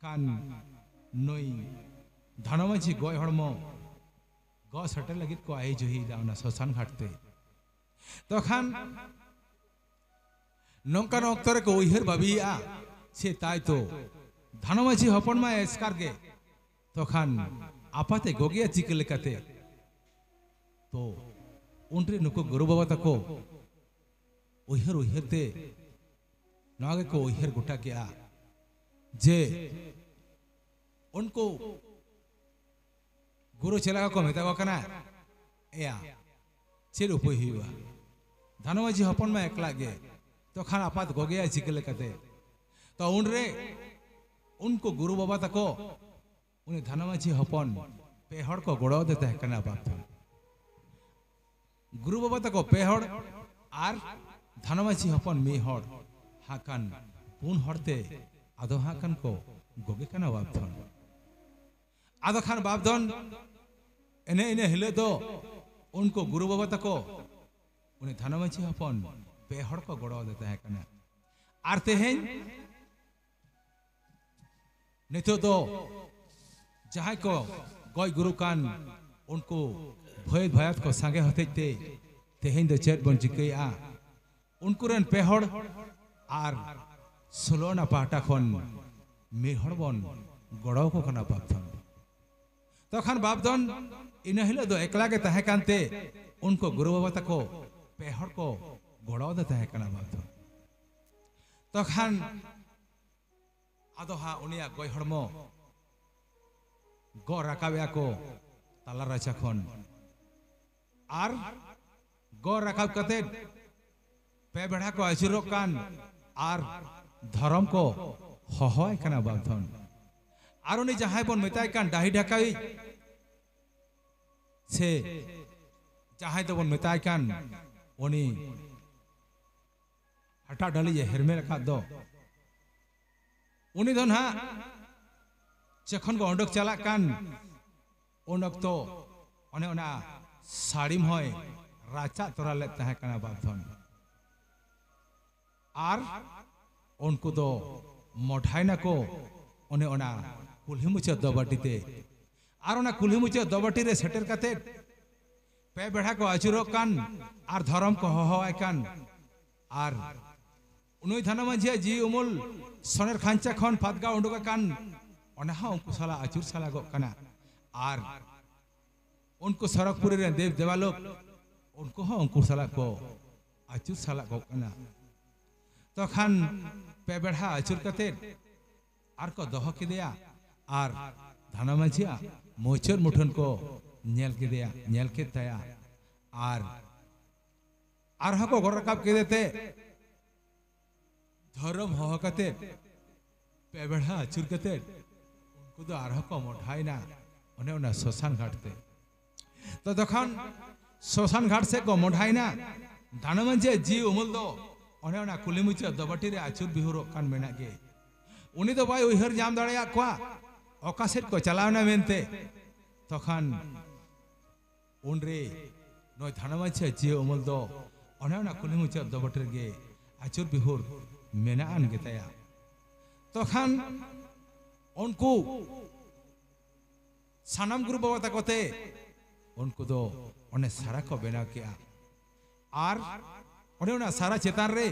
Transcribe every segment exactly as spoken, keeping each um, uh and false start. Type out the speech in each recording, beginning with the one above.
ᱠᱷᱟᱱ ᱱᱩᱭ ᱫᱷᱟᱱᱚ ᱢᱟᱹᱡᱷᱤ ᱜᱚᱡ ᱦᱚᱲᱢᱚ ᱜᱚᱜ ᱥᱮᱴᱮᱨ ᱞᱟᱹᱜᱤᱫ ᱠᱚ ᱟᱭᱮ ᱡᱩᱦᱤᱭᱮᱫᱟ ᱚᱱᱟ ᱥᱚᱥᱟᱱ ᱜᱷᱟᱴ ᱛᱮ᱾ ᱛᱚ ᱠᱷᱟᱱ ᱱᱚᱝᱠᱟᱱ ᱚᱠᱛᱚ ᱨᱮᱠᱚ ᱩᱭᱦᱟᱹᱨ ᱵᱟᱹᱵᱤᱭᱮᱫᱼᱟ, ᱥᱮ ᱛᱟᱭ ᱛᱚ ᱫᱷᱟᱱᱚ ᱢᱟᱹᱡᱷᱤ ᱦᱚᱯᱚᱱ ᱢᱟ ᱮᱥᱠᱟᱨ ᱜᱮ, ᱛᱚ ᱠᱷᱟᱱ ᱟᱯᱟᱛᱮ ᱜᱚᱜᱮᱭᱟ ᱪᱤᱠᱟᱹ ᱞᱮᱠᱟᱛᱮ? ᱛᱚ ᱩᱱᱨᱮ ᱱᱩᱠᱩ ᱜᱩᱨᱩ ᱵᱟᱵᱟ ᱛᱟᱠᱚ ᱩᱭᱦᱟᱹᱨ ᱩᱭᱦᱟᱹᱨ ᱛᱮ ᱱᱚᱣᱟ ᱜᱮᱠᱚ ᱩᱭᱦᱟᱹᱨ ᱜᱚᱴᱟ ᱠᱮᱜᱼᱟ ᱡᱮ ᱩᱱᱠᱩ ᱜᱩᱨᱩ ᱪᱮᱞᱟ ᱠᱚᱠᱚ ᱢᱮᱛᱟ ᱠᱚ ᱠᱟᱱᱟ, "ᱮᱭᱟ, ᱪᱮᱫ ᱩᱯᱟᱹᱭ ᱦᱩᱭᱩᱜᱼᱟ? ᱫᱷᱟᱱᱚ ᱢᱟᱹᱡᱷᱤ ᱦᱚᱯᱚᱱ ᱢᱟ ᱮᱠᱞᱟ ᱜᱮ, ᱛᱚ ᱠᱷᱟᱱ ᱟᱯᱟᱛ ᱜᱚᱜᱮᱭᱟᱭ ᱪᱤᱠᱟᱹ ᱞᱮᱠᱟᱛᱮ?" ᱛᱚ ᱩᱱᱨᱮ ᱩᱱᱠᱩ ᱜᱩᱨᱩ ᱵᱟᱵᱟ ᱛᱟᱠᱚ ᱩᱱᱤ ᱫᱷᱟᱱᱚ ᱢᱟᱹᱡᱷᱤ ᱦᱚᱯᱚᱱ ᱯᱮ ᱦᱚᱲ ᱠᱚ ᱜᱚᱲᱚ ᱟᱫᱮ ᱛᱟᱦᱮᱸ ᱠᱟᱱᱟ ᱵᱟᱯ ᱫᱷᱚᱱ᱾ ᱜᱩᱨᱩ ᱵᱟᱵᱟ ᱛᱟᱠᱚ ᱯᱮ ᱦᱚᱲ ᱟᱨ ᱫᱷᱟᱱᱚ ᱢᱟᱹᱡᱷᱤ ᱦᱚᱯᱚᱱ ᱢᱤᱫ ᱦᱚᱲ, ᱦᱟᱸᱜ ᱠᱷᱟᱱ ᱯᱩᱱ ᱦᱚᱲ ᱛᱮ ᱟᱫᱚ ᱦᱟᱸᱜ ᱠᱷᱟᱱ ᱠᱚ ᱜᱚᱜᱮ ᱠᱟᱱᱟ ᱵᱟᱯ ᱫᱷᱚᱱ᱾ ᱟᱫᱚ ᱠᱷᱟᱱ ᱵᱟᱯ ᱫᱷᱚᱱ ᱮᱱᱮ ᱤᱱᱟᱹ ᱦᱤᱞᱳᱜ ᱫᱚ ᱩᱱᱠᱩ ᱜᱩᱨᱩ ᱵᱟᱵᱟ ᱛᱟᱠᱚ ᱩᱱᱤ ᱫᱷᱟᱱᱚ ᱢᱟᱹᱡᱷᱤ ᱦᱚᱯᱚᱱ ᱯᱮ ᱦᱚᱲ ᱠᱚ ᱜᱚᱲᱚ ᱟᱫᱮ ᱛᱟᱦᱮᱸ ᱠᱟᱱᱟ᱾ ᱟᱨ ᱛᱮᱦᱮᱧ ᱱᱤᱛᱚᱜ ᱫᱚ ᱡᱟᱦᱟᱸᱭ ᱠᱚ ᱜᱚᱡ ᱜᱩᱨᱩ ᱠᱟᱱ ᱩᱱᱠᱩ ᱵᱷᱟᱹᱭ ᱵᱷᱟᱭᱟᱛ ᱠᱚ ᱥᱟᱸᱜᱮ ᱦᱚᱛᱮᱡ ᱛᱮ ᱛᱮᱦᱮᱧ ᱫᱚ ᱪᱮᱫ ᱵᱚᱱ ᱪᱤᱠᱟᱹᱭᱮᱫᱼᱟ? ᱩᱱᱠᱩ ᱨᱮᱱ ᱯᱮ ᱦᱚᱲ ᱟᱨ ᱥᱳᱞᱳ ᱟᱱᱟ ᱯᱟᱦᱴᱟ ᱠᱷᱚᱱ ᱢᱤᱫ ᱦᱚᱲ ᱵᱚᱱ ᱜᱚᱲᱚ ᱟᱠᱚ ᱠᱟᱱᱟ ᱵᱟᱯ ᱫᱷᱚᱱ᱾ ᱛᱚᱠᱷᱟᱱ ᱵᱟᱯ ᱫᱷᱚᱱ ᱤᱱᱟᱹ ᱦᱤᱞᱳᱜ ᱫᱚ ᱮᱠᱞᱟ ᱜᱮ ᱛᱟᱦᱮᱸ ᱠᱟᱱᱛᱮ ᱩᱱᱠᱩ ᱜᱩᱨᱩ ᱵᱟᱵᱟ ᱛᱟᱠᱚ ᱯᱮ ᱦᱚᱲ ᱠᱚ ᱜᱚᱲᱚ ᱟᱫᱮ ᱛᱟᱦᱮᱸ ᱠᱟᱱᱟ ᱵᱟᱯ ᱫᱷᱚᱱ᱾ ᱛᱚᱠᱷᱟᱱ ᱟᱫᱚ ᱦᱟᱸᱜ ᱩᱱᱤᱭᱟᱜ ᱜᱚᱡ ᱦᱚᱲᱢᱚ ᱜᱚᱜ ᱨᱟᱠᱟᱵᱮᱜᱼᱟ ᱠᱚ ᱛᱟᱞᱟ ᱨᱟᱪᱟ ᱠᱷᱚᱱ᱾ ᱟᱨ ᱜᱚᱜ ᱨᱟᱠᱟᱵ ᱠᱟᱛᱮ ᱯᱮ ᱵᱮᱲᱟ ᱠᱚ ᱟᱹᱪᱩᱨᱚᱜ ᱠᱟᱱ ᱟᱨ ᱫᱷᱚᱨᱚᱢ ᱠᱚ ᱦᱚᱦᱚᱣᱟᱭ ᱠᱟᱱᱟ ᱵᱟᱯ ᱫᱷᱚᱱ᱾ ᱟᱨ ᱩᱱᱤ ᱡᱟᱦᱟᱸᱭ ᱵᱚᱱ ᱢᱮᱛᱟᱭ ᱠᱟᱱ ᱰᱟᱹᱦᱤ ᱰᱷᱟᱠᱟᱣᱤᱡ ᱥᱮ ᱡᱟᱦᱟᱸᱭ ᱫᱚᱵᱚᱱ ᱢᱮᱛᱟᱭ ᱠᱟᱱ ᱩᱱᱤ ᱦᱟᱴᱟᱜ ᱰᱟᱹᱞᱤᱡ ᱮ ᱦᱮᱨᱢᱮᱫ ᱟᱠᱟᱫ ᱫᱚ, ᱩᱱᱤ ᱫᱚ ᱱᱟᱦᱟᱜ ᱡᱚᱠᱷᱚᱱ ᱠᱚ ᱚᱰᱚᱠ ᱪᱟᱞᱟᱜ ᱠᱟᱱ ᱩᱱ ᱚᱠᱛᱚ ᱚᱱᱮ ᱚᱱᱟ ᱥᱟᱹᱲᱤᱢ ᱦᱚᱸᱭ ᱨᱟᱪᱟᱜ ᱛᱚᱨᱟ ᱞᱮᱫ ᱛᱟᱦᱮᱸ ᱠᱟᱱᱟ ᱵᱟᱯ ᱫᱷᱚᱱ᱾ ᱟᱨ ᱩᱱᱠᱩ ᱫᱚ ᱢᱚᱴᱷᱟᱭ ᱱᱟᱠᱚ, ᱚᱱᱮ ᱚᱱᱟ ᱠᱩᱞᱦᱤ ᱢᱩᱪᱟᱹᱫ ᱫᱚᱵᱟᱹᱴᱤ ᱛᱮ, ᱟᱨ ᱚᱱᱟ ᱠᱩᱞᱦᱤ ᱢᱩᱪᱟᱹᱫ ᱫᱚᱵᱟᱹᱴᱤ ᱨᱮ ᱥᱮᱴᱮᱨ ᱠᱟᱛᱮ ᱯᱮ ᱵᱮᱲᱦᱟ ᱠᱚ ᱟᱹᱪᱩᱨᱚᱜ ᱠᱟᱱ ᱟᱨ ᱫᱷᱚᱨᱚᱢ ᱠᱚ ᱦᱚᱦᱚᱣᱟᱭ ᱠᱟᱱ, ᱟᱨ ᱱᱩᱭ ᱫᱷᱟᱱᱟ ᱢᱟᱹᱡᱷᱤᱭᱟᱜ ᱡᱤᱣᱤ ᱩᱢᱩᱞ ᱥᱚᱱᱮᱨ ᱠᱷᱟᱧᱪᱟ ᱠᱷᱚᱱ ᱯᱷᱟᱛᱜᱟᱣ ᱩᱰᱩᱠ ᱟᱠᱟᱱ, ᱚᱱᱟ ᱦᱚᱸ ᱩᱱᱠᱩ ᱥᱟᱞᱟᱜ ᱟᱹᱪᱩᱨ ᱥᱟᱞᱟᱜᱚᱜ ᱠᱟᱱᱟ᱾ ᱟᱨ ᱩᱱᱠᱩ ᱥᱚᱨᱚᱜᱽᱯᱩᱨᱤ ᱨᱮᱱ ᱫᱮᱵ ᱫᱮᱵᱟᱞᱳᱠ, ᱩᱱᱠᱩ ᱦᱚᱸ ᱩᱱᱠᱩ ᱥᱟᱞᱟᱜ ᱠᱚ ᱟᱹᱪᱩᱨ ᱥᱟᱞᱟᱜᱚᱜ ᱠᱟᱱᱟ᱾ ᱛᱚᱠᱷᱟᱱ ᱯᱮ ᱵᱮᱲᱦᱟ ᱟᱹᱪᱩᱨ ᱠᱟᱛᱮ ᱟᱨ ᱠᱚ ᱫᱚᱦᱚ ᱠᱮᱫᱮᱭᱟ᱾ ᱟᱨ ᱫᱷᱟᱱᱟ ᱢᱟᱹᱡᱷᱤᱭᱟᱜ ᱢᱩᱪᱟᱹᱫ ᱢᱩᱴᱷᱟᱹᱱ ᱠᱚ ᱧᱮᱞ ᱠᱮᱫᱮᱭᱟ, ᱧᱮᱞ ᱠᱮᱫ ᱛᱟᱭᱟ᱾ ᱟᱨ ᱟᱨᱦᱚᱸ ᱠᱚ ᱜᱚᱨ ᱨᱟᱠᱟᱵ ᱠᱮᱫᱮ ᱛᱮ ᱫᱷᱚᱨᱚᱢ ᱦᱚᱦᱚ ᱠᱟᱛᱮ ᱯᱮ ᱵᱮᱲᱦᱟ ᱟᱹᱪᱩᱨ ᱠᱟᱛᱮ ᱩᱱᱠᱩ ᱫᱚ ᱟᱨᱦᱚᱸ ᱠᱚ ᱢᱚᱰᱷᱟᱭᱮᱱᱟ ᱚᱱᱮ ᱚᱱᱟ ᱥᱚᱥᱟᱱ ᱜᱷᱟᱴ ᱛᱮ᱾ ᱛᱚ ᱛᱚᱠᱷᱚᱱ ᱥᱚᱥᱟᱱ ᱜᱷᱟᱴ ᱥᱮᱫ ᱠᱚ ᱢᱚᱰᱷᱟᱭᱮᱱᱟ᱾ ᱫᱷᱟᱱᱟ ᱢᱟᱹᱡᱷᱤᱭᱟᱜ ᱡᱤᱣᱤ ᱩᱢᱩᱞ ᱫᱚ ᱚᱱᱮ ᱚᱱᱟ ᱠᱩᱞᱦᱤ ᱢᱩᱪᱟᱹᱫ ᱫᱚᱵᱟᱹᱴᱤ ᱨᱮ ᱟᱹᱪᱩᱨ ᱵᱤᱦᱩᱨᱚᱜ ᱠᱟᱱ ᱢᱮᱱᱟᱜ ᱜᱮ᱾ ᱩᱱᱤ ᱫᱚ ᱵᱟᱭ ᱩᱭᱦᱟᱹᱨ ᱧᱟᱢ ᱫᱟᱲᱮᱭᱟᱜ ᱠᱚᱣᱟ ᱚᱠᱟ ᱥᱮᱫ ᱠᱚ ᱪᱟᱞᱟᱣ ᱮᱱᱟ ᱢᱮᱱᱛᱮ᱾ ᱛᱚᱠᱷᱚᱱ ᱩᱱᱨᱮ ᱱᱩᱭ ᱫᱷᱟᱱᱟ ᱢᱟᱹᱡᱷᱤᱭᱟᱜ ᱡᱤᱣᱤ ᱩᱢᱩᱞ ᱫᱚ ᱚᱱᱮ ᱚᱱᱟ ᱠᱩᱞᱦᱤ ᱢᱩᱪᱟᱹᱫ ᱫᱚᱵᱟᱹᱴᱤ ᱨᱮᱜᱮ ᱟᱹᱪᱩᱨ ᱵᱤᱦᱩᱨ ᱢᱮᱱᱟᱜ ᱟᱱ ᱜᱮᱛᱟᱭᱟ᱾ ᱛᱚᱠᱷᱟᱱ ᱩᱱᱠᱩ ᱥᱟᱱᱟᱢ ᱜᱩᱨᱩ ᱵᱟᱵᱟ ᱛᱟᱠᱚ ᱛᱮ ᱩᱱᱠᱩ ᱫᱚ ᱚᱱᱮ ᱥᱟᱨᱟ ᱠᱚ ᱵᱮᱱᱟᱣ ᱠᱮᱜᱼᱟ᱾ ᱟᱨ ᱚᱱᱮ ᱚᱱᱟ ᱥᱟᱨᱟ ᱪᱮᱛᱟᱱ ᱨᱮ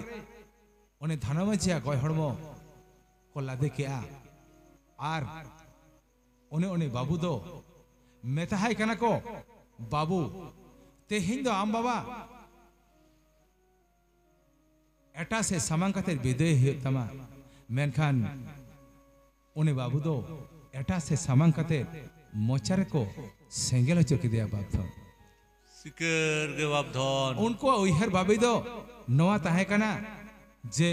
ᱚᱱᱮ ᱫᱷᱟᱱᱟ ᱢᱟᱹᱡᱷᱤᱭᱟᱜ ᱜᱚᱡ ᱦᱚᱲᱢᱚ ᱠᱚ ᱞᱟᱫᱮ ᱠᱮᱜᱼᱟ᱾ ᱟᱨ ᱚᱱᱮ ᱚᱱᱮ ᱵᱟᱹᱵᱩ ᱫᱚ ᱢᱮᱛᱟᱦᱟᱭ ᱠᱟᱱᱟ ᱠᱚ, "ᱵᱟᱹᱵᱩ, ᱛᱮᱦᱮᱧ ᱫᱚ ᱟᱢ ᱵᱟᱵᱟ ᱮᱴᱟᱜ ᱥᱮᱫ ᱥᱟᱢᱟᱝ ᱠᱟᱛᱮ ᱵᱤᱫᱟᱹᱭ ᱦᱩᱭᱩᱜ ᱛᱟᱢᱟ᱾" ᱢᱮᱱᱠᱷᱟᱱ ᱩᱱᱤ ᱵᱟᱹᱵᱩ ᱫᱚ ᱮᱴᱟᱜ ᱥᱮᱫ ᱥᱟᱢᱟᱝ ᱠᱟᱛᱮ ᱢᱚᱪᱟ ᱨᱮᱠᱚ ᱥᱮᱸᱜᱮᱞ ᱦᱚᱪᱚ ᱠᱮᱫᱮᱭᱟ ᱵᱟᱯᱫᱷᱚᱱ᱾ ᱥᱤᱠᱟᱹᱨ ᱜᱮ ᱵᱟᱯᱫᱷᱚᱱ᱾ ᱩᱱᱠᱩᱣᱟᱜ ᱩᱭᱦᱟᱹᱨ ᱵᱷᱟᱵᱤ ᱫᱚ ᱱᱚᱣᱟ ᱛᱟᱦᱮᱸ ᱠᱟᱱᱟ ᱡᱮ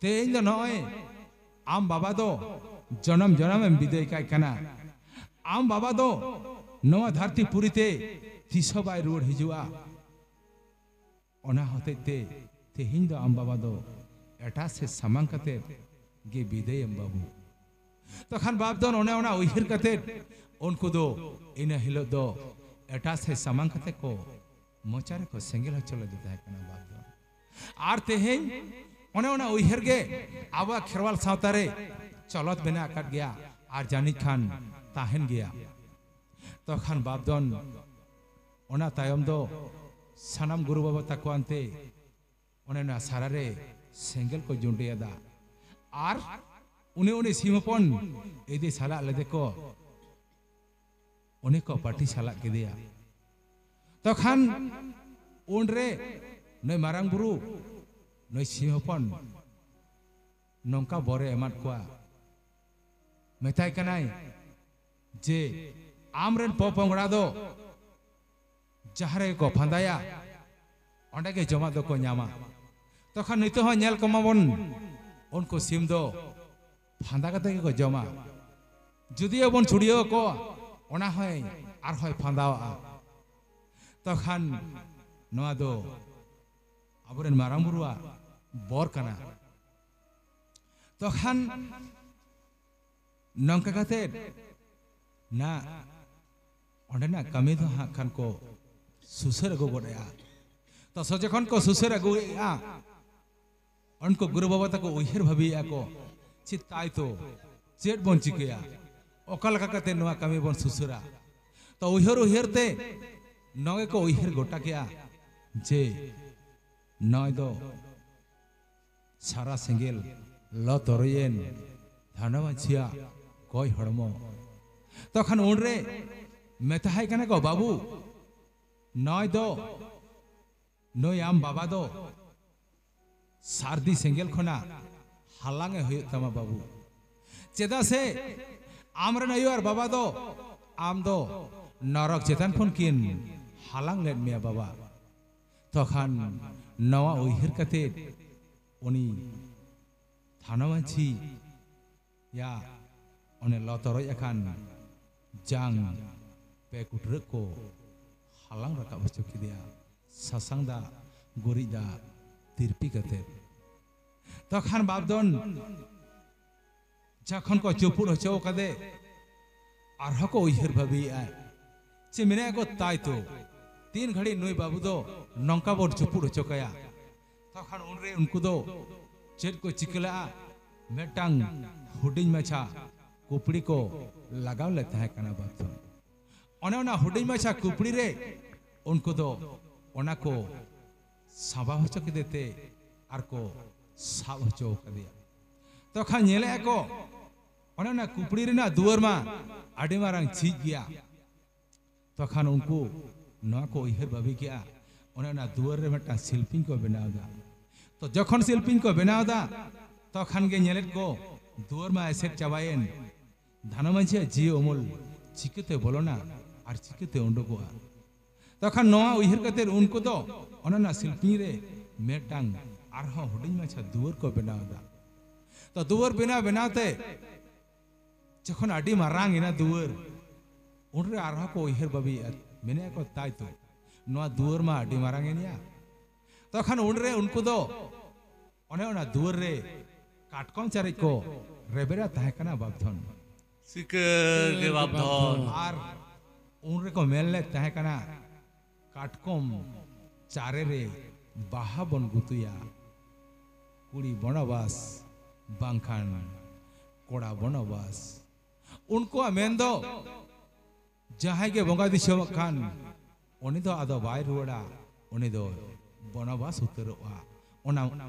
ᱛᱮᱦᱮᱧ ᱫᱚ ᱱᱚᱜᱼᱚᱭ ᱟᱢ ᱵᱟᱵᱟ ᱫᱚ ᱡᱚᱱᱚᱢ ᱡᱚᱱᱚᱢ ᱮᱢ ᱵᱤᱫᱟᱹᱭ ᱠᱟᱭ ᱠᱟᱱᱟ᱾ ᱟᱢ ᱵᱟᱵᱟ ᱫᱚ ᱱᱚᱣᱟ ᱫᱷᱟᱹᱨᱛᱤ ᱯᱩᱨᱤ ᱛᱮ ᱛᱤᱥ ᱦᱚᱸ ᱵᱟᱭ ᱨᱩᱣᱟᱹᱲ ᱦᱤᱡᱩᱜᱼᱟ᱾ ᱚᱱᱟ ᱦᱚᱛᱮᱡ ᱛᱮ ᱛᱮᱦᱮᱧ ᱫᱚ ᱟᱢ ᱵᱟᱵᱟ ᱫᱚ ᱮᱴᱟᱜ ᱥᱮᱫ ᱥᱟᱢᱟᱝ ᱠᱟᱛᱮ ᱜᱮ ᱵᱤᱫᱟᱹᱭᱮᱢ ᱵᱟᱹᱵᱩ᱾ ᱛᱚᱠᱷᱟᱱ ᱵᱟᱯᱫᱷᱚᱱ ᱚᱱᱮ ᱚᱱᱟ ᱩᱭᱦᱟᱹᱨ ᱠᱟᱛᱮ ᱩᱱᱠᱩ ᱫᱚ ᱤᱱᱟᱹ ᱦᱤᱞᱳᱜ ᱫᱚ ᱮᱴᱟᱜ ᱥᱮᱫ ᱥᱟᱢᱟᱝ ᱠᱟᱛᱮ ᱠᱚ ᱢᱚᱪᱟ ᱨᱮᱠᱚ ᱥᱮᱸᱜᱮᱞ ᱦᱚᱪᱚ ᱞᱮᱫᱮ ᱛᱟᱦᱮᱸ ᱠᱟᱱᱟ ᱵᱟᱯᱫᱷᱚᱱ᱾ ᱟᱨ ᱛᱮᱦᱮᱧ ᱚᱱᱮ ᱚᱱᱟ ᱩᱭᱦᱟᱹᱨ ᱜᱮ ᱟᱵᱚᱣᱟᱜ ᱠᱷᱮᱨᱣᱟᱞ ᱥᱟᱶᱛᱟ ᱨᱮ ᱪᱚᱞᱚᱛ ᱢᱮᱱᱟᱜ ᱟᱠᱟᱫ ᱜᱮᱭᱟ ᱟᱨ ᱡᱟᱹᱱᱤᱡ ᱠᱷᱟᱱ ᱛᱟᱦᱮᱱ ᱜᱮᱭᱟ᱾ ᱛᱚᱠᱷᱟᱱ ᱵᱟᱯᱫᱷᱚᱱ ᱚᱱᱟ ᱛᱟᱭᱚᱢ ᱫᱚ ᱥᱟᱱᱟᱢ ᱜᱩᱨᱩ ᱵᱟᱵᱟ ᱛᱟᱠᱚ ᱟᱱᱛᱮ ᱚᱱᱮ ᱚᱱᱟ ᱥᱟᱨᱟ ᱨᱮ ᱥᱮᱸᱜᱮᱞ ᱠᱚ ᱡᱩᱸᱰᱤᱭᱟᱫᱟ᱾ ᱟᱨ ᱩᱱᱤ ᱩᱱᱤ ᱥᱤᱢ ᱦᱚᱯᱚᱱ ᱤᱫᱤ ᱥᱟᱞᱟᱜ ᱞᱮᱫᱮ ᱠᱚ, ᱩᱱᱤ ᱠᱚ ᱯᱟᱹᱴᱤ ᱥᱟᱞᱟᱜ ᱠᱮᱫᱮᱭᱟ᱾ ᱛᱚᱠᱷᱟᱱ ᱩᱱᱨᱮ ᱱᱩᱭ ᱢᱟᱨᱟᱝ ᱵᱩᱨᱩ ᱱᱩᱭ ᱥᱤᱢ ᱦᱚᱯᱚᱱ ᱱᱚᱝᱠᱟ ᱵᱚᱨᱮ ᱮᱢᱟᱫ ᱠᱚᱣᱟ, ᱢᱮᱛᱟᱭ ᱠᱟᱱᱟᱭ ᱡᱮ ᱟᱢᱨᱮᱱ ᱯᱚᱯᱚᱝᱲᱟ ᱫᱚ ᱡᱟᱦᱟᱸ ᱨᱮᱜᱮ ᱠᱚ ᱯᱷᱟᱸᱫᱟᱭᱟ, ᱚᱸᱰᱮ ᱜᱮ ᱡᱚᱢᱟᱜ ᱫᱚᱠᱚ ᱧᱟᱢᱟ᱾ ᱛᱚᱠᱷᱟᱱ ᱱᱤᱛᱚᱜ ᱦᱚᱸ ᱧᱮᱞ ᱠᱚᱢᱟᱵᱚᱱ, ᱩᱱᱠᱩ ᱥᱤᱢ ᱫᱚ ᱯᱷᱟᱸᱫᱟ ᱠᱟᱛᱮ ᱜᱮᱠᱚ ᱡᱚᱢᱟ᱾ ᱡᱩᱫᱤᱭᱳ ᱵᱚᱱ ᱪᱷᱩᱲᱭᱟᱹᱣ ᱠᱚᱣᱟ, ᱚᱱᱟ ᱦᱚᱸᱭ ᱟᱨᱦᱚᱸᱭ ᱯᱷᱟᱸᱫᱟᱣᱟᱜᱼᱟ᱾ ᱛᱚᱠᱷᱟᱱ ᱱᱚᱣᱟ ᱫᱚ ᱟᱵᱚᱨᱮᱱ ᱢᱟᱨᱟᱝ ᱵᱩᱨᱩᱣᱟᱜ ᱵᱚᱨ ᱠᱟᱱᱟ᱾ ᱛᱚᱠᱷᱟᱱ ᱱᱚᱝᱠᱟ ᱠᱟᱛᱮ ᱱᱟ ᱚᱸᱰᱮᱱᱟᱜ ᱠᱟᱹᱢᱤ ᱫᱚ ᱦᱟᱸᱜ ᱠᱷᱟᱱ ᱠᱚ ᱥᱩᱥᱟᱹᱨ ᱟᱹᱜᱩ ᱜᱚᱫ ᱮᱜᱼᱟ᱾ ᱛᱚ ᱥᱚ ᱡᱚᱠᱷᱚᱱ ᱠᱚ ᱥᱩᱥᱟᱹᱨ ᱟᱹᱜᱩᱭᱮᱫᱼᱟ, ᱩᱱᱠᱩ ᱜᱩᱨᱩ ᱵᱟᱵᱟ ᱛᱟᱠᱚ ᱩᱭᱦᱟᱹᱨ ᱵᱷᱟᱹᱵᱤᱭᱮᱫᱼᱟ ᱠᱚ, ᱪᱮᱫ ᱛᱟᱭ ᱛᱚ, ᱪᱮᱫ ᱵᱚᱱ ᱪᱤᱠᱟᱹᱭᱟ, ᱚᱠᱟ ᱞᱮᱠᱟ ᱠᱟᱛᱮ ᱱᱚᱣᱟ ᱠᱟᱹᱢᱤ ᱵᱚᱱ ᱥᱩᱥᱟᱹᱨᱟ? ᱛᱚ ᱩᱭᱦᱟᱹᱨ ᱩᱭᱦᱟᱹᱨ ᱛᱮ ᱱᱚᱜᱼᱚᱭ ᱠᱚ ᱩᱭᱦᱟᱹᱨ ᱜᱚᱴᱟ ᱠᱮᱜᱼᱟ ᱡᱮ ᱱᱚᱜᱼᱚᱭ ᱫᱚ ᱥᱟᱨᱟ ᱥᱮᱸᱜᱮᱞ ᱞᱚ ᱛᱚᱨᱚᱡᱮᱱ ᱫᱷᱟᱱᱟ ᱢᱟᱹᱡᱷᱤᱭᱟᱜ ᱜᱚᱡ ᱦᱚᱲᱢᱚ᱾ ᱛᱚᱠᱷᱟᱱ ᱩᱱᱨᱮ ᱢᱮᱛᱟᱦᱟᱭ ᱠᱟᱱᱟ ᱠᱚ, "ᱵᱟᱹᱵᱩ, ᱱᱚᱜᱼᱚᱭ ᱫᱚ ᱱᱩᱭ ᱟᱢ ᱵᱟᱵᱟ ᱫᱚ ᱥᱟᱹᱨᱫᱤ ᱥᱮᱸᱜᱮᱞ ᱠᱷᱚᱱᱟᱜ ᱦᱟᱞᱟᱝ ᱮ ᱦᱩᱭᱩᱜ ᱛᱟᱢᱟ ᱵᱟᱹᱵᱩ, ᱪᱮᱫᱟᱜ ᱥᱮ ᱟᱢᱨᱮᱱ ᱟᱭᱳ ᱟᱨ ᱵᱟᱵᱟ ᱫᱚ ᱟᱢ ᱫᱚ ᱱᱚᱨᱚᱠ ᱪᱮᱛᱟᱱ ᱠᱷᱚᱱ ᱠᱤᱱ ᱦᱟᱞᱟᱝ ᱞᱮᱫ ᱢᱮᱭᱟ ᱵᱟᱵᱟ᱾" ᱛᱚᱠᱷᱟᱱ ᱱᱚᱣᱟ ᱩᱭᱦᱟᱹᱨ ᱠᱟᱛᱮ ᱩᱱᱤ ᱛᱷᱟᱱᱟ ᱢᱟᱹᱡᱷᱤ ᱭᱟ ᱚᱱᱮ ᱞᱚ ᱛᱚᱨᱚᱡ ᱟᱠᱟᱱ ᱡᱟᱝ ᱯᱮ ᱠᱩᱴᱨᱟᱹ ᱠᱚ ᱦᱟᱞᱟᱝ ᱨᱟᱠᱟᱵ ᱦᱚᱪᱚ ᱠᱮᱫᱮᱭᱟ, ᱥᱟᱥᱟᱝ ᱫᱟᱜ ᱜᱩᱨᱤᱡ ᱫᱟᱜ ᱛᱤᱨᱯᱤ ᱠᱟᱛᱮ᱾ ᱛᱚᱠᱷᱟᱱ ᱵᱟᱯᱫᱷᱚᱱ ᱡᱚᱠᱷᱚᱱ ᱠᱚ ᱪᱩᱯᱩᱫ ᱦᱚᱪᱚ ᱠᱟᱫᱮ, ᱟᱨᱦᱚᱸ ᱠᱚ ᱩᱭᱦᱟᱹᱨ ᱵᱷᱟᱹᱵᱤᱭᱮᱫᱼᱟ ᱪᱮ ᱢᱮᱱᱮᱫᱼᱟ ᱠᱚ, ᱛᱟᱭ ᱛᱚ ᱛᱤᱱ ᱜᱷᱟᱹᱲᱤᱡ ᱱᱩᱭ ᱵᱟᱹᱵᱩ ᱫᱚ ᱱᱚᱝᱠᱟ ᱵᱚᱱ ᱪᱩᱯᱩᱫ ᱦᱚᱪᱚ ᱠᱟᱭᱟ? ᱛᱚᱠᱷᱟᱱ ᱩᱱᱨᱮ ᱩᱱᱠᱩ ᱫᱚ ᱪᱮᱫ ᱠᱚ ᱪᱤᱠᱟᱹ ᱞᱟᱜᱼᱟ? ᱢᱤᱫᱴᱟᱝ ᱦᱩᱰᱤᱧ ᱢᱟᱪᱷᱟ ᱠᱩᱯᱲᱤ ᱠᱚ ᱞᱟᱜᱟᱣ ᱞᱮᱫ ᱛᱟᱦᱮᱸ ᱠᱟᱱᱟ ᱵᱟᱯᱫᱷᱚᱱ᱾ ᱚᱱᱮ ᱚᱱᱟ ᱦᱩᱰᱤᱧ ᱢᱟᱪᱷᱟ ᱠᱩᱯᱲᱤ ᱨᱮ ᱩᱱᱠᱩ ᱫᱚ ᱚᱱᱟ ᱠᱚ ᱥᱟᱵᱟ ᱦᱚᱪᱚ ᱠᱮᱫᱮ ᱛᱮ ᱟᱨ ᱠᱚ ᱥᱟᱵ ᱦᱚᱪᱚ ᱠᱟᱫᱮᱭᱟ᱾ ᱛᱚᱠᱷᱟᱱ ᱧᱮᱞᱮᱫᱼᱟ ᱠᱚ, ᱚᱱᱮ ᱚᱱᱟ ᱠᱩᱯᱲᱤ ᱨᱮᱱᱟᱜ ᱫᱩᱣᱟᱹᱨ ᱢᱟ ᱟᱹᱰᱤ ᱢᱟᱨᱟᱝ ᱡᱷᱤᱡ ᱜᱮᱭᱟ᱾ ᱛᱚᱠᱷᱟᱱ ᱩᱱᱠᱩ ᱱᱚᱣᱟ ᱠᱚ ᱩᱭᱦᱟᱹᱨ ᱵᱷᱟᱹᱵᱤ ᱠᱮᱜᱼᱟ, ᱚᱱᱮ ᱚᱱᱟ ᱫᱩᱣᱟᱹᱨ ᱨᱮ ᱢᱤᱫᱴᱟᱝ ᱥᱤᱞᱯᱤᱧ ᱠᱚ ᱵᱮᱱᱟᱣ ᱮᱫᱟ᱾ ᱛᱚ ᱡᱚᱠᱷᱚᱱ ᱥᱤᱞᱯᱤᱧ ᱠᱚ ᱵᱮᱱᱟᱣ ᱮᱫᱟ, ᱛᱚᱠᱷᱟᱱ ᱜᱮ ᱧᱮᱞᱮᱫ ᱠᱚ ᱫᱩᱣᱟᱹᱨ ᱢᱟ ᱮᱥᱮᱫ ᱪᱟᱵᱟᱭᱮᱱ᱾ ᱫᱷᱟᱱᱟ ᱢᱟᱹᱡᱷᱤᱭᱟᱜ ᱡᱤᱣᱤ ᱩᱢᱩᱞ ᱪᱤᱠᱟᱹᱛᱮ ᱵᱚᱞᱚᱱᱟ ᱟᱨ ᱪᱤᱠᱟᱹᱛᱮ ᱩᱰᱩᱠᱚᱜᱼᱟ? ᱛᱚᱠᱷᱟᱱ ᱱᱚᱣᱟ ᱩᱭᱦᱟᱹᱨ ᱠᱟᱛᱮ ᱩᱱᱠᱩ ᱫᱚ ᱚᱱᱮ ᱚᱱᱟ ᱥᱤᱞᱯᱤᱧ ᱨᱮ ᱢᱤᱫᱴᱟᱝ ᱟᱨᱦᱚᱸ ᱦᱩᱰᱤᱧ ᱢᱟᱪᱷᱟ ᱫᱩᱣᱟᱹᱨ ᱠᱚ ᱵᱮᱱᱟᱣ ᱮᱫᱟ᱾ ᱛᱚ ᱫᱩᱣᱟᱹᱨ ᱵᱮᱱᱟᱣ ᱵᱮᱱᱟᱣ ᱛᱮ ᱡᱚᱠᱷᱚᱱ ᱟᱹᱰᱤ ᱢᱟᱨᱟᱝ ᱮᱱᱟ ᱫᱩᱣᱟᱹᱨ, ᱩᱱᱨᱮ ᱟᱨᱦᱚᱸ ᱠᱚ ᱩᱭᱦᱟᱹᱨ ᱵᱷᱟᱹᱵᱤᱭᱮᱫᱼᱟ, ᱢᱮᱱᱮᱫᱼᱟ ᱠᱚ, "ᱛᱟᱭ ᱛᱚ, ᱱᱚᱣᱟ ᱫᱩᱣᱟᱹᱨ ᱢᱟ ᱟᱹᱰᱤ ᱢᱟᱨᱟᱝ ᱮᱱᱟ᱾" ᱛᱚᱠᱷᱟᱱ ᱩᱱᱨᱮ ᱩᱱᱠᱩ ᱫᱚ ᱚᱱᱮ ᱚᱱᱟ ᱫᱩᱣᱟᱹᱨ ᱨᱮ ᱠᱟᱴᱠᱚᱢ ᱪᱟᱨᱮᱡ ᱠᱚ ᱨᱮᱵᱮᱫᱟ ᱛᱟᱦᱮᱸ ᱠᱟᱱᱟ ᱵᱟᱯᱫᱷᱚᱱ᱾ ᱥᱤᱠᱟᱹᱨ ᱜᱮ ᱵᱟᱯᱫᱷᱚᱱ᱾ ᱟᱨ ᱩᱱ ᱨᱮᱠᱚ ᱢᱮᱱ ᱞᱮᱫ ᱛᱟᱦᱮᱸ ᱠᱟᱱᱟ, "ᱠᱟᱴᱠᱚᱢ ᱪᱟᱨᱮ ᱨᱮ ᱵᱟᱦᱟ ᱵᱚᱱ ᱜᱩᱛᱩᱭᱟ, ᱠᱩᱲᱤ ᱵᱚᱱᱚᱵᱟᱥ ᱵᱟᱝᱠᱷᱟᱱ ᱠᱚᱲᱟ ᱵᱚᱱᱚᱵᱟᱥ᱾" ᱩᱱᱠᱩᱣᱟᱜ ᱢᱮᱱ ᱫᱚ, ᱡᱟᱦᱟᱸᱭ ᱜᱮ ᱵᱚᱸᱜᱟ ᱫᱤᱥᱚᱢᱚᱜ ᱠᱷᱟᱱ, ᱩᱱᱤ ᱫᱚ ᱟᱫᱚ ᱵᱟᱭ ᱨᱩᱣᱟᱹᱲᱟ, ᱩᱱᱤ ᱫᱚ ᱵᱚᱱᱚᱵᱟᱥ ᱩᱛᱟᱹᱨᱚᱜᱼᱟ᱾ ᱚᱱᱟ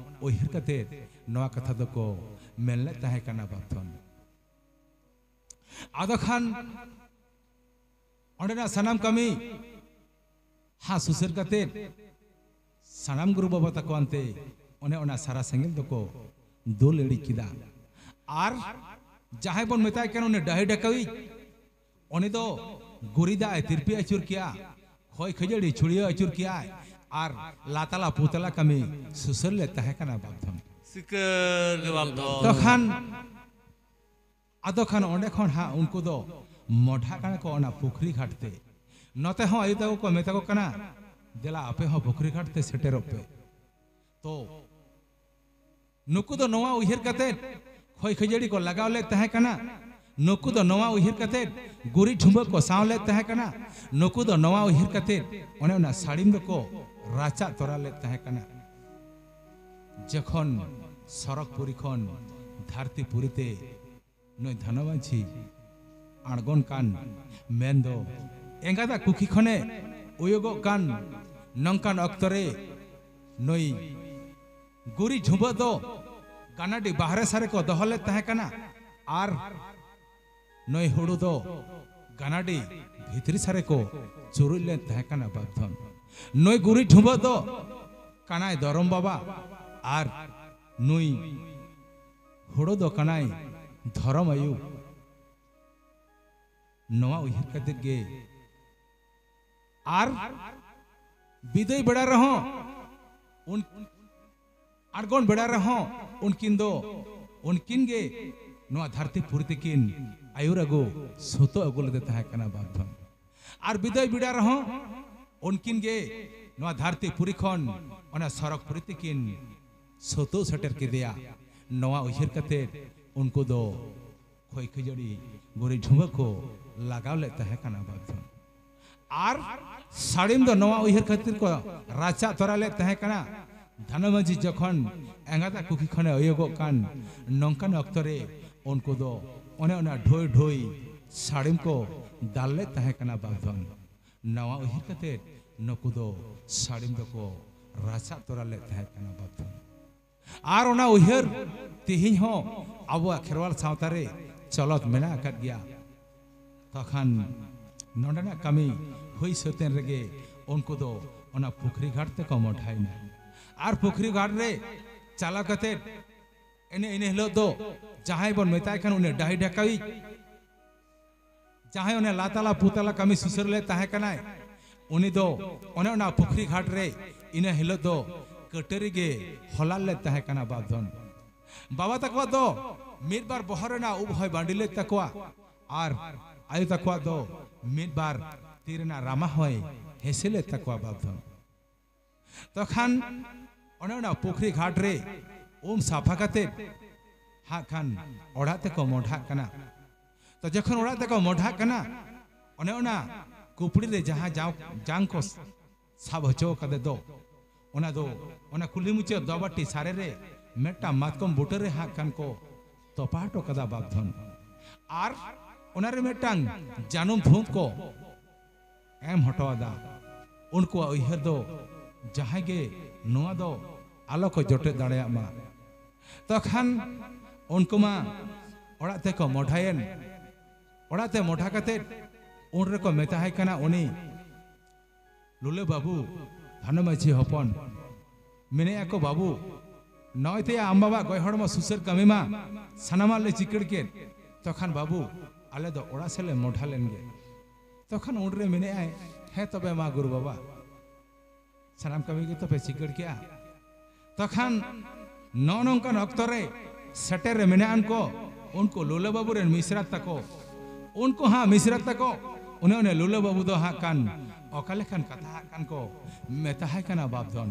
ᱩᱭᱦᱟᱹᱨ ᱠᱟᱛᱮ ᱱᱚᱣᱟ ᱠᱟᱛᱷᱟ ᱫᱚᱠᱚ ᱢᱮᱱ ᱞᱮᱫ ᱛᱟᱦᱮᱸ ᱠᱟᱱᱟ ᱵᱟᱯᱫᱷᱚᱱ᱾ ᱟᱫᱚ ᱠᱷᱟᱱ ᱚᱸᱰᱮᱱᱟᱜ ᱥᱟᱱᱟᱢ ᱠᱟᱹᱢᱤ ᱦᱟ ᱥᱩᱥᱟᱹᱨ ᱠᱟᱛᱮ ᱥᱟᱱᱟᱢ ᱜᱩᱨᱩ ᱵᱟᱵᱟ ᱛᱟᱠᱚ ᱟᱱᱛᱮ ᱚᱱᱮ ᱚᱱᱟ ᱥᱟᱨᱟ ᱥᱮᱸᱜᱮᱞ ᱫᱚᱠᱚ ᱫᱩᱞ ᱤᱲᱤᱡ ᱠᱮᱫᱟ᱾ ᱟᱨ ᱡᱟᱦᱟᱸᱭ ᱵᱚᱱ ᱢᱮᱛᱟᱭ ᱠᱟᱱᱟ ᱩᱱᱤ ᱰᱟᱹᱦᱤ ᱰᱟᱹᱠᱟᱹᱣᱤᱡ, ᱩᱱᱤ ᱫᱚ ᱜᱩᱨᱤ ᱫᱟᱜ ᱮ ᱛᱤᱨᱯᱤ ᱟᱹᱪᱩᱨ ᱠᱮᱜᱼᱟ, ᱠᱷᱚᱭ ᱠᱷᱟᱹᱡᱟᱹᱲᱤ ᱪᱷᱩᱲᱭᱟᱹᱣ ᱟᱹᱪᱩᱨ ᱠᱮᱜᱼᱟᱭ, ᱟᱨ ᱞᱟᱛᱟᱞᱟ ᱯᱩᱛᱞᱟ ᱠᱟᱹᱢᱤ ᱥᱩᱥᱟᱹᱨ ᱞᱮᱫ ᱛᱟᱦᱮᱸ ᱠᱟᱱᱟ ᱵᱟᱯᱫᱷᱚᱱ᱾ ᱥᱤᱠᱟᱹᱨ ᱜᱮ ᱵᱟᱯᱫᱷᱚᱱ᱾ ᱛᱚᱠᱷᱟᱱ ᱟᱫᱚ ᱠᱷᱟᱱ ᱚᱸᱰᱮ ᱠᱷᱚᱱ ᱦᱟᱸᱜ ᱩᱱᱠᱩ ᱫᱚ ᱢᱚᱰᱷᱟᱜ ᱠᱟᱱᱟ ᱠᱚ ᱚᱱᱟ ᱯᱩᱠᱷᱨᱤ ᱜᱷᱟᱴ ᱛᱮ᱾ ᱱᱚᱛᱮ ᱦᱚᱸ ᱟᱭᱳ ᱛᱟᱠᱚ ᱠᱚ ᱢᱮᱛᱟ ᱠᱚ ᱠᱟᱱᱟ, "ᱫᱮᱞᱟ ᱟᱯᱮ ᱦᱚᱸ ᱯᱩᱠᱷᱨᱤ ᱜᱷᱟᱴ ᱛᱮ ᱥᱮᱴᱮᱨᱚᱜ ᱯᱮ᱾" ᱛᱚ ᱱᱩᱠᱩ ᱫᱚ ᱱᱚᱣᱟ ᱩᱭᱦᱟᱹᱨ ᱠᱟᱛᱮ ᱠᱷᱚᱭ ᱠᱷᱟᱹᱡᱟᱹᱲᱤ ᱠᱚ ᱞᱟᱜᱟᱣ ᱞᱮᱫ ᱛᱟᱦᱮᱸ ᱠᱟᱱᱟ᱾ ᱱᱩᱠᱩ ᱫᱚ ᱱᱚᱣᱟ ᱩᱭᱦᱟᱹᱨ ᱠᱟᱛᱮ ᱜᱩᱨᱤᱡ ᱴᱷᱩᱢᱵᱟᱹ ᱠᱚ ᱥᱟᱶ ᱞᱮᱫ ᱛᱟᱦᱮᱸ ᱠᱟᱱᱟ᱾ ᱱᱩᱠᱩ ᱫᱚ ᱱᱚᱣᱟ ᱩᱭᱦᱟᱹᱨ ᱠᱟᱛᱮ ᱚᱱᱮ ᱚᱱᱟ ᱥᱟᱹᱲᱤᱢ ᱫᱚᱠᱚ ᱨᱟᱪᱟᱜ ᱛᱚᱨᱟ ᱞᱮᱫ ᱛᱟᱦᱮᱸ ᱠᱟᱱᱟ᱾ ᱡᱚᱠᱷᱚᱱ ᱥᱚᱨᱚᱜᱽᱯᱩᱨᱤ ᱠᱷᱚᱱ ᱫᱷᱟᱹᱨᱛᱤ ᱯᱩᱨᱤ ᱛᱮ ᱱᱩᱭ ᱫᱷᱟᱱᱟ ᱢᱟᱹᱡᱷᱤ ᱟᱬᱜᱚᱱ ᱠᱟᱱ, ᱢᱮᱱᱫᱚ ᱮᱸᱜᱟᱛᱟᱜ ᱠᱩᱠᱷᱤ ᱠᱷᱚᱱᱮ ᱩᱭᱩᱜᱚᱜ ᱠᱟᱱ ᱱᱚᱝᱠᱟᱱ ᱚᱠᱛᱚ ᱨᱮ ᱱᱩᱭ ᱜᱩᱨᱤᱡ ᱡᱷᱩᱸᱵᱟᱹᱜ ᱫᱚ ᱜᱟᱱᱟᱰᱤ ᱵᱟᱦᱨᱮ ᱥᱟᱨᱮ ᱠᱚ ᱫᱚᱦᱚ ᱞᱮᱫ ᱛᱟᱦᱮᱸ ᱠᱟᱱᱟ ᱟᱨ ᱱᱩᱭ ᱦᱩᱲᱩ ᱫᱚ ᱜᱟᱱᱟᱰᱤ ᱵᱷᱤᱛᱨᱤ ᱥᱟᱨᱮ ᱠᱚ ᱪᱩᱨᱩᱡ ᱞᱮᱫ ᱛᱟᱦᱮᱸ ᱠᱟᱱᱟ ᱵᱟᱯᱫᱷᱚᱱ᱾ ᱱᱩᱭ ᱜᱩᱨᱤᱡ ᱡᱷᱩᱸᱵᱟᱹᱜ ᱫᱚ ᱠᱟᱱᱟᱭ ᱫᱚᱨᱚᱢ ᱵᱟᱵᱟ ᱟᱨ ᱱᱩᱭ ᱦᱩᱲᱩ ᱫᱚ ᱠᱟᱱᱟᱭ ᱫᱷᱚᱨᱚᱢ ᱟᱭᱩ᱾ ᱱᱚᱣᱟ ᱩᱭᱦᱟᱹᱨ ᱠᱟᱛᱮ ᱜᱮ ᱟᱨ ᱵᱤᱫᱟᱹᱭ ᱵᱮᱲᱟ ᱨᱮᱦᱚᱸ ᱩᱱ ᱟᱬᱜᱚᱱ ᱵᱮᱲᱟ ᱨᱮᱦᱚᱸ ᱩᱱᱠᱤᱱ ᱫᱚ ᱩᱱᱠᱤᱱ ᱜᱮ ᱱᱚᱣᱟ ᱫᱷᱟᱹᱨᱛᱤ ᱯᱩᱨᱤ ᱛᱮᱠᱤᱱ ᱟᱹᱭᱩᱨ ᱟᱹᱜᱩ ᱥᱩᱛᱩᱜ ᱟᱹᱜᱩ ᱞᱮᱫᱮ ᱛᱟᱦᱮᱸ ᱠᱟᱱᱟ ᱵᱟᱯᱫᱷᱚᱱ᱾ ᱟᱨ ᱵᱤᱫᱟᱹᱭ ᱵᱮᱲᱟ ᱨᱮᱦᱚᱸ ᱩᱱᱠᱤᱱ ᱜᱮ ᱱᱚᱣᱟ ᱫᱷᱟᱹᱨᱛᱤ ᱯᱩᱨᱤ ᱠᱷᱚᱱ ᱚᱱᱟ ᱥᱚᱨᱚᱜᱽ ᱯᱩᱨᱤ ᱛᱮᱠᱤᱱ ᱥᱩᱛᱩᱜ ᱥᱮᱴᱮᱨ ᱠᱮᱫᱮᱭᱟ᱾ ᱱᱚᱣᱟ ᱩᱭᱦᱟᱹᱨ ᱠᱟᱛᱮ ᱩᱱᱠᱩ ᱫᱚ ᱠᱷᱚᱭ ᱠᱷᱟᱹᱡᱟᱹᱲᱤ ᱜᱩᱨᱤᱡ ᱡᱷᱩᱸᱵᱟᱹ ᱠᱚ ᱞᱟᱜᱟᱣ ᱞᱮᱫ ᱛᱟᱦᱮᱸ ᱠᱟᱱᱟ ᱵᱟᱯᱫᱷᱚᱱ᱾ ᱟᱨ ᱥᱟᱹᱲᱤᱢ ᱫᱚ ᱱᱚᱣᱟ ᱩᱭᱦᱟᱹᱨ ᱠᱷᱟᱹᱛᱤᱨ ᱠᱚ ᱨᱟᱪᱟᱜ ᱛᱚᱨᱟ ᱞᱮᱫ ᱛᱟᱦᱮᱸ ᱠᱟᱱᱟ, ᱫᱷᱟᱱᱟ ᱢᱟᱹᱡᱷᱤ ᱡᱚᱠᱷᱚᱱ ᱮᱸᱜᱟᱛᱟᱜ ᱠᱩᱠᱷᱤ ᱠᱷᱚᱱᱮ ᱩᱭᱩᱜᱚᱜ ᱠᱟᱱ ᱱᱚᱝᱠᱟᱱ ᱚᱠᱛᱚ ᱨᱮ ᱩᱱᱠᱩ ᱫᱚ ᱚᱱᱮ ᱚᱱᱟ ᱰᱷᱳᱭ ᱰᱷᱳᱭ ᱥᱟᱹᱲᱤᱢ ᱠᱚ ᱫᱟᱞ ᱞᱮᱫ ᱛᱟᱦᱮᱸ ᱠᱟᱱᱟ ᱵᱟᱯᱫᱷᱚᱱ᱾ ᱱᱚᱣᱟ ᱩᱭᱦᱟᱹᱨ ᱠᱟᱛᱮ ᱱᱩᱠᱩ ᱫᱚ ᱥᱟᱹᱲᱤᱢ ᱫᱚᱠᱚ ᱨᱟᱪᱟᱜ ᱛᱚᱨᱟ ᱞᱮᱫ ᱛᱟᱦᱮᱸ ᱠᱟᱱᱟ ᱵᱟᱯᱫᱷᱚᱱ᱾ ᱟᱨ ᱚᱱᱟ ᱩᱭᱦᱟᱹᱨ ᱛᱮᱦᱮᱧ ᱦᱚᱸ ᱟᱵᱚᱣᱟᱜ ᱠᱷᱮᱨᱣᱟᱞ ᱥᱟᱶᱛᱟ ᱨᱮ ᱪᱚᱞᱚᱛ ᱢᱮᱱᱟᱜ ᱟᱠᱟᱫ ᱜᱮᱭᱟ᱾ ᱛᱚᱠᱷᱟᱱ ᱱᱚᱰᱮᱱᱟᱜ ᱠᱟᱹᱢᱤ ᱦᱩᱭ ᱥᱟᱹᱛ ᱮᱱ ᱨᱮᱜᱮ ᱩᱱᱠᱩ ᱫᱚ ᱚᱱᱟ ᱯᱩᱠᱷᱨᱤ ᱜᱷᱟᱴ ᱛᱮᱠᱚ ᱢᱚᱰᱷᱟᱭᱮᱱᱟ᱾ ᱟᱨ ᱯᱩᱠᱷᱨᱤ ᱜᱷᱟᱴ ᱨᱮ ᱪᱟᱞᱟᱣ ᱠᱟᱛᱮ ᱤᱱᱟᱹ ᱤᱱᱟᱹ ᱦᱤᱞᱳᱜ ᱫᱚ ᱡᱟᱦᱟᱸᱭ ᱵᱚᱱ ᱢᱮᱛᱟᱭ ᱠᱟᱱ ᱩᱱᱤ ᱰᱟᱹᱦᱤ ᱰᱟᱠᱟᱣᱤᱡ, ᱡᱟᱦᱟᱸᱭ ᱚᱱᱮ ᱞᱟᱛᱟᱞᱟ ᱯᱩᱛᱟᱞᱟ ᱠᱟᱹᱢᱤ ᱥᱩᱥᱟᱹᱨ ᱞᱮᱫ ᱛᱟᱦᱮᱸ ᱠᱟᱱᱟᱭ, ᱩᱱᱤ ᱫᱚ ᱚᱱᱮ ᱚᱱᱟ ᱯᱩᱠᱷᱨᱤ ᱜᱷᱟᱴ ᱨᱮ ᱤᱱᱟᱹ ᱦᱤᱞᱳᱜ ᱫᱚ ᱠᱟᱹᱴᱟᱹᱨᱤ ᱜᱮ ᱦᱚᱞᱟᱞ ᱞᱮᱫ ᱛᱟᱦᱮᱸ ᱠᱟᱱᱟ ᱵᱟᱯᱫᱷᱚᱱ᱾ ᱵᱟᱵᱟ ᱛᱟᱠᱚᱣᱟᱜ ᱫᱚ ᱢᱤᱫ ᱵᱟᱨ ᱵᱚᱦᱚᱜ ᱨᱮᱱᱟᱜ ᱩᱵ ᱦᱚᱸᱭ ᱵᱟᱺᱰᱤ ᱞᱮᱫ ᱛᱟᱠᱚᱣᱟ ᱟᱨ ᱟᱭᱳ ᱛᱟᱠᱚᱣᱟᱜ ᱫᱚ ᱢᱤᱫ ᱵᱟᱨ ᱛᱤ ᱨᱮᱱᱟᱜ ᱨᱟᱢᱟ ᱦᱚᱸᱭ ᱦᱮᱸᱥᱮ ᱞᱮᱫ ᱛᱟᱠᱚᱣᱟ ᱵᱟᱯᱫᱷᱚᱱ᱾ ᱛᱚᱠᱷᱟᱱ ᱚᱱᱮ ᱚᱱᱟ ᱯᱩᱠᱷᱨᱤ ᱜᱷᱟᱴ ᱨᱮ ᱩᱢ ᱥᱟᱯᱷᱟ ᱠᱟᱛᱮ ᱦᱟᱸᱜ ᱠᱷᱟᱱ ᱚᱲᱟᱜ ᱛᱮᱠᱚ ᱢᱚᱰᱷᱟᱜ ᱠᱟᱱᱟ᱾ ᱛᱚ ᱡᱚᱠᱷᱚᱱ ᱚᱲᱟᱜ ᱛᱮᱠᱚ ᱢᱚᱰᱷᱟᱜ ᱠᱟᱱᱟ, ᱚᱱᱮ ᱚᱱᱟ ᱠᱩᱯᱲᱤ ᱨᱮ ᱡᱟᱦᱟᱸ ᱡᱟᱣ ᱡᱟᱝ ᱠᱚ ᱥᱟᱵ ᱦᱚᱪᱚ ᱠᱟᱫᱮ ᱫᱚ, ᱚᱱᱟ ᱫᱚ ᱚᱱᱟ ᱠᱩᱞᱦᱤ ᱢᱩᱪᱟᱹᱫ ᱫᱚᱵᱟᱴᱤ ᱥᱟᱨᱮ ᱨᱮ ᱢᱤᱫᱴᱟᱝ ᱢᱟᱛᱠᱚᱢ ᱵᱩᱴᱟᱹ ᱨᱮ ᱦᱟᱸᱜ ᱠᱷᱟᱱ ᱠᱚ ᱛᱚᱯᱟ ᱦᱚᱴᱚ ᱠᱟᱫᱟ ᱵᱟᱯᱫᱷᱚᱱ᱾ ᱟᱨ ᱚᱱᱟᱨᱮ ᱢᱤᱫᱴᱟᱝ ᱡᱟᱹᱱᱩᱢ ᱫᱷᱩᱸᱫ ᱠᱚ ᱮᱢ ᱦᱚᱴᱚ ᱟᱫᱟ᱾ ᱩᱱᱠᱩᱣᱟᱜ ᱩᱭᱦᱟᱹᱨ ᱫᱚ ᱡᱟᱦᱟᱸᱭ ᱜᱮ ᱱᱚᱣᱟ ᱫᱚ ᱟᱞᱚ ᱠᱚ ᱡᱚᱴᱮᱫ ᱫᱟᱲᱮᱭᱟᱜ ᱢᱟ᱾ ᱛᱚᱠᱷᱟᱱ ᱩᱱᱠᱩ ᱢᱟ ᱚᱲᱟᱜ ᱛᱮᱠᱚ ᱢᱚᱰᱷᱟᱭᱮᱱ᱾ ᱚᱲᱟᱜ ᱛᱮ ᱢᱚᱰᱷᱟ ᱠᱟᱛᱮ ᱩᱱ ᱨᱮᱠᱚ ᱢᱮᱛᱟᱭ ᱠᱟᱱᱟ ᱩᱱᱤ ᱞᱩᱞᱟᱹ ᱵᱟᱹᱵᱩ, ᱫᱷᱟᱱᱚ ᱢᱟᱹᱡᱷᱤ ᱦᱚᱯᱚᱱ, ᱢᱮᱱᱮᱜᱼᱟ ᱠᱚ, "ᱵᱟᱹᱵᱩ, ᱱᱚᱜᱼᱚᱭ ᱛᱮᱭᱟ ᱟᱢ ᱵᱟᱵᱟ ᱜᱚᱡ ᱦᱚᱲᱢᱚ ᱥᱩᱥᱟᱹᱨ ᱠᱟᱹᱢᱤ ᱢᱟ ᱥᱟᱱᱟᱢᱟᱜ ᱞᱮ ᱪᱤᱠᱟᱹᱲ ᱠᱮᱫ, ᱛᱚᱠᱷᱟᱱ ᱵᱟᱹᱵᱩ, ᱟᱞᱮ ᱫᱚ ᱚᱲᱟᱜ ᱥᱮᱫ ᱞᱮ ᱢᱚᱰᱷᱟ ᱞᱮᱱ ᱜᱮ᱾" ᱛᱚᱠᱷᱟᱱ ᱩᱱᱨᱮ ᱢᱮᱱᱮᱜᱼᱟᱭ, "ᱦᱮᱸ ᱛᱚᱵᱮ ᱢᱟ ᱜᱩᱨᱩ ᱵᱟᱵᱟ, ᱥᱟᱱᱟᱢ ᱠᱟᱹᱢᱤ ᱜᱮᱛᱚ ᱯᱮ ᱪᱤᱠᱟᱹᱲ ᱠᱮᱜᱼᱟ᱾" ᱛᱚᱠᱷᱟᱱ ᱱᱚᱜᱼᱚ ᱱᱚᱝᱠᱟᱱ ᱚᱠᱛᱚ ᱨᱮ ᱥᱮᱴᱮᱨ ᱨᱮ ᱢᱮᱱᱟᱜ ᱟᱱ ᱠᱚ, ᱩᱱᱠᱩ ᱞᱩᱞᱟᱹ ᱵᱟᱹᱵᱩ ᱨᱮᱱ ᱢᱤᱥᱨᱟᱛ ᱛᱟᱠᱚ, ᱩᱱᱠᱩ ᱦᱟᱸᱜ ᱢᱤᱥᱨᱟᱛ ᱛᱟᱠᱚ, ᱩᱱᱤ ᱩᱱᱤ ᱞᱩᱞᱟᱹ ᱵᱟᱹᱵᱩ ᱫᱚ ᱦᱟᱸᱜ ᱠᱟᱱ ᱚᱠᱟ ᱞᱮᱠᱟᱱ ᱠᱟᱛᱷᱟ ᱦᱟᱸᱜ ᱠᱟᱱ ᱠᱚ ᱢᱮᱛᱟᱦᱟᱭ ᱠᱟᱱᱟ ᱵᱟᱯᱫᱷᱚᱱ᱾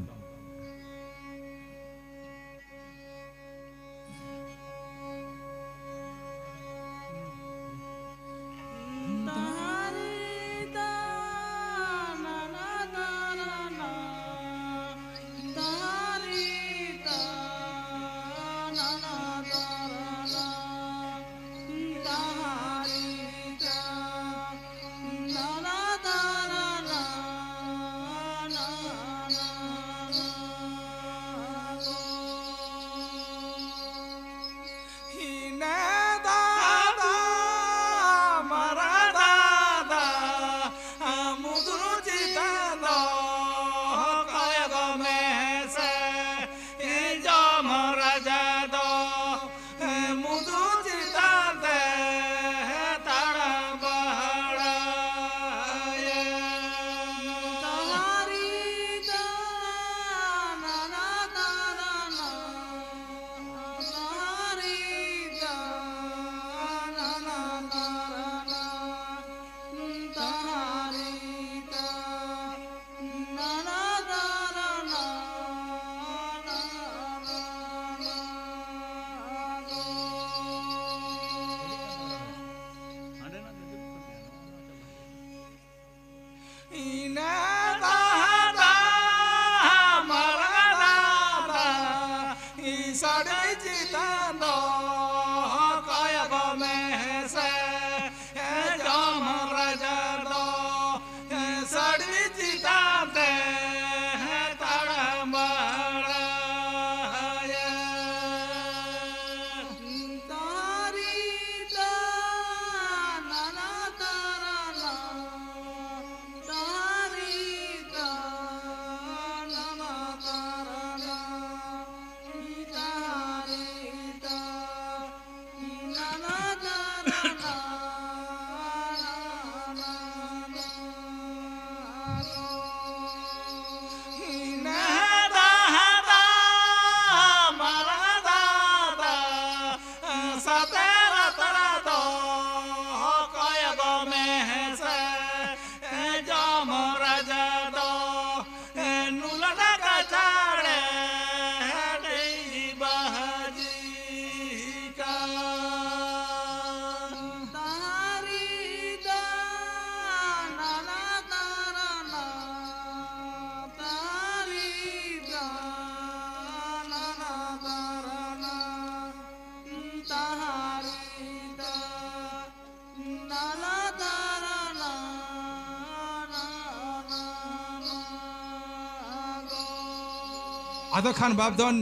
ᱟᱫᱚ ᱠᱷᱟᱱ ᱵᱟᱯᱫᱷᱚᱱ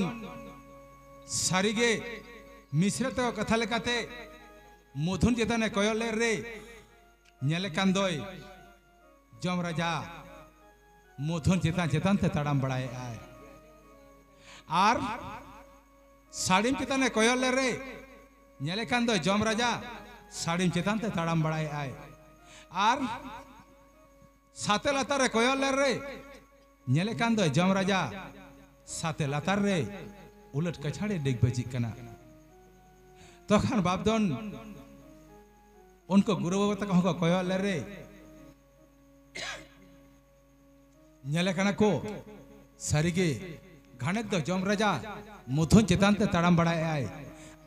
ᱥᱟᱹᱨᱤᱜᱮ ᱢᱤᱥᱨᱟ ᱛᱟᱠᱚ ᱠᱟᱛᱷᱟ ᱞᱮᱠᱟᱛᱮ ᱢᱚᱫᱷᱩᱱ ᱪᱮᱛᱟᱱᱮ ᱠᱚᱭᱚᱜ ᱞᱮᱫ ᱨᱮ ᱧᱮᱞᱮ ᱠᱟᱱ ᱫᱚᱭ ᱡᱚᱢ ᱨᱟᱡᱟ ᱢᱚᱫᱷᱩᱱ ᱪᱮᱛᱟᱱ ᱪᱮᱛᱟᱱ ᱛᱮ ᱛᱟᱲᱟᱢ ᱵᱟᱲᱟᱭᱮᱫᱼᱟᱭ᱾ ᱟᱨ ᱥᱟᱹᱲᱤᱢ ᱪᱮᱛᱟᱱᱮ ᱠᱚᱭᱚᱜ ᱞᱮᱫ ᱨᱮ ᱧᱮᱞᱮ ᱠᱟᱱ ᱫᱚᱭ ᱡᱚᱢ ᱨᱟᱡᱟ ᱥᱟᱹᱲᱤᱢ ᱪᱮᱛᱟᱱ ᱛᱮ ᱛᱟᱲᱟᱢ ᱵᱟᱲᱟᱭᱮᱫᱼᱟᱭ᱾ ᱟᱨ ᱥᱟᱛᱮ ᱞᱟᱛᱟᱨ ᱨᱮ ᱠᱚᱭᱚᱜ ᱞᱮᱫ ᱨᱮ ᱧᱮᱞᱮ ᱠᱟᱱ ᱫᱚᱭ ᱡᱚᱢ ᱨᱟᱡᱟ ᱥᱟᱛᱮ ᱞᱟᱛᱟᱨ ᱨᱮ ᱩᱞᱟᱹᱴ ᱠᱟᱪᱷᱟᱲᱮ ᱰᱮᱜ ᱵᱟᱹᱡᱤᱜ ᱠᱟᱱᱟ᱾ ᱛᱚᱠᱷᱟᱱ ᱵᱟᱯᱫᱷᱚᱱ ᱩᱱᱠᱩ ᱜᱩᱨᱩ ᱵᱟᱵᱟ ᱛᱟᱠᱚ ᱦᱚᱸᱠᱚ ᱠᱚᱭᱚᱜ ᱞᱮᱫ ᱨᱮ ᱧᱮᱞᱮ ᱠᱟᱱᱟ ᱠᱚ, ᱥᱟᱹᱨᱤᱜᱮ ᱜᱷᱟᱱᱮᱠ ᱫᱚ ᱡᱚᱢ ᱨᱟᱡᱟ ᱢᱚᱫᱷᱩᱱ ᱪᱮᱛᱟᱱ ᱛᱮ ᱛᱟᱲᱟᱢ ᱵᱟᱲᱟᱭᱮᱫᱼᱟᱭ,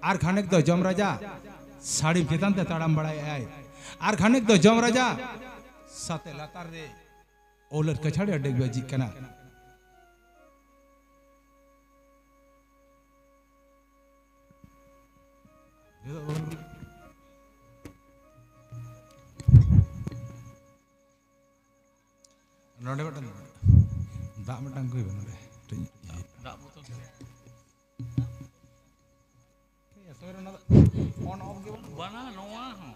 ᱟᱨ ᱜᱷᱟᱱᱮᱠ ᱫᱚ ᱡᱚᱢ ᱨᱟᱡᱟ ᱥᱟᱹᱲᱤᱢ ᱪᱮᱛᱟᱱ ᱛᱮ ᱛᱟᱲᱟᱢ ᱵᱟᱲᱟᱭᱮᱫᱼᱟᱭ, ᱟᱨ ᱜᱷᱟᱱᱮᱠ ᱫᱚ ᱡᱚᱢ ᱨᱟᱡᱟ ᱥᱟᱛᱮ ᱞᱟᱛᱟᱨ ᱨᱮ ᱩᱞᱟᱹᱴ ᱠᱟᱪᱷᱟᱲᱮ ᱰᱮᱜ ᱵᱟᱹᱡᱤᱜ ᱠᱟᱱᱟ᱾ ᱱᱚᱰᱮ ᱢᱤᱫᱴᱟᱝ ᱫᱟᱜ ᱢᱤᱫᱴᱟᱝ ᱟᱹᱜᱩᱭ ᱵᱮᱱ ᱱᱚᱰᱮ᱾ ᱢᱤᱫᱴᱟᱝ ᱫᱟᱜ ᱵᱳᱛᱚᱞ᱾ ᱮᱛᱚ ᱨᱮ ᱚᱱᱟ ᱫᱚ on off ᱜᱮ ᱵᱟᱹᱱᱩᱜᱼᱟ᱾ ᱵᱟᱝᱟ, ᱱᱚᱣᱟ ᱦᱚᱸ᱾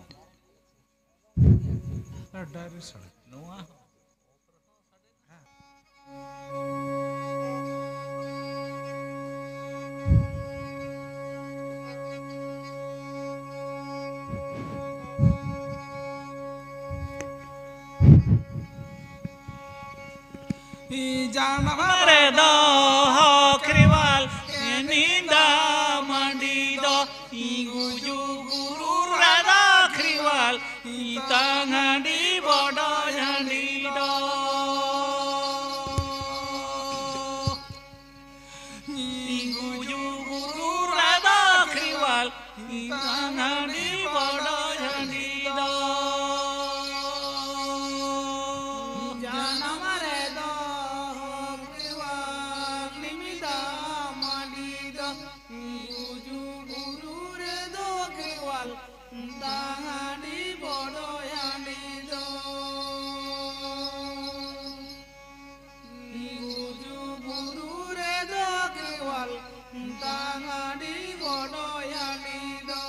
ᱟᱨ ᱰᱟᱭᱨᱮᱠᱴ ᱥᱟᱲᱮ᱾ ᱱᱚᱣᱟ ᱦᱚᱸ᱾ ᱡᱟᱱᱟᱢ ᱨᱮᱫᱚ ᱠᱷᱨᱤᱣᱟᱞ ᱱᱤᱫᱟ ᱢᱟᱹᱰᱤ ᱫᱚ, ᱜᱩᱡᱩᱜ ᱜᱩᱨᱩ ᱨᱮᱫᱚ ᱠᱷᱨᱤᱣᱟᱞ ᱛᱟᱝ ᱦᱟᱺᱰᱤ ᱵᱚᱰᱚᱡ ᱦᱟᱺᱰᱤ ᱫᱚ᱾ ᱜᱩᱡᱩᱜ ᱜᱩᱨᱩ ᱨᱮᱫᱚ ᱠᱷᱨᱤᱣᱟᱞ ᱛᱟᱝ ᱦᱟᱺᱰᱤ ᱵᱚᱰᱚᱡ ᱦᱟᱺᱰᱤ ᱫᱚ᱾ ᱡᱟᱱᱟᱢ ᱨᱮᱫᱚ ᱠᱷᱨᱤᱣᱟᱞ ᱱᱤᱢᱤᱫᱟ ᱢᱟᱹᱰᱤ ᱫᱚ, ᱜᱩᱡᱩᱜ ᱜᱩᱨᱩ ᱨᱮᱫᱚ ᱠᱷᱨᱤᱣᱟᱞ ᱛᱟᱝ ᱦᱟᱺᱰᱤ ᱵᱚᱰᱚᱡ ᱦᱟᱺᱰᱤ ᱫᱚ᱾ ᱜᱩᱡᱩᱜ ᱜᱩᱨᱩ ᱨᱮᱫᱚ ᱠᱷᱨᱤᱣᱟᱞ ᱛᱟᱝ ᱦᱟᱺᱰᱤ ᱵᱚᱰᱚᱡ ᱦᱟᱺᱰᱤ ᱫᱚ᱾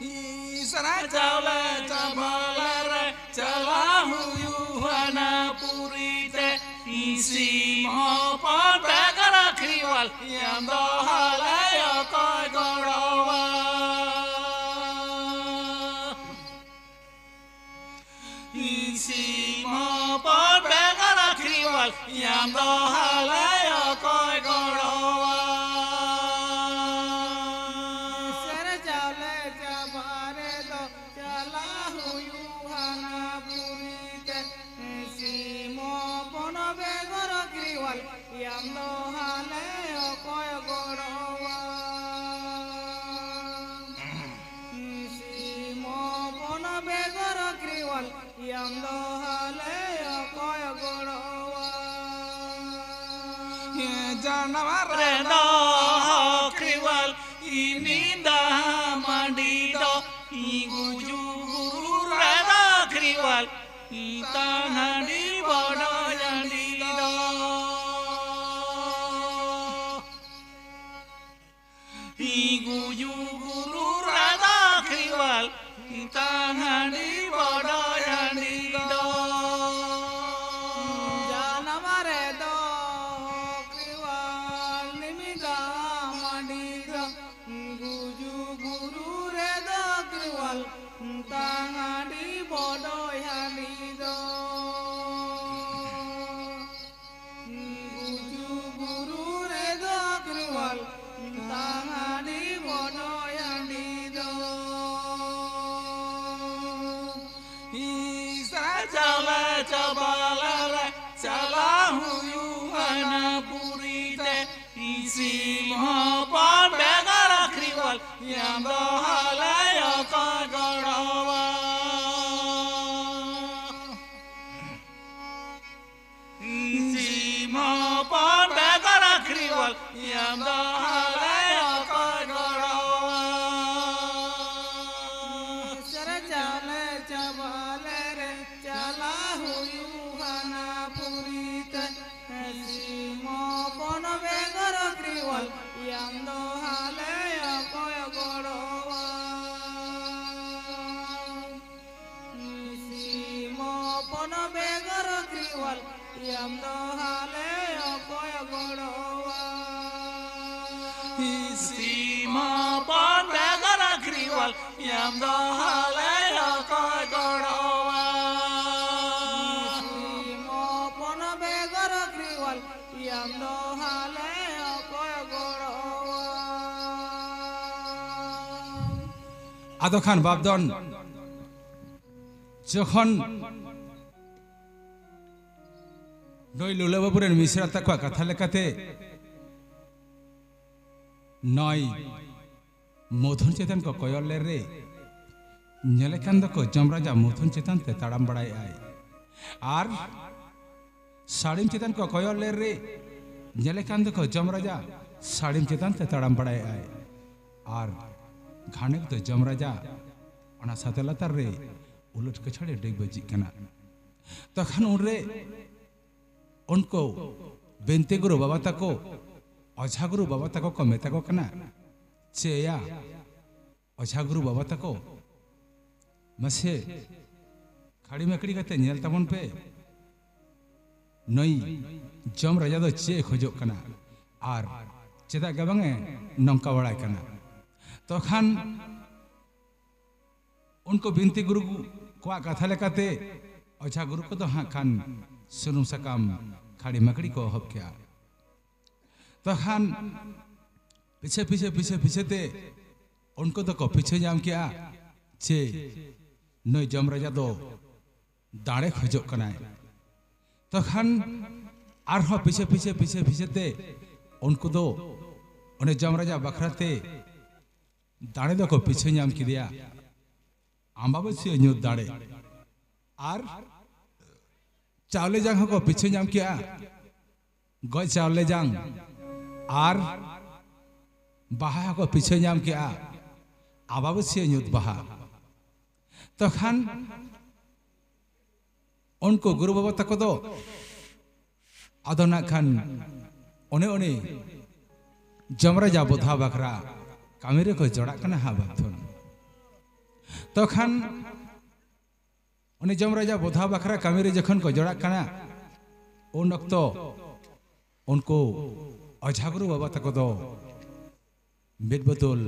ᱤᱥᱨᱟ ᱪᱟᱣᱞᱮ ᱪᱟᱵᱟᱞᱮ ᱨᱮ ᱪᱟᱞᱟᱣ ᱦᱩᱭᱩᱜ ᱦᱟᱱᱟ ᱯᱩᱨᱤ ᱛᱮ᱾ ᱥᱤᱢ ᱦᱚᱯᱚᱱ ᱵᱮᱜᱚᱨ ᱠᱷᱨᱤᱣᱟᱞ ᱭᱟᱢ ᱫᱚ ᱦᱟᱞᱮ ᱚᱠᱚᱭ ᱜᱚᱲᱚᱣᱟ᱾ ᱥᱤᱢ ᱦᱚᱯᱚᱱ ᱵᱮᱜᱚᱨ ᱠᱷᱨᱤᱣᱟᱞ ᱭᱟᱢ ᱫᱚ ᱦᱟᱞᱮ ᱚᱠᱚᱭ ᱜᱚᱲᱚᱣᱟ᱾ ᱥᱮᱨ ᱪᱟᱣᱞᱮ ᱪᱟᱵᱟ ᱨᱮᱫᱚ ᱪᱟᱞᱟᱣ ᱦᱩᱭᱩᱜ ᱦᱟᱱᱟ ᱯᱩᱨᱤ ᱛᱮ᱾ ᱥᱤᱢ ᱦᱚᱯᱚᱱ ᱵᱮᱜᱚᱨ ᱠᱷᱨᱤᱣᱟᱞ ᱭᱟᱢ ᱫᱚ ᱦᱟᱞᱮ ᱚᱠᱚᱭ ᱜᱚᱲᱚᱣᱟ᱾ ᱥᱤᱢ ᱦᱚᱯᱚᱱ ᱵᱮᱜᱚᱨ ᱠᱷᱨᱤᱣᱟᱞ ᱭᱟᱢ ᱫᱚ ᱦᱟᱞᱮ ᱚᱠᱚᱭ ᱜᱚᱲᱚᱣᱟ᱾ ᱡᱟᱱᱟᱢ ᱨᱮᱫᱚ ᱠᱷᱨᱤᱣᱟᱞ ᱤᱱᱤ ᱫᱟ ᱢᱟᱹᱰᱤ ᱫᱚ, ᱜᱩᱡᱩᱜ ᱜᱩᱨᱩ ᱨᱮᱫᱚ ᱠᱷᱨᱤᱣᱟᱞ ᱛᱟᱝ ᱦᱟᱺᱰᱤ ᱵᱚᱰᱚᱡ ᱦᱟᱺᱰᱤ ᱫᱚ᱾ ᱜᱩᱡᱩᱜ ᱜᱩᱨᱩ ᱨᱮᱫᱚ ᱠᱷᱨᱤᱣᱟᱞ ᱛᱟᱝ ᱦᱟᱺᱰᱤ ᱵᱚᱰᱚᱡ ᱦᱟᱺᱰᱤ ᱫᱚ᱾ ᱡᱟᱱᱟᱢ ᱨᱮᱫᱚ ᱠᱷᱨᱤᱣᱟᱞ ᱱᱤᱢᱤᱫᱟ ᱢᱟᱹᱰᱤ ᱫᱚ, ᱜᱩᱡᱩᱜ ᱜᱩᱨᱩ ᱨᱮᱫᱚ ᱠᱷᱨᱤᱣᱟᱞ ᱛᱟᱝ ᱦᱟᱺᱰᱤ ᱵᱚᱰᱚᱡ ᱦᱟᱺᱰᱤ ᱫᱚ᱾ ᱪᱟᱵᱟ ᱞᱮᱨᱮ ᱪᱟᱞᱟᱣ ᱦᱩᱭᱩᱜᱼᱟ ᱱᱟ ᱯᱩᱨᱤ ᱛᱮ᱾ ᱥᱤᱢ ᱦᱚᱯᱚᱱ ᱵᱮᱜᱚᱨ ᱠᱷᱨᱤᱣᱟᱞ ᱧᱟᱢ ᱫᱚ ᱦᱟᱞᱮ ᱚᱠᱚᱭ ᱜᱚᱲᱚᱣᱟ? ᱥᱤᱢ ᱦᱚᱯᱚᱱ ᱵᱮᱜᱚᱨ ᱠᱷᱨᱤᱣᱟᱞ ᱧᱟᱢ ᱫᱚ ᱦᱟᱞᱮ ᱚᱠᱚᱭ ᱜᱚᱲᱚᱣᱟ? ᱥᱮᱨᱮᱧ ᱪᱟᱣᱞᱮ ᱪᱟᱵᱟ ᱞᱮᱨᱮ ᱪᱟᱞᱟᱣ ᱦᱩᱭᱩᱜᱼᱟ ᱱᱟ ᱯᱩᱨᱤ ᱛᱮ᱾ ᱥᱤᱢ ᱦᱚᱯᱚᱱ ᱵᱮᱜᱚᱨ ᱠᱷᱨᱤᱣᱟᱞ ᱧᱟᱢ ᱫᱚ ᱦᱟᱞᱮ ᱚᱠᱚᱭ ᱜᱚᱲᱚᱣᱟ? ᱥᱤᱢ ᱦᱚᱯᱚᱱ ᱵᱮᱜᱚᱨ ᱠᱷᱨᱤᱣᱟᱞ ᱧᱟᱢ ᱫᱚ ᱦᱟᱞᱮ ᱚᱠᱚᱭ ᱜᱚᱲᱚᱣᱟ? ᱥᱤᱢ ᱦᱚᱯᱚᱱ ᱵᱮᱜᱚᱨ ᱠᱷᱨᱤᱣᱟᱞ ᱧᱟᱢ ᱫᱚ ᱦᱟᱞᱮ ᱚᱠᱚᱭ ᱜᱚᱲᱚᱣᱟ? ᱥᱤᱢ ᱦᱚᱯᱚᱱ ᱵᱮᱜᱚᱨ ᱠᱷᱨᱤᱣᱟᱞ ᱧᱟᱢ ᱫᱚ ᱦᱟᱞᱮ ᱚᱠᱚᱭ ᱜᱚᱲᱚᱣᱟ? ᱟᱫᱚ ᱠᱷᱟᱱ ᱵᱟᱯᱫᱚᱱ ᱡᱚᱠᱷᱚᱱ ᱱᱩᱭ ᱞᱩᱞᱟᱹ ᱵᱟᱹᱵᱩ ᱨᱮᱱ ᱢᱤᱥᱨᱟ ᱛᱟᱠᱚᱣᱟᱜ ᱠᱟᱛᱷᱟ ᱞᱮᱠᱟᱛᱮ ᱱᱚᱭ ᱢᱚᱫᱷᱩᱱ ᱪᱮᱛᱟᱱ ᱠᱚ ᱠᱚᱭᱚᱜ ᱞᱮ ᱨᱮ ᱧᱮᱞᱮ ᱠᱟᱱ ᱫᱚᱠᱚ ᱡᱚᱢ ᱨᱟᱡᱟ ᱢᱚᱫᱷᱩᱱ ᱪᱮᱛᱟᱱ ᱛᱮ ᱛᱟᱲᱟᱢ ᱵᱟᱲᱟᱭᱮᱫᱼᱟᱭ᱾ ᱟᱨ ᱥᱟᱹᱲᱤᱢ ᱪᱮᱛᱟᱱ ᱠᱚ ᱠᱚᱭᱚᱜ ᱞᱮ ᱨᱮ ᱧᱮᱞᱮ ᱠᱟᱱ ᱫᱚᱠᱚ ᱡᱚᱢ ᱨᱟᱡᱟ ᱥᱟᱹᱲᱤᱢ ᱪᱮᱛᱟᱱ ᱛᱮ ᱛᱟᱲᱟᱢ ᱵᱟᱲᱟᱭᱮᱫᱼᱟᱭ᱾ ᱟᱨ ᱜᱷᱟᱱᱮ ᱫᱚ ᱡᱚᱢ ᱨᱟᱡᱟ ᱚᱱᱟ ᱥᱟᱛᱮ ᱞᱟᱛᱟᱨ ᱨᱮ ᱩᱞᱟᱹᱴ ᱠᱟᱹᱪᱷᱟᱹᱲᱮ ᱰᱮᱜ ᱵᱟᱹᱡᱤᱜ ᱠᱟᱱᱟ᱾ ᱛᱚᱠᱷᱟᱱ ᱩᱱᱨᱮ ᱩᱱᱠᱩ ᱵᱤᱱᱛᱤ ᱜᱩᱨᱩ ᱵᱟᱵᱟ ᱛᱟᱠᱚ, ᱚᱡᱷᱟ ᱜᱩᱨᱩ ᱵᱟᱵᱟ ᱛᱟᱠᱚ ᱠᱚ ᱢᱮᱛᱟ ᱠᱚ ᱠᱟᱱᱟ, ᱪᱮ ᱭᱟ, ᱚᱡᱷᱟ ᱜᱩᱨᱩ ᱵᱟᱵᱟ ᱛᱟᱠᱚ, ᱢᱟᱥᱮ ᱠᱷᱟᱹᱲᱤ ᱢᱟᱹᱠᱲᱤ ᱠᱟᱛᱮ ᱧᱮᱞ ᱛᱟᱵᱚᱱ ᱯᱮ, ᱱᱩᱭ ᱡᱚᱢ ᱨᱟᱡᱟ ᱫᱚ ᱪᱮᱫ ᱮ ᱠᱷᱚᱡᱚᱜ ᱠᱟᱱᱟ ᱟᱨ ᱪᱮᱫᱟᱜ ᱜᱮ ᱵᱟᱝ ᱮ ᱱᱚᱝᱠᱟ ᱵᱟᱲᱟᱭ ᱠᱟᱱᱟ᱾ ᱛᱚᱠᱷᱟᱱ ᱩᱱᱠᱩ ᱵᱤᱱᱛᱤ ᱜᱩᱨᱩ ᱠᱚᱣᱟᱜ ᱠᱟᱛᱷᱟ ᱞᱮᱠᱟᱛᱮ ᱚᱡᱷᱟ ᱜᱩᱨᱩ ᱠᱚᱫᱚ ᱦᱟᱸᱜ ᱠᱷᱟᱱ ᱥᱩᱱᱩᱢ ᱥᱟᱠᱟᱢ ᱠᱷᱟᱹᱲᱤ ᱢᱟᱹᱠᱲᱤ ᱠᱚ ᱮᱦᱚᱵ ᱠᱮᱜᱼᱟ᱾ ᱛᱚᱠᱷᱟᱱ ᱯᱤᱪᱷᱟᱹ ᱯᱤᱪᱷᱟᱹ ᱯᱤᱪᱷᱟᱹ ᱯᱤᱪᱷᱟᱹ ᱛᱮ ᱩᱱᱠᱩ ᱫᱚᱠᱚ ᱯᱤᱪᱷᱟᱹ ᱧᱟᱢ ᱠᱮᱜᱼᱟ ᱡᱮ ᱱᱩᱭ ᱡᱚᱢ ᱨᱟᱡᱟ ᱫᱚ ᱫᱟᱲᱮ ᱠᱷᱚᱡᱚᱜ ᱠᱟᱱᱟᱭ᱾ ᱛᱚᱠᱷᱟᱱ ᱟᱨᱦᱚᱸ ᱯᱤᱪᱷᱮ ᱯᱤᱪᱷᱮ ᱯᱤᱪᱷᱮ ᱯᱤᱪᱷᱮ ᱛᱮ ᱩᱱᱠᱩ ᱫᱚ ᱚᱱᱮ ᱡᱚᱢ ᱨᱟᱡᱟ ᱵᱟᱠᱷᱨᱟ ᱛᱮ ᱫᱟᱲᱮ ᱫᱚᱠᱚ ᱯᱤᱪᱷᱟᱹ ᱧᱟᱢ ᱠᱮᱫᱮᱭᱟ, ᱟᱢᱵᱟᱵᱟᱹᱥᱭᱟᱹ ᱧᱩᱛ ᱫᱟᱲᱮ᱾ ᱟᱨ ᱪᱟᱣᱞᱮ ᱡᱟᱝ ᱦᱚᱸᱠᱚ ᱯᱤᱪᱷᱟᱹ ᱧᱟᱢ ᱠᱮᱜᱼᱟ, ᱜᱚᱡ ᱪᱟᱣᱞᱮ ᱡᱟᱝ᱾ ᱟᱨ ᱵᱟᱦᱟ ᱦᱚᱸᱠᱚ ᱯᱤᱪᱷᱟᱹ ᱧᱟᱢ ᱠᱮᱜᱼᱟ, ᱟᱢᱵᱟᱵᱟᱹᱥᱭᱟᱹ ᱧᱩᱛ ᱵᱟᱦᱟ᱾ ᱛᱚᱠᱷᱟᱱ ᱩᱱᱠᱩ ᱜᱩᱨᱩ ᱵᱟᱵᱟ ᱛᱟᱠᱚ ᱫᱚ ᱟᱫᱚ ᱱᱟᱜ ᱠᱷᱟᱱ ᱚᱱᱮ ᱩᱱᱤ ᱡᱚᱢ ᱨᱟᱡᱟ ᱵᱚᱫᱷᱟ ᱵᱟᱠᱷᱨᱟ ᱠᱟᱹᱢᱤ ᱨᱮᱠᱚ ᱡᱚᱲᱟᱜ ᱠᱟᱱᱟ ᱦᱟᱸᱜ ᱵᱟᱠᱷᱟᱱ᱾ ᱛᱚᱠᱷᱟᱱ ᱩᱱᱤ ᱡᱚᱢ ᱨᱟᱡᱟ ᱵᱚᱫᱷᱟ ᱵᱟᱠᱷᱨᱟ ᱠᱟᱹᱢᱤ ᱨᱮ ᱡᱚᱠᱷᱚᱱ ᱠᱚ ᱡᱚᱲᱟᱜ ᱠᱟᱱᱟ, ᱩᱱ ᱚᱠᱛᱚ ᱩᱱᱠᱩ ᱚᱡᱷᱟ ᱜᱩᱨᱩ ᱵᱟᱵᱟ ᱛᱟᱠᱚ ᱫᱚ ᱢᱤᱫ ᱵᱳᱛᱚᱞ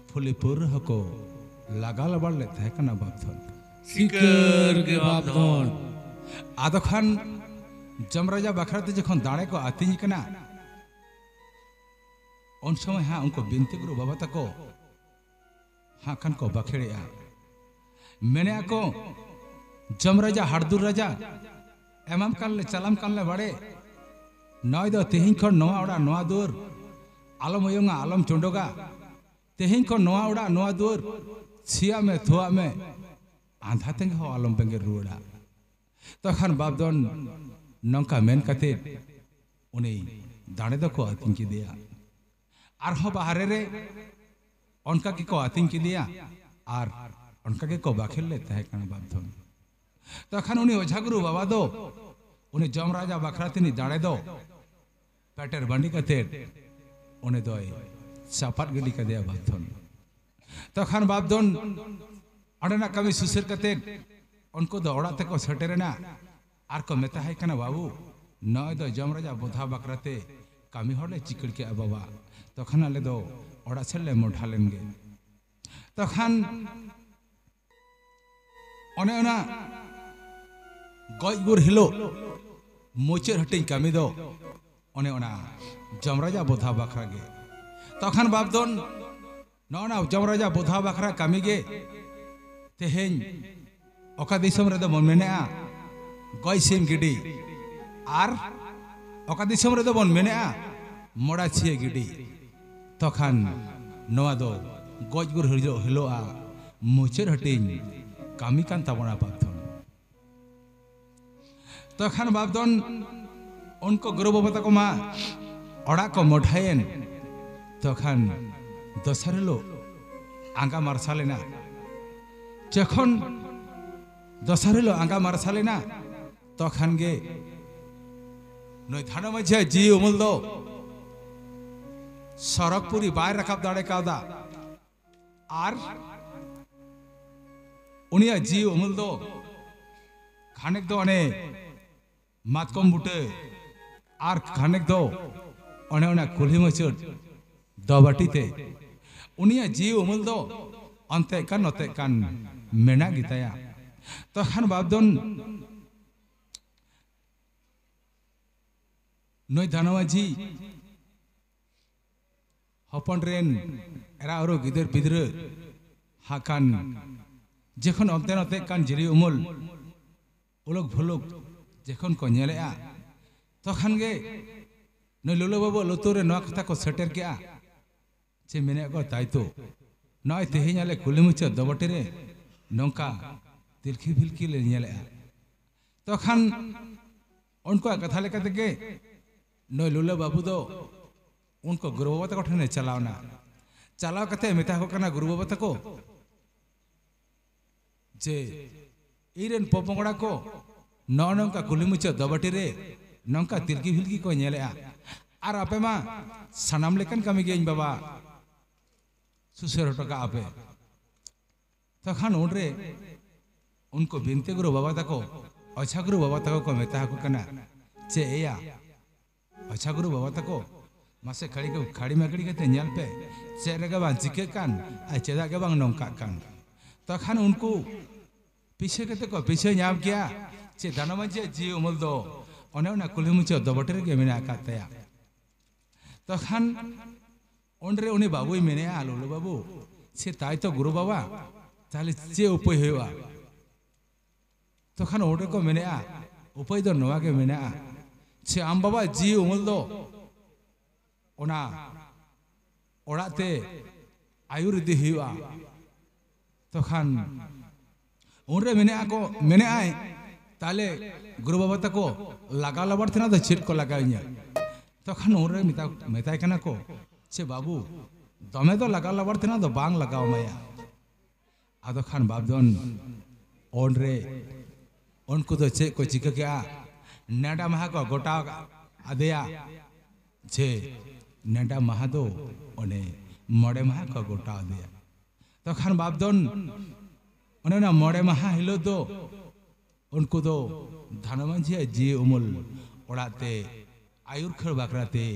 ᱯᱷᱩᱞᱤ ᱯᱟᱹᱣᱨᱟᱹ ᱦᱚᱸᱠᱚ ᱞᱟᱜᱟᱣ ᱞᱟᱵᱟᱲ ᱞᱮᱫ ᱛᱟᱦᱮᱸ ᱠᱟᱱᱟ ᱵᱟᱯᱫᱷᱚᱱ᱾ ᱥᱤᱠᱟᱹᱨ ᱜᱮ ᱵᱟᱯᱫᱷᱚᱱ᱾ ᱟᱫᱚ ᱠᱷᱟᱱ ᱡᱚᱢ ᱨᱟᱡᱟ ᱵᱟᱠᱷᱨᱟ ᱛᱮ ᱡᱚᱠᱷᱚᱱ ᱫᱟᱲᱮ ᱠᱚ ᱟᱹᱛᱤᱧ ᱠᱟᱱᱟ, ᱩᱱ ᱥᱚᱢᱚᱭ ᱦᱟᱸᱜ ᱩᱱᱠᱩ ᱵᱤᱱᱛᱤ ᱜᱩᱨᱩ ᱵᱟᱵᱟ ᱛᱟᱠᱚ ᱦᱟᱸᱜ ᱠᱷᱟᱱ ᱠᱚ ᱵᱟᱠᱷᱮᱲᱮᱜᱼᱟ᱾ ᱢᱮᱱᱮᱜᱼᱟ ᱠᱚ, "ᱡᱚᱢ ᱨᱟᱡᱟ, ᱦᱟᱲᱫᱩᱨ ᱨᱟᱡᱟ, ᱮᱢᱟᱢ ᱠᱟᱱ ᱞᱮ, ᱪᱟᱞᱟᱢ ᱠᱟᱱ ᱞᱮ ᱵᱟᱲᱮ᱾ ᱱᱚᱜᱼᱚᱭ ᱫᱚ ᱛᱮᱦᱮᱧ ᱠᱷᱚᱱ ᱱᱚᱣᱟ ᱚᱲᱟᱜ, ᱱᱚᱣᱟ ᱫᱩᱣᱟᱹᱨ ᱟᱞᱚᱢ ᱚᱭᱚᱝᱟ, ᱟᱞᱚᱢ ᱪᱚᱸᱰᱚᱜᱟ᱾ ᱛᱮᱦᱮᱧ ᱠᱷᱚᱱ ᱱᱚᱣᱟ ᱚᱲᱟᱜ, ᱱᱚᱣᱟ ᱫᱩᱣᱟᱹᱨ ᱥᱤᱭᱟᱜ ᱢᱮ, ᱛᱷᱩᱣᱟᱜ ᱢᱮ, ᱟᱸᱫᱷᱟ ᱛᱮᱸᱜᱮ ᱦᱚᱸ ᱟᱞᱚᱢ ᱵᱮᱸᱜᱮᱫ ᱨᱩᱣᱟᱹᱲᱟ᱾" ᱛᱚᱠᱷᱟᱱ ᱵᱟᱯᱫᱷᱚᱱ ᱱᱚᱝᱠᱟ ᱢᱮᱱ ᱠᱟᱛᱮ ᱩᱱᱤ ᱫᱟᱲᱮ ᱫᱚᱠᱚ ᱟᱹᱛᱤᱧ ᱠᱮᱫᱮᱭᱟ᱾ ᱟᱨᱦᱚᱸ ᱵᱟᱦᱨᱮ ᱨᱮ ᱚᱱᱠᱟ ᱜᱮᱠᱚ ᱟᱹᱛᱤᱧ ᱠᱮᱫᱮᱭᱟ ᱟᱨ ᱚᱱᱠᱟ ᱜᱮᱠᱚ ᱵᱟᱠᱷᱮᱲ ᱞᱮᱫ ᱛᱟᱦᱮᱸ ᱠᱟᱱᱟ ᱵᱟᱯᱫᱷᱚᱱ᱾ ᱛᱚᱠᱷᱟᱱ ᱩᱱᱤ ᱚᱡᱷᱟ ᱜᱩᱨᱩ ᱵᱟᱵᱟ ᱫᱚ ᱩᱱᱤ ᱡᱚᱢ ᱨᱟᱡᱟ ᱵᱟᱠᱷᱨᱟ ᱛᱤᱱᱤᱡ ᱫᱟᱲᱮ ᱫᱚ ᱯᱮᱴᱮᱨ ᱵᱟᱺᱰᱤ ᱠᱟᱛᱮ ᱩᱱᱤ ᱫᱚᱭ ᱪᱟᱯᱟᱫ ᱜᱤᱰᱤ ᱠᱟᱫᱮᱭᱟ ᱵᱟᱯᱫᱷᱚᱱ᱾ ᱛᱚᱠᱷᱟᱱ ᱵᱟᱯᱫᱷᱚᱱ ᱚᱸᱰᱮᱱᱟᱜ ᱠᱟᱹᱢᱤ ᱥᱩᱥᱟᱹᱨ ᱠᱟᱛᱮ ᱩᱱᱠᱩ ᱫᱚ ᱚᱲᱟᱜ ᱛᱮᱠᱚ ᱥᱮᱴᱮᱨᱮᱱᱟ ᱟᱨ ᱠᱚ ᱢᱮᱛᱟᱦᱟᱭ ᱠᱟᱱᱟ, "ᱵᱟᱹᱵᱩ, ᱱᱚᱜᱼᱚᱭ ᱫᱚ ᱡᱚᱢ ᱨᱟᱡᱟ ᱵᱚᱫᱷᱟ ᱵᱟᱠᱷᱨᱟ ᱛᱮ ᱠᱟᱹᱢᱤ ᱦᱚᱲ ᱞᱮ ᱪᱤᱠᱟᱹᱲ ᱠᱮᱜᱼᱟ ᱵᱟᱵᱟ, ᱛᱚᱠᱷᱟᱱ ᱟᱞᱮ ᱫᱚ ᱚᱲᱟᱜ ᱥᱮᱫ ᱞᱮ ᱢᱚᱰᱷᱟ ᱞᱮᱱ ᱜᱮ᱾" ᱛᱚᱠᱷᱟᱱ ᱚᱱᱮ ᱚᱱᱟ ᱜᱚᱡ ᱜᱩᱨ ᱦᱤᱞᱳᱜ ᱢᱩᱪᱟᱹᱫ ᱦᱟᱹᱴᱤᱧ ᱠᱟᱹᱢᱤ ᱫᱚ ᱚᱱᱮ ᱚᱱᱟ ᱡᱚᱢ ᱨᱟᱡᱟ ᱵᱚᱫᱷᱟ ᱵᱟᱠᱷᱨᱟ ᱜᱮ᱾ ᱛᱚᱠᱷᱟᱱ ᱵᱟᱯᱫᱷᱚᱱ ᱱᱚᱜᱼᱚ ᱱᱟ ᱡᱚᱢ ᱨᱟᱡᱟ ᱵᱚᱫᱷᱟ ᱵᱟᱠᱷᱨᱟ ᱠᱟᱹᱢᱤ ᱜᱮ ᱛᱮᱦᱮᱧ ᱚᱠᱟ ᱫᱤᱥᱚᱢ ᱨᱮᱫᱚ ᱵᱚᱱ ᱢᱮᱱᱮᱜᱼᱟ ᱜᱚᱡ ᱥᱤᱢ ᱜᱤᱰᱤ, ᱟᱨ ᱚᱠᱟ ᱫᱤᱥᱚᱢ ᱨᱮᱫᱚ ᱵᱚᱱ ᱢᱮᱱᱮᱜᱼᱟ ᱢᱚᱲᱟ ᱪᱷᱤᱭᱟᱹ ᱜᱤᱰᱤ᱾ ᱛᱚᱠᱷᱟᱱ ᱱᱚᱣᱟ ᱫᱚ ᱜᱚᱡ ᱜᱩᱨ ᱦᱤᱞᱳᱜ, ᱦᱤᱞᱳᱜᱼᱟ ᱢᱩᱪᱟᱹᱫ ᱦᱟᱹᱴᱤᱧ ᱠᱟᱹᱢᱤ ᱠᱟᱱ ᱛᱟᱵᱚᱱᱟ ᱵᱟᱯᱫᱷᱚᱱ᱾ ᱛᱚᱠᱷᱟᱱ ᱵᱟᱯᱫᱷᱚᱱ ᱩᱱᱠᱩ ᱜᱩᱨᱩ ᱵᱟᱵᱟ ᱛᱟᱠᱚ ᱢᱟ ᱚᱲᱟᱜ ᱠᱚ ᱢᱚᱴᱷᱟᱭᱮᱱ᱾ ᱛᱚᱠᱷᱟᱱ ᱫᱚᱥᱟᱨ ᱦᱤᱞᱳᱜ ᱟᱸᱜᱟ ᱢᱟᱨᱥᱟᱞ ᱮᱱᱟ᱾ ᱡᱚᱠᱷᱚᱱ ᱫᱚᱥᱟᱨ ᱦᱤᱞᱳᱜ ᱟᱸᱜᱟ ᱢᱟᱨᱥᱟᱞ ᱮᱱᱟ, ᱛᱚᱠᱷᱟᱱ ᱜᱮ ᱱᱩᱭ ᱫᱷᱟᱱᱟ ᱢᱟᱹᱡᱷᱤᱭᱟᱜ ᱡᱤᱣᱤ ᱩᱢᱩᱞ ᱫᱚ ᱥᱚᱨᱚᱜᱽᱯᱩᱨᱤ ᱵᱟᱭ ᱨᱟᱠᱟᱵ ᱫᱟᱲᱮ ᱠᱟᱣᱫᱟ᱾ ᱟᱨ ᱩᱱᱤᱭᱟᱜ ᱡᱤᱣᱤ ᱩᱢᱩᱞ ᱫᱚ ᱠᱷᱟᱱᱮᱠ ᱫᱚ ᱚᱱᱮ ᱢᱟᱛᱠᱚᱢ ᱵᱩᱴᱟᱹ, ᱟᱨ ᱠᱷᱟᱱᱮᱠ ᱫᱚ ᱚᱱᱮ ᱚᱱᱟ ᱠᱩᱞᱦᱤ ᱢᱩᱪᱟᱹᱫ ᱫᱚᱵᱟᱴᱤ ᱛᱮ᱾ ᱩᱱᱤᱭᱟᱜ ᱡᱤᱣᱤ ᱩᱢᱩᱞ ᱫᱚ ᱚᱱᱛᱮ ᱠᱟᱱ ᱱᱚᱛᱮ ᱠᱟᱱ ᱢᱮᱱᱟᱜ ᱜᱮᱛᱟᱭᱟ᱾ ᱛᱚᱠᱷᱟᱱ ᱵᱟᱯᱫᱷᱚᱱ ᱱᱩᱭ ᱫᱷᱟᱱᱟ ᱢᱟᱹᱡᱷᱤ ᱦᱚᱯᱚᱱ ᱨᱮᱱ ᱮᱨᱟ ᱩᱨᱩ ᱜᱤᱫᱟᱹᱨ ᱯᱤᱫᱽᱨᱟᱹ ᱦᱟᱸᱜ ᱠᱷᱟᱱ ᱡᱚᱠᱷᱚᱱ ᱚᱱᱛᱮ ᱱᱚᱛᱮ ᱠᱟᱱ ᱡᱤᱣᱤ ᱩᱢᱩᱞ ᱩᱞᱩᱠ ᱵᱷᱩᱞᱩᱠ ᱡᱚᱠᱷᱚᱱ ᱠᱚ ᱧᱮᱞᱮᱜᱼᱟ, ᱛᱚᱠᱷᱟᱱ ᱜᱮ ᱱᱩᱭ ᱞᱩᱞᱩ ᱵᱟᱹᱵᱩᱣᱟᱜ ᱞᱩᱛᱩᱨ ᱨᱮ ᱱᱚᱣᱟ ᱠᱟᱛᱷᱟ ᱠᱚ ᱥᱮᱴᱮᱨ ᱠᱮᱜᱼᱟ᱾ ᱪᱮ ᱢᱮᱱᱮᱫ ᱠᱚ ᱛᱟᱭᱛᱚ, ᱱᱚᱜᱼᱚᱭ ᱛᱮᱦᱮᱧ ᱟᱞᱮ ᱠᱩᱞᱦᱤ ᱢᱩᱪᱟᱹᱫ ᱫᱚᱵᱚᱴᱤ ᱨᱮ ᱱᱚᱝᱠᱟ ᱛᱤᱞᱠᱷᱤ ᱯᱷᱤᱞᱠᱤ ᱞᱮ ᱧᱮᱞᱮᱜᱼᱟ᱾ ᱛᱚᱠᱷᱟᱱ ᱩᱱᱠᱩᱣᱟᱜ ᱠᱟᱛᱷᱟ ᱞᱮᱠᱟ ᱛᱮᱜᱮ ᱱᱩᱭ ᱞᱩᱞᱟᱹ ᱵᱟᱹᱵᱩ ᱫᱚ ᱩᱱᱠᱩ ᱜᱩᱨᱩ ᱵᱟᱵᱟ ᱛᱟᱠᱚ ᱴᱷᱮᱱᱮ ᱪᱟᱞᱟᱣᱱᱟ᱾ ᱪᱟᱞᱟᱣ ᱠᱟᱛᱮ ᱢᱮᱛᱟ ᱠᱚ ᱠᱟᱱᱟ, ᱜᱩᱨᱩ ᱵᱟᱵᱟ ᱛᱟᱠᱚ, ᱡᱮ ᱤᱧ ᱨᱮᱱ ᱯᱚᱯᱚᱝᱲᱟ ᱠᱚ ᱱᱚᱜᱼᱚ ᱱᱚᱝᱠᱟ ᱠᱩᱞᱦᱤ ᱢᱩᱪᱟᱹᱫ ᱫᱚᱵᱟᱴᱤ ᱨᱮ ᱱᱚᱝᱠᱟ ᱛᱤᱞᱠᱤ ᱯᱷᱤᱞᱠᱤ ᱠᱚ ᱧᱮᱞᱮᱜᱼᱟ, ᱟᱨ ᱟᱯᱮ ᱢᱟ ᱥᱟᱱᱟᱢ ᱞᱮᱠᱟᱱ ᱠᱟᱹᱢᱤ ᱜᱮ ᱤᱧ ᱵᱟᱵᱟ ᱥᱩᱥᱟᱹᱨ ᱦᱚᱴᱚ ᱠᱟᱜᱼᱟ ᱯᱮ᱾ ᱛᱚᱠᱷᱟᱱ ᱩᱱᱨᱮ ᱩᱱᱠᱩ ᱵᱤᱱᱛᱤ ᱜᱩᱨᱩ ᱵᱟᱵᱟ ᱛᱟᱠᱚ, ᱚᱡᱷᱟ ᱜᱩᱨᱩ ᱵᱟᱵᱟ ᱛᱟᱠᱚ ᱠᱚ ᱢᱮᱛᱟ ᱟᱠᱚ ᱠᱟᱱᱟ, ᱪᱮ ᱮᱭᱟ, ᱚᱡᱷᱟ ᱜᱩᱨᱩ ᱵᱟᱵᱟ ᱛᱟᱠᱚ, ᱢᱟᱥᱮ ᱠᱷᱟᱹᱲᱤ ᱠᱚ, ᱠᱷᱟᱹᱲᱤ ᱢᱟᱹᱠᱲᱤ ᱠᱟᱛᱮ ᱧᱮᱞ ᱯᱮ, ᱪᱮᱫ ᱨᱮᱜᱮ ᱵᱟᱝ ᱪᱤᱠᱟᱹᱜ ᱠᱟᱱ ᱟᱨ ᱪᱮᱫᱟᱜ ᱜᱮ ᱵᱟᱝ ᱱᱚᱝᱠᱟᱜ ᱠᱟᱱ᱾ ᱛᱚᱠᱷᱟᱱ ᱩᱱᱠᱩ ᱯᱤᱪᱷᱟᱹ ᱠᱟᱛᱮ ᱠᱚ ᱯᱤᱪᱷᱟᱹ ᱧᱟᱢ ᱠᱮᱜᱼᱟ, ᱪᱮ ᱫᱷᱟᱱᱟ ᱢᱟᱹᱡᱷᱤᱭᱟᱜ ᱡᱤᱣᱤ ᱩᱢᱩᱞ ᱫᱚ ᱚᱱᱮ ᱚᱱᱟ ᱠᱩᱞᱦᱤ ᱢᱩᱪᱟᱹᱫ ᱫᱚᱵᱚᱴᱤ ᱨᱮᱜᱮ ᱢᱮᱱᱟᱜ ᱟᱠᱟᱫ ᱛᱟᱭᱟ᱾ ᱛᱚᱠᱷᱟᱱ ᱚᱸᱰᱮ ᱩᱱᱤ ᱵᱟᱹᱵᱩᱭ ᱢᱮᱱᱮᱜᱼᱟ, ᱞᱩᱞᱩ ᱵᱟᱹᱵᱩ, ᱥᱮ ᱛᱟᱭ ᱛᱚ ᱜᱩᱨᱩ ᱵᱟᱵᱟ, ᱛᱟᱦᱞᱮ ᱪᱮᱫ ᱩᱯᱟᱹᱭ ᱦᱩᱭᱩᱜᱼᱟ? ᱛᱚᱠᱷᱟᱱ ᱚᱸᱰᱮ ᱠᱚ ᱢᱮᱱᱮᱜᱼᱟ, ᱩᱯᱟᱹᱭ ᱫᱚ ᱱᱚᱣᱟ ᱜᱮ ᱢᱮᱱᱟᱜᱼᱟ, ᱪᱮ ᱟᱢ ᱵᱟᱵᱟ ᱡᱤᱣᱤ ᱩᱢᱩᱞ ᱫᱚ ᱚᱱᱟ ᱚᱲᱟᱜ ᱛᱮ ᱟᱹᱭᱩᱨ ᱤᱫᱤ ᱦᱩᱭᱩᱜᱼᱟ᱾ ᱛᱚᱠᱷᱟᱱ ᱩᱱᱨᱮ ᱢᱮᱱᱮᱜᱼᱟ ᱠᱚ, ᱢᱮᱱᱮᱜᱼᱟᱭ, ᱛᱟᱦᱞᱮ ᱜᱩᱨᱩ ᱵᱟᱵᱟ ᱛᱟᱠᱚ ᱞᱟᱜᱟᱣ ᱞᱟᱵᱟᱲ ᱛᱮᱱᱟᱜ ᱫᱚ ᱪᱮᱫ ᱠᱚ ᱞᱟᱜᱟᱣᱤᱧᱟ? ᱛᱚᱠᱷᱟᱱ ᱩᱱᱨᱮ ᱢᱮᱛᱟ-, ᱢᱮᱛᱟᱭ ᱠᱟᱱᱟ ᱠᱚ, ᱪᱮ ᱵᱟᱹᱵᱩ, ᱫᱚᱢᱮ ᱫᱚ ᱞᱟᱜᱟᱣ ᱞᱟᱵᱟᱲ ᱛᱮᱱᱟᱜ ᱫᱚ ᱵᱟᱝ ᱞᱟᱜᱟᱣ ᱢᱟᱭᱟ᱾ ᱟᱫᱚ ᱠᱷᱟᱱ ᱵᱟᱯᱫᱷᱚᱱ ᱚᱱᱨᱮ ᱩᱱᱠᱩ ᱫᱚ ᱪᱮᱫ ᱠᱚ ᱪᱤᱠᱟᱹ ᱠᱮᱜᱼᱟ? ᱱᱮᱰᱟ ᱢᱟᱦᱟ ᱠᱚ ᱜᱚᱴᱟ ᱟᱫᱮᱭᱟ, ᱡᱮ ᱱᱮᱰᱟ ᱢᱟᱦᱟ ᱫᱚ ᱚᱱᱮ ᱢᱚᱬᱮ ᱢᱟᱦᱟ ᱠᱚ ᱜᱚᱴᱟ ᱟᱫᱮᱭᱟ᱾ ᱛᱚᱠᱷᱟᱱ ᱵᱟᱯᱫᱷᱚᱱ ᱚᱱᱮ ᱚᱱᱟ ᱢᱚᱬᱮ ᱢᱟᱦᱟ ᱦᱤᱞᱳᱜ ᱫᱚ ᱩᱱᱠᱩ ᱫᱚ ᱫᱷᱟᱱᱚ ᱢᱟᱹᱡᱷᱤᱭᱟᱜ ᱡᱤᱣᱤ ᱩᱢᱩᱞ ᱚᱲᱟᱜ ᱛᱮ ᱟᱹᱭᱩᱨ ᱠᱷᱟᱹᱲ ᱵᱟᱠᱷᱨᱟ ᱛᱮ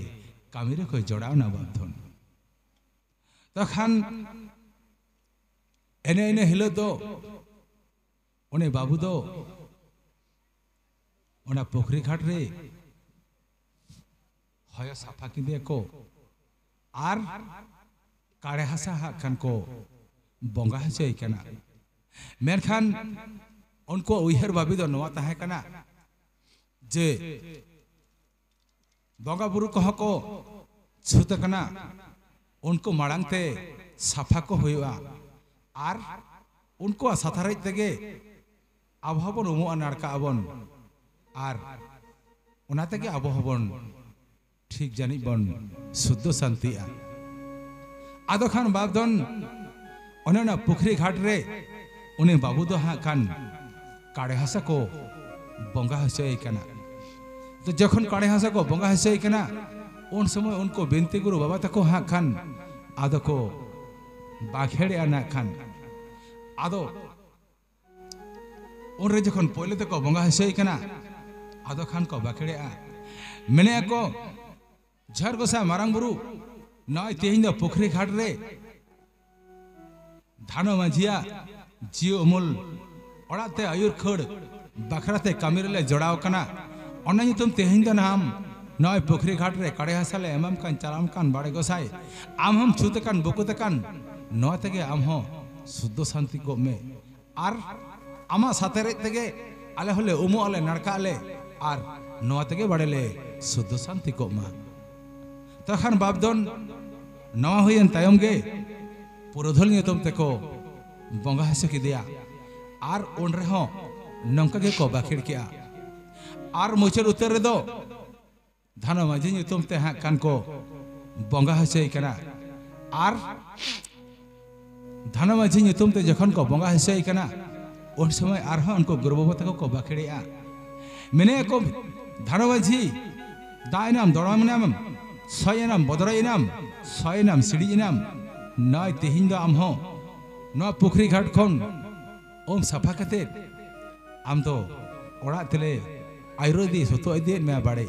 ᱠᱟᱹᱢᱤ ᱨᱮᱠᱚ ᱡᱚᱲᱟᱣ ᱮᱱᱟ ᱵᱟᱯᱫᱷᱚᱱ᱾ ᱛᱚᱠᱷᱟᱱ ᱮᱱᱮ ᱤᱱᱟᱹ ᱦᱤᱞᱳᱜ ᱫᱚ ᱩᱱᱤ ᱵᱟᱹᱵᱩ ᱫᱚ ᱚᱱᱟ ᱯᱩᱠᱷᱨᱤ ᱜᱷᱟᱴ ᱨᱮ ᱦᱚᱭᱚ ᱥᱟᱯᱷᱟ ᱠᱮᱫᱮᱭᱟᱠᱚ ᱟᱨ ᱠᱟᱲᱮ ᱦᱟᱥᱟ ᱦᱟᱸᱜ ᱠᱷᱟᱱ ᱠᱚ ᱵᱚᱸᱜᱟ ᱦᱚᱪᱚᱭᱮ ᱠᱟᱱᱟ᱾ ᱢᱮᱱᱠᱷᱟᱱ ᱩᱱᱠᱩᱣᱟᱜ ᱩᱭᱦᱟᱹᱨ ᱵᱷᱟᱹᱵᱤ ᱫᱚ ᱱᱚᱣᱟ ᱛᱟᱦᱮᱸ ᱠᱟᱱᱟ ᱡᱮ ᱵᱚᱸᱜᱟ ᱵᱩᱨᱩ ᱠᱚᱦᱚᱸ ᱠᱚ ᱪᱷᱩᱛ ᱟᱠᱟᱱᱟ, ᱩᱱᱠᱩ ᱢᱟᱲᱟᱝ ᱛᱮ ᱥᱟᱯᱷᱟ ᱠᱚ ᱦᱩᱭᱩᱜᱼᱟ ᱟᱨ ᱩᱱᱠᱩᱣᱟᱜ ᱥᱟᱛᱷᱟᱨᱮᱡ ᱛᱮᱜᱮ ᱟᱵᱚ ᱦᱚᱸᱵᱚᱱ ᱩᱢᱩᱜᱼᱟ, ᱱᱟᱲᱠᱟᱜ ᱟᱵᱚᱱ ᱟᱨ ᱚᱱᱟ ᱛᱮᱜᱮ ᱟᱵᱚ ᱦᱚᱸᱵᱚᱱ ᱴᱷᱤᱠ ᱡᱟᱹᱱᱤᱡ ᱵᱚᱱ ᱥᱩᱫᱽᱫᱷᱚ ᱥᱟᱱᱛᱤᱜᱼᱟ᱾ ᱟᱫᱚ ᱠᱷᱟᱱ ᱵᱟᱯᱫᱷᱚᱱ ᱚᱱᱮ ᱚᱱᱟ ᱯᱩᱠᱷᱨᱤ ᱜᱷᱟᱴ ᱨᱮ ᱩᱱᱤ ᱵᱟᱹᱵᱩ ᱫᱚ ᱦᱟᱸᱜ ᱠᱷᱟᱱ ᱠᱟᱲᱮ ᱦᱟᱥᱟ ᱠᱚ ᱵᱚᱸᱜᱟ ᱦᱚᱪᱚᱭᱮ ᱠᱟᱱᱟ᱾ ᱛᱚ ᱡᱚᱠᱷᱚᱱ ᱠᱟᱲᱮ ᱦᱟᱥᱟ ᱠᱚ ᱵᱚᱸᱜᱟ ᱦᱚᱪᱚᱭᱮ ᱠᱟᱱᱟ, ᱩᱱ ᱥᱚᱢᱚᱭ ᱩᱱᱠᱩ ᱵᱤᱱᱛᱤ ᱜᱩᱨᱩ ᱵᱟᱵᱟ ᱛᱟᱠᱚ ᱦᱟᱸᱜ ᱠᱷᱟᱱ ᱟᱫᱚ ᱠᱚ ᱵᱟᱠᱷᱮᱲᱮᱜᱼᱟ ᱱᱟᱜ ᱠᱷᱟᱱ᱾ ᱟᱫᱚ ᱩᱱᱨᱮ ᱡᱚᱠᱷᱚᱱ ᱯᱳᱭᱞᱳ ᱛᱮᱠᱚ ᱵᱚᱸᱜᱟ ᱦᱚᱪᱚᱭᱮ ᱠᱟᱱᱟ, ᱟᱫᱚ ᱠᱷᱟᱱ ᱠᱚ ᱵᱟᱠᱷᱮᱲᱮᱜᱼᱟ, ᱢᱮᱱᱮᱜᱼᱟ ᱠᱚ, ᱡᱷᱟᱲ ᱜᱚᱸᱥᱟᱭ ᱢᱟᱨᱟᱝ ᱵᱩᱨᱩ, ᱱᱚᱜᱼᱚᱭ ᱛᱮᱦᱮᱧ ᱫᱚ ᱯᱩᱠᱷᱨᱤ ᱜᱷᱟᱴ ᱨᱮ ᱫᱷᱟᱱᱚ ᱢᱟᱹᱡᱷᱤᱭᱟᱜ ᱡᱤᱣᱤ ᱩᱢᱩᱞ ᱚᱲᱟᱜ ᱛᱮ ᱟᱹᱭᱩᱨ ᱠᱷᱟᱹᱲ ᱵᱟᱠᱷᱨᱟ ᱛᱮ ᱠᱟᱹᱢᱤ ᱨᱮᱞᱮ ᱡᱚᱲᱟᱣ ᱠᱟᱱᱟ᱾ ᱚᱱᱟ ᱧᱩᱛᱩᱢ ᱛᱮᱦᱮᱧ ᱫᱚ ᱱᱟᱦᱟᱜ ᱱᱚᱜᱼᱚᱭ ᱯᱩᱠᱷᱨᱤ ᱜᱷᱟᱴ ᱨᱮ ᱠᱟᱲᱮ ᱦᱟᱥᱟ ᱞᱮ ᱮᱢᱟᱢ ᱠᱟᱱ, ᱪᱟᱞᱟᱣ ᱠᱟᱱ ᱵᱟᱲᱮ ᱜᱚᱸᱥᱟᱭ, ᱟᱢ ᱦᱚᱸᱢ ᱪᱷᱩᱛ ᱟᱠᱟᱱ ᱵᱩᱠᱩᱛ ᱟᱠᱟᱱ, ᱱᱚᱣᱟ ᱛᱮᱜᱮ ᱟᱢ ᱦᱚᱸ ᱥᱩᱫᱽᱫᱷᱚ ᱥᱟᱱᱛᱤ ᱠᱚᱜ ᱢᱮ᱾ ᱟᱨ ᱟᱢᱟᱜ ᱥᱟᱛᱮᱨᱮᱡ ᱛᱮᱜᱮ ᱟᱞᱮ ᱦᱚᱸᱞᱮ ᱩᱢᱩᱜ ᱟᱞᱮ, ᱱᱟᱲᱠᱟᱜ ᱟᱞᱮ, ᱟᱨ ᱱᱚᱣᱟ ᱛᱮᱜᱮ ᱵᱟᱲᱮ ᱞᱮ ᱥᱩᱫᱽᱫᱷᱚ ᱥᱟᱱᱛᱤ ᱠᱚᱜ ᱢᱟ᱾ ᱛᱚᱠᱷᱟᱱ ᱵᱟᱯᱫᱷᱚᱱ ᱱᱚᱣᱟ ᱦᱩᱭᱮᱱ ᱛᱟᱭᱚᱢ ᱜᱮ ᱯᱩᱨᱩᱫᱷᱩᱞ ᱧᱩᱛᱩᱢ ᱛᱮᱠᱚ ᱵᱚᱸᱜᱟ ᱦᱚᱪᱚ ᱠᱮᱫᱮᱭᱟ᱾ ᱟᱨ ᱩᱱ ᱨᱮᱦᱚᱸ ᱱᱚᱝᱠᱟ ᱜᱮᱠᱚ ᱵᱟᱹᱠᱷᱮᱲ ᱠᱮᱜᱼᱟ᱾ ᱟᱨ ᱢᱩᱪᱟᱹᱫ ᱩᱛᱟᱹᱨ ᱨᱮᱫᱚ ᱫᱷᱟᱱᱚ ᱢᱟᱹᱡᱷᱤ ᱧᱩᱛᱩᱢ ᱛᱮ ᱦᱟᱸᱜ ᱠᱷᱟᱱ ᱠᱚ ᱵᱚᱸᱜᱟ ᱦᱚᱪᱚᱭ ᱠᱟᱱᱟ᱾ ᱟᱨ ᱫᱷᱟᱱᱚ ᱢᱟᱹᱡᱷᱤ ᱧᱩᱛᱩᱢ ᱛᱮ ᱡᱚᱠᱷᱚᱱ ᱠᱚ ᱵᱚᱸᱜᱟ ᱦᱚᱪᱚᱭ ᱠᱟᱱᱟ, ᱩᱱ ᱥᱚᱢᱚᱭ ᱟᱨᱦᱚᱸ ᱩᱱᱠᱩ ᱜᱩᱨᱩ ᱵᱟᱵᱟ ᱛᱟᱠᱚ ᱠᱚ ᱵᱟᱹᱠᱷᱮᱲᱮᱜᱼᱟ, ᱢᱮᱱᱮᱜᱼᱟ ᱠᱚ, "ᱫᱷᱟᱱᱚ ᱢᱟᱹᱡᱷᱤ, ᱫᱟᱜ ᱮᱱᱟᱢ, ᱫᱚᱲᱚᱢ ᱮᱱᱟᱢ, ᱥᱚᱭ ᱮᱱᱟᱢ, ᱵᱚᱫᱨᱚᱭ ᱮᱱᱟᱢ, ᱥᱚᱭ ᱮᱱᱟᱢ, ᱥᱤᱲᱤᱡ ᱮᱱᱟᱢ, ᱱᱚᱜᱼᱚᱭ ᱛᱮᱦᱮᱧ ᱫᱚ ᱟᱢ ᱦᱚᱸ ᱱᱚᱣᱟ ᱯᱩᱠᱷᱨᱤ ᱜᱷᱟᱴ ᱠᱷᱚᱱ ᱩᱢ ᱥᱟᱯᱷᱟ ᱠᱟᱛᱮ ᱟᱢ ᱫᱚ ᱚᱲᱟᱜ ᱛᱮᱞᱮ ᱟᱭᱨᱚ ᱤᱫᱤ ᱥᱚᱛᱚ ᱤᱫᱤᱭᱮᱫ ᱢᱮᱭᱟ ᱵᱟᱲᱮ᱾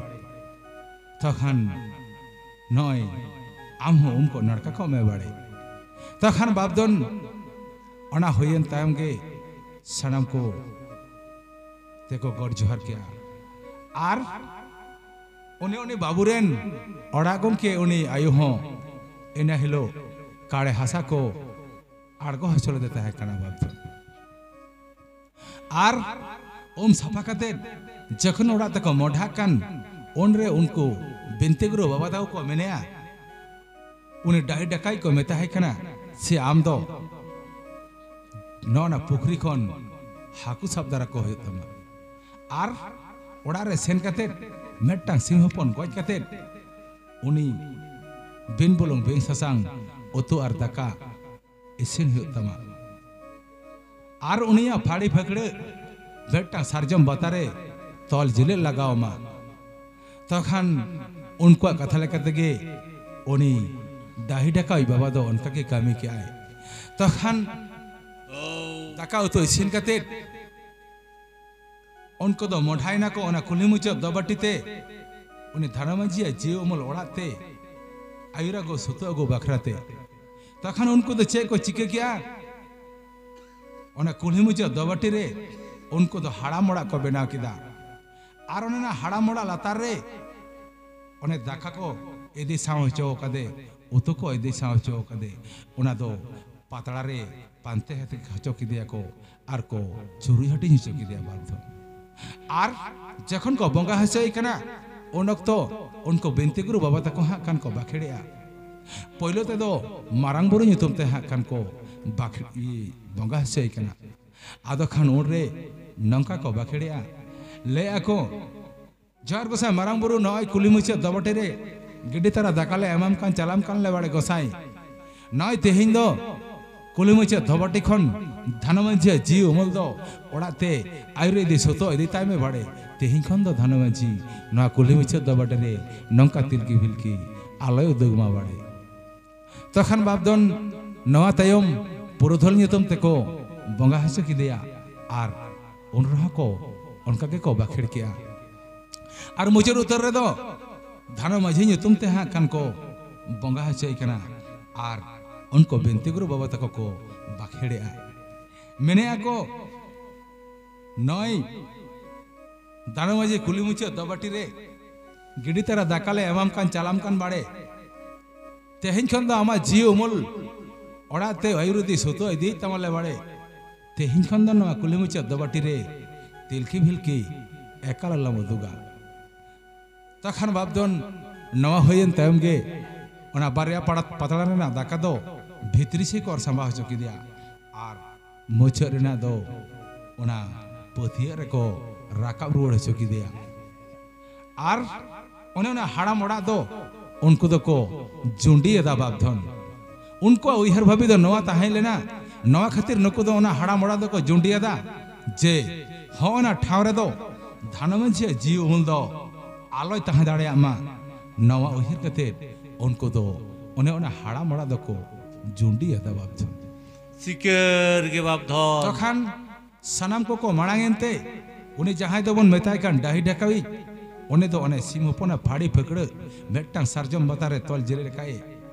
ᱛᱚᱠᱷᱟᱱ ᱱᱚᱜᱼᱚᱭ ᱟᱢ ᱦᱚᱸ ᱩᱢ ᱠᱚ ᱱᱟᱲᱠᱟ ᱠᱚᱜ ᱢᱮ ᱵᱟᱲᱮ᱾" ᱛᱚᱠᱷᱟᱱ ᱵᱟᱯᱫᱷᱚᱱ ᱚᱱᱟ ᱦᱩᱭᱮᱱ ᱛᱟᱭᱚᱢ ᱜᱮ ᱥᱟᱱᱟᱢ ᱠᱚ ᱛᱮᱠᱚ ᱜᱚᱰ ᱡᱚᱦᱟᱨ ᱠᱮᱜᱼᱟ᱾ ᱟᱨ ᱩᱱᱤ, ᱩᱱᱤ ᱵᱟᱹᱵᱩ ᱨᱮᱱ ᱚᱲᱟᱜ ᱜᱚᱢᱠᱮ, ᱩᱱᱤ ᱟᱭᱳ ᱦᱚᱸ ᱤᱱᱟᱹ ᱦᱤᱞᱳᱜ ᱠᱟᱲᱮ ᱦᱟᱥᱟ ᱠᱚ ᱟᱬᱜᱚ ᱦᱚᱪᱚ ᱞᱮᱫᱮ ᱛᱟᱦᱮᱸ ᱠᱟᱱᱟ ᱵᱟᱯᱫᱷᱚᱱ᱾ ᱟᱨ ᱩᱢ ᱥᱟᱯᱷᱟ ᱠᱟᱛᱮ ᱡᱚᱠᱷᱚᱱ ᱚᱲᱟᱜ ᱛᱮᱠᱚ ᱢᱚᱰᱷᱟᱜ ᱠᱟᱱ, ᱩᱱᱨᱮ ᱩᱱᱠᱩ ᱵᱤᱱᱛᱤ ᱜᱩᱨᱩ ᱵᱟᱵᱟ ᱛᱟᱠᱚ ᱠᱚ ᱢᱮᱱᱮᱜᱼᱟ, ᱩᱱᱤ ᱰᱟᱹᱦᱤ ᱰᱟᱠᱟᱭ ᱠᱚ ᱢᱮᱛᱟᱭ ᱠᱟᱱᱟ, "ᱥᱮ ᱟᱢ ᱫᱚ ᱱᱚᱜᱼᱚ ᱱᱟ ᱯᱩᱠᱷᱨᱤ ᱠᱷᱚᱱ ᱦᱟᱹᱠᱩ ᱥᱟᱵ ᱫᱟᱨᱟ ᱠᱚ ᱦᱩᱭᱩᱜ ᱛᱟᱢᱟ, ᱟᱨ ᱚᱲᱟᱜ ᱨᱮ ᱥᱮᱱ ᱠᱟᱛᱮ ᱢᱤᱫᱴᱟᱝ ᱥᱤᱢ ᱦᱚᱯᱚᱱ ᱜᱚᱡ ᱠᱟᱛᱮ ᱩᱱᱤ ᱵᱤᱱ ᱵᱩᱞᱩᱝ ᱵᱤᱱ ᱥᱟᱥᱟᱝ ᱩᱛᱩ ᱟᱨ ᱫᱟᱠᱟ ᱤᱥᱤᱱ ᱦᱩᱭᱩᱜ ᱛᱟᱢᱟ᱾ ᱟᱨ ᱩᱱᱤᱭᱟᱜ ᱯᱷᱟᱹᱲᱤ ᱯᱷᱟᱹᱠᱲᱟᱹᱜ ᱢᱤᱫᱴᱟᱝ ᱥᱟᱨᱡᱚᱢ ᱵᱟᱛᱟ ᱨᱮ ᱛᱚᱞ ᱡᱤᱞᱟᱹᱜ ᱞᱟᱜᱟᱣ ᱟᱢᱟ᱾" ᱛᱚᱠᱷᱟᱱ ᱩᱱᱠᱩᱣᱟᱜ ᱠᱟᱛᱷᱟ ᱞᱮᱠᱟ ᱛᱮᱜᱮ ᱩᱱᱤ ᱰᱟᱹᱦᱤ ᱰᱟᱠᱟᱣᱤᱡ ᱵᱟᱵᱟ ᱫᱚ ᱚᱱᱠᱟ ᱜᱮ ᱠᱟᱹᱢᱤ ᱠᱮᱜᱼᱟᱭ᱾ ᱛᱚᱠᱷᱟᱱ ᱫᱟᱠᱟ ᱩᱛᱩ ᱤᱥᱤᱱ ᱠᱟᱛᱮ ᱩᱱᱠᱩ ᱫᱚ ᱢᱚᱰᱷᱟᱭᱮᱱᱟ ᱠᱚ ᱚᱱᱟ ᱠᱩᱞᱦᱤ ᱢᱩᱪᱟᱹᱫ ᱫᱚᱵᱟᱹᱴᱤ ᱛᱮ, ᱩᱱᱤ ᱫᱷᱟᱱᱟ ᱢᱟᱹᱡᱷᱤᱭᱟᱜ ᱡᱤᱣᱤ ᱩᱢᱩᱞ ᱚᱲᱟᱜ ᱛᱮ ᱟᱹᱭᱩᱨ ᱟᱹᱜᱩ ᱥᱩᱛᱩ ᱟᱹᱜᱩ ᱵᱟᱠᱷᱨᱟ ᱛᱮ᱾ ᱛᱚᱠᱷᱟᱱ ᱩᱱᱠᱩ ᱫᱚ ᱪᱮᱫ ᱠᱚ ᱪᱤᱠᱟᱹ ᱠᱮᱜᱼᱟ? ᱚᱱᱟ ᱠᱩᱞᱦᱤ ᱢᱩᱪᱟᱹᱫ ᱫᱚᱵᱟᱹᱴᱤ ᱨᱮ ᱩᱱᱠᱩ ᱫᱚ ᱦᱟᱲᱟᱢ ᱚᱲᱟᱜ ᱠᱚ ᱵᱮᱱᱟᱣ ᱠᱮᱫᱟ᱾ ᱟᱨ ᱚᱱᱟ ᱦᱟᱲᱟᱢ ᱚᱲᱟᱜ ᱞᱟᱛᱟᱨ ᱨᱮ ᱚᱱᱮ ᱫᱟᱠᱟ ᱠᱚ ᱤᱫᱤ ᱥᱟᱶ ᱦᱚᱪᱚ ᱠᱟᱫᱮ, ᱩᱛᱩ ᱠᱚ ᱤᱫᱤ ᱥᱟᱶ ᱦᱚᱪᱚ ᱠᱟᱫᱮ, ᱚᱱᱟ ᱫᱚ ᱯᱟᱛᱲᱟ ᱨᱮ ᱯᱟᱱᱛᱮ ᱦᱚᱪᱚ ᱠᱮᱫᱮᱭᱟ ᱠᱚ ᱟᱨ ᱠᱚ ᱪᱩᱨᱩᱡ ᱦᱟᱹᱴᱤᱧ ᱦᱚᱪᱚ ᱠᱮᱫᱮᱭᱟ ᱵᱟᱨ ᱫᱷᱟᱣ᱾ ᱟᱨ ᱡᱚᱠᱷᱚᱱ ᱠᱚ ᱵᱚᱸᱜᱟ ᱦᱚᱪᱚᱭᱮ ᱠᱟᱱᱟ, ᱩᱱ ᱚᱠᱛᱚ ᱩᱱᱠᱩ ᱵᱤᱱᱛᱤ ᱜᱩᱨᱩ ᱵᱟᱵᱟ ᱛᱟᱠᱚ ᱦᱟᱸᱜ ᱠᱷᱟᱱ ᱠᱚ ᱵᱟᱠᱷᱮᱲᱮᱜᱼᱟ᱾ ᱯᱳᱭᱞᱳ ᱛᱮᱫᱚ ᱢᱟᱨᱟᱝ ᱵᱩᱨᱩ ᱧᱩᱛᱩᱢ ᱛᱮ ᱦᱟᱸᱜ ᱠᱷᱟᱱ ᱠᱚ ᱵᱟᱠᱷ-, ᱤ, ᱵᱚᱸᱜᱟ ᱦᱚᱪᱚᱭᱮ ᱠᱟᱱᱟ᱾ ᱟᱫᱚ ᱠᱷᱟᱱ ᱩᱱᱨᱮ ᱱᱚᱝᱠᱟ ᱠᱚ ᱵᱟᱠᱷᱮᱲᱮᱜᱼᱟ, ᱞᱟᱹᱭᱮᱜᱼᱟ ᱠᱚ, "ᱡᱚᱦᱟᱨ ᱜᱚᱸᱥᱟᱭ ᱢᱟᱨᱟᱝ ᱵᱩᱨᱩ, ᱱᱚᱜᱼᱚᱭ ᱠᱩᱞᱦᱤ ᱢᱩᱪᱟᱹᱫ ᱫᱚᱵᱚᱴᱤ ᱨᱮ ᱜᱤᱰᱤ ᱛᱟᱨᱟ ᱫᱟᱠᱟ ᱞᱮ ᱮᱢᱟᱢ ᱠᱟᱱ ᱪᱟᱞᱟᱢ ᱠᱟᱱ ᱞᱮ ᱵᱟᱲᱮ ᱜᱚᱸᱥᱟᱭ᱾ ᱱᱚᱜᱼᱚᱭ ᱛᱮᱦᱮᱧ ᱫᱚ ᱠᱩᱞᱦᱤ ᱢᱩᱪᱟᱹᱫ ᱫᱚᱵᱚᱴᱤ ᱠᱷᱚᱱ ᱫᱷᱟᱱᱚ ᱢᱟᱹᱡᱷᱤᱭᱟᱜ ᱡᱤᱣᱤ ᱩᱢᱩᱞ ᱫᱚ ᱚᱲᱟᱜ ᱛᱮ ᱟᱭᱩᱨ ᱤᱫᱤ ᱥᱚᱛᱚ ᱤᱫᱤ ᱛᱟᱭ ᱢᱮ ᱵᱟᱲᱮ᱾ ᱛᱮᱦᱮᱧ ᱠᱷᱚᱱ ᱫᱚ ᱫᱷᱟᱱᱚ ᱢᱟᱹᱡᱷᱤ ᱱᱚᱣᱟ ᱠᱩᱞᱦᱤ ᱢᱩᱪᱟᱹᱫ ᱫᱚᱵᱚᱴᱤ ᱨᱮ ᱱᱚᱝᱠᱟ ᱛᱤᱞᱠᱤ ᱵᱷᱤᱞᱠᱤ ᱟᱞᱚᱭ ᱩᱫᱩᱜᱽ ᱢᱟ ᱵᱟᱲᱮ᱾" ᱛᱚᱠᱷᱟᱱ ᱵᱟᱯᱫᱷᱚᱱ ᱱᱚᱣᱟ ᱛᱟᱭᱚᱢ ᱯᱩᱨᱩᱫᱷᱩᱞ ᱧᱩᱛᱩᱢ ᱛᱮᱠᱚ ᱵᱚᱸᱜᱟ ᱦᱚᱪᱚ ᱠᱮᱫᱮᱭᱟ ᱟᱨ ᱩᱱ ᱨᱮᱦᱚᱸ ᱠᱚ ᱚᱱᱠᱟ ᱜᱮᱠᱚ ᱵᱟᱠᱷᱮᱲ ᱠᱮᱜᱼᱟ᱾ ᱟᱨ ᱢᱩᱪᱟᱹᱫ ᱩᱛᱟᱹᱨ ᱨᱮᱫᱚ ᱫᱷᱟᱱᱚ ᱢᱟᱹᱡᱷᱤ ᱧᱩᱛᱩᱢ ᱛᱮ ᱦᱟᱸᱜ ᱠᱷᱟᱱ ᱠᱚ ᱵᱚᱸᱜᱟ ᱦᱚᱪᱚᱭᱮ ᱠᱟᱱᱟ ᱟᱨ ᱩᱱᱠᱩ ᱵᱤᱱᱛᱤ ᱜᱩᱨᱩ ᱵᱟᱵᱟ ᱛᱟᱠᱚ ᱠᱚ ᱵᱟᱠᱷᱮᱲᱮᱜᱼᱟ, ᱢᱮᱱᱮᱜᱼᱟ ᱠᱚ, ᱱᱚᱭ ᱫᱷᱟᱱᱚ ᱢᱟᱹᱡᱷᱤ ᱠᱩᱞᱦᱤ ᱢᱩᱪᱟᱹᱫ ᱫᱚᱵᱟᱴᱤ ᱨᱮ ᱜᱤᱰᱤ ᱛᱟᱨᱟ ᱫᱟᱠᱟ ᱞᱮ ᱮᱢᱟᱢ ᱠᱟᱱ ᱪᱟᱞᱟᱢ ᱠᱟᱱ ᱵᱟᱲᱮ, ᱛᱮᱦᱮᱧ ᱠᱷᱚᱱ ᱫᱚ ᱟᱢᱟᱜ ᱡᱤᱣᱤ ᱩᱢᱩᱞ ᱚᱲᱟᱜ ᱛᱮ ᱟᱹᱭᱩᱨ ᱤᱫᱤ ᱥᱩᱛᱩ ᱤᱫᱤᱭᱮᱫ ᱛᱟᱢᱟ ᱞᱮ ᱵᱟᱲᱮ᱾ ᱛᱮᱦᱮᱧ ᱠᱷᱚᱱ ᱫᱚ ᱱᱚᱣᱟ ᱠᱩᱞᱦᱤ ᱢᱩᱪᱟᱹᱫ ᱫᱚᱵᱟᱴᱤ ᱨᱮ ᱛᱤᱞᱠᱤ ᱵᱷᱤᱞᱠᱤ ᱮᱠᱟᱞ ᱟᱞᱚᱢ ᱩᱫᱩᱜᱟ᱾ ᱛᱚᱠᱷᱟᱱ ᱵᱟᱯᱫᱷᱚᱱ ᱱᱚᱣᱟ ᱦᱩᱭᱮᱱ ᱛᱟᱭᱚᱢ ᱜᱮ ᱚᱱᱟ ᱵᱟᱨᱭᱟ ᱯᱟᱲᱟ-, ᱯᱟᱛᱲᱟ ᱨᱮᱱᱟᱜ ᱫᱟᱠᱟ ᱫᱚ ᱵᱷᱤᱛᱨᱤ ᱥᱮᱫ ᱠᱚ ᱚᱨ ᱥᱟᱢᱵᱟᱣ ᱦᱚᱪᱚ ᱠᱮᱫᱮᱭᱟ ᱟᱨ ᱢᱩᱪᱟᱹᱫ ᱨᱮᱱᱟᱜ ᱫᱚ ᱚᱱᱟ ᱯᱟᱹᱛᱭᱟᱹᱜ ᱨᱮᱠᱚ ᱨᱟᱠᱟᱵ ᱨᱩᱣᱟᱹᱲ ᱦᱚᱪᱚ ᱠᱮᱫᱮᱭᱟ᱾ ᱟᱨ ᱚᱱᱮ ᱚᱱᱟ ᱦᱟᱲᱟᱢ ᱚᱲᱟᱜ ᱫᱚ ᱩᱱᱠᱩ ᱫᱚᱠᱚ ᱡᱩᱸᱰᱤᱭᱟᱫᱟ ᱵᱟᱯᱫᱷᱚᱱ᱾ ᱩᱱᱠᱩᱣᱟᱜ ᱩᱭᱦᱟᱹᱨ ᱵᱷᱟᱵᱤ ᱫᱚ ᱱᱚᱣᱟ ᱛᱟᱦᱮᱸ ᱞᱮᱱᱟ, ᱱᱚᱣᱟ ᱠᱷᱟᱹᱛᱤᱨ ᱱᱩᱠᱩ ᱫᱚ ᱚᱱᱟ ᱦᱟᱲᱟᱢ ᱚᱲᱟᱜ ᱫᱚᱠᱚ ᱡᱩᱸᱰᱤᱭᱟᱫᱟ ᱡᱮ ᱦᱚᱸ ᱚᱱᱟ ᱴᱷᱟᱶ ᱨᱮᱫᱚ ᱫᱷᱟᱱᱚ ᱢᱟᱹᱡᱷᱤᱭᱟᱜ ᱡᱤᱣᱤ ᱩᱢᱩᱞ ᱫᱚ ᱟᱞᱚᱭ ᱛᱟᱦᱮᱸ ᱫᱟᱲᱮᱭᱟᱜ ᱢᱟ᱾ ᱱᱚᱣᱟ ᱩᱭᱦᱟᱹᱨ ᱠᱟᱛᱮ ᱩᱱᱠᱩ ᱫᱚ ᱚᱱᱮ ᱚᱱᱟ ᱦᱟᱲᱟᱢ ᱚᱲᱟᱜ ᱫᱚᱠᱚ ᱡᱩᱸᱰᱤᱭᱟᱫᱟ ᱵᱟᱯᱫᱷᱚᱱ᱾ ᱥᱤᱠᱟᱹᱨ ᱜᱮ ᱵᱟᱯᱫᱷᱚᱱ᱾ ᱛᱚᱠᱷᱟᱱ ᱥᱟᱱᱟᱢ ᱠᱚᱠᱚ ᱢᱟᱲᱟᱝ ᱮᱱᱛᱮ, ᱩᱱᱤ ᱡᱟᱦᱟᱸᱭ ᱫᱚᱵᱚᱱ ᱢᱮᱛᱟᱭ ᱠᱟᱱ ᱰᱟᱹᱦᱤ ᱰᱷᱟᱠᱟᱣᱤᱡ, ᱩᱱᱤ ᱫᱚ ᱚᱱᱮ ᱥᱤᱢ ᱦᱚᱯᱚᱱᱟᱜ ᱯᱷᱟᱹᱲᱤ ᱯᱷᱟᱹᱠᱲᱟᱹ ᱢᱤᱫᱴᱟᱝ ᱥᱟᱨᱡᱚᱢ ᱵᱟᱛᱟ ᱨᱮ ᱛᱚᱞ ᱡᱮᱨᱮᱫ ᱟᱠᱟᱫ ᱮ,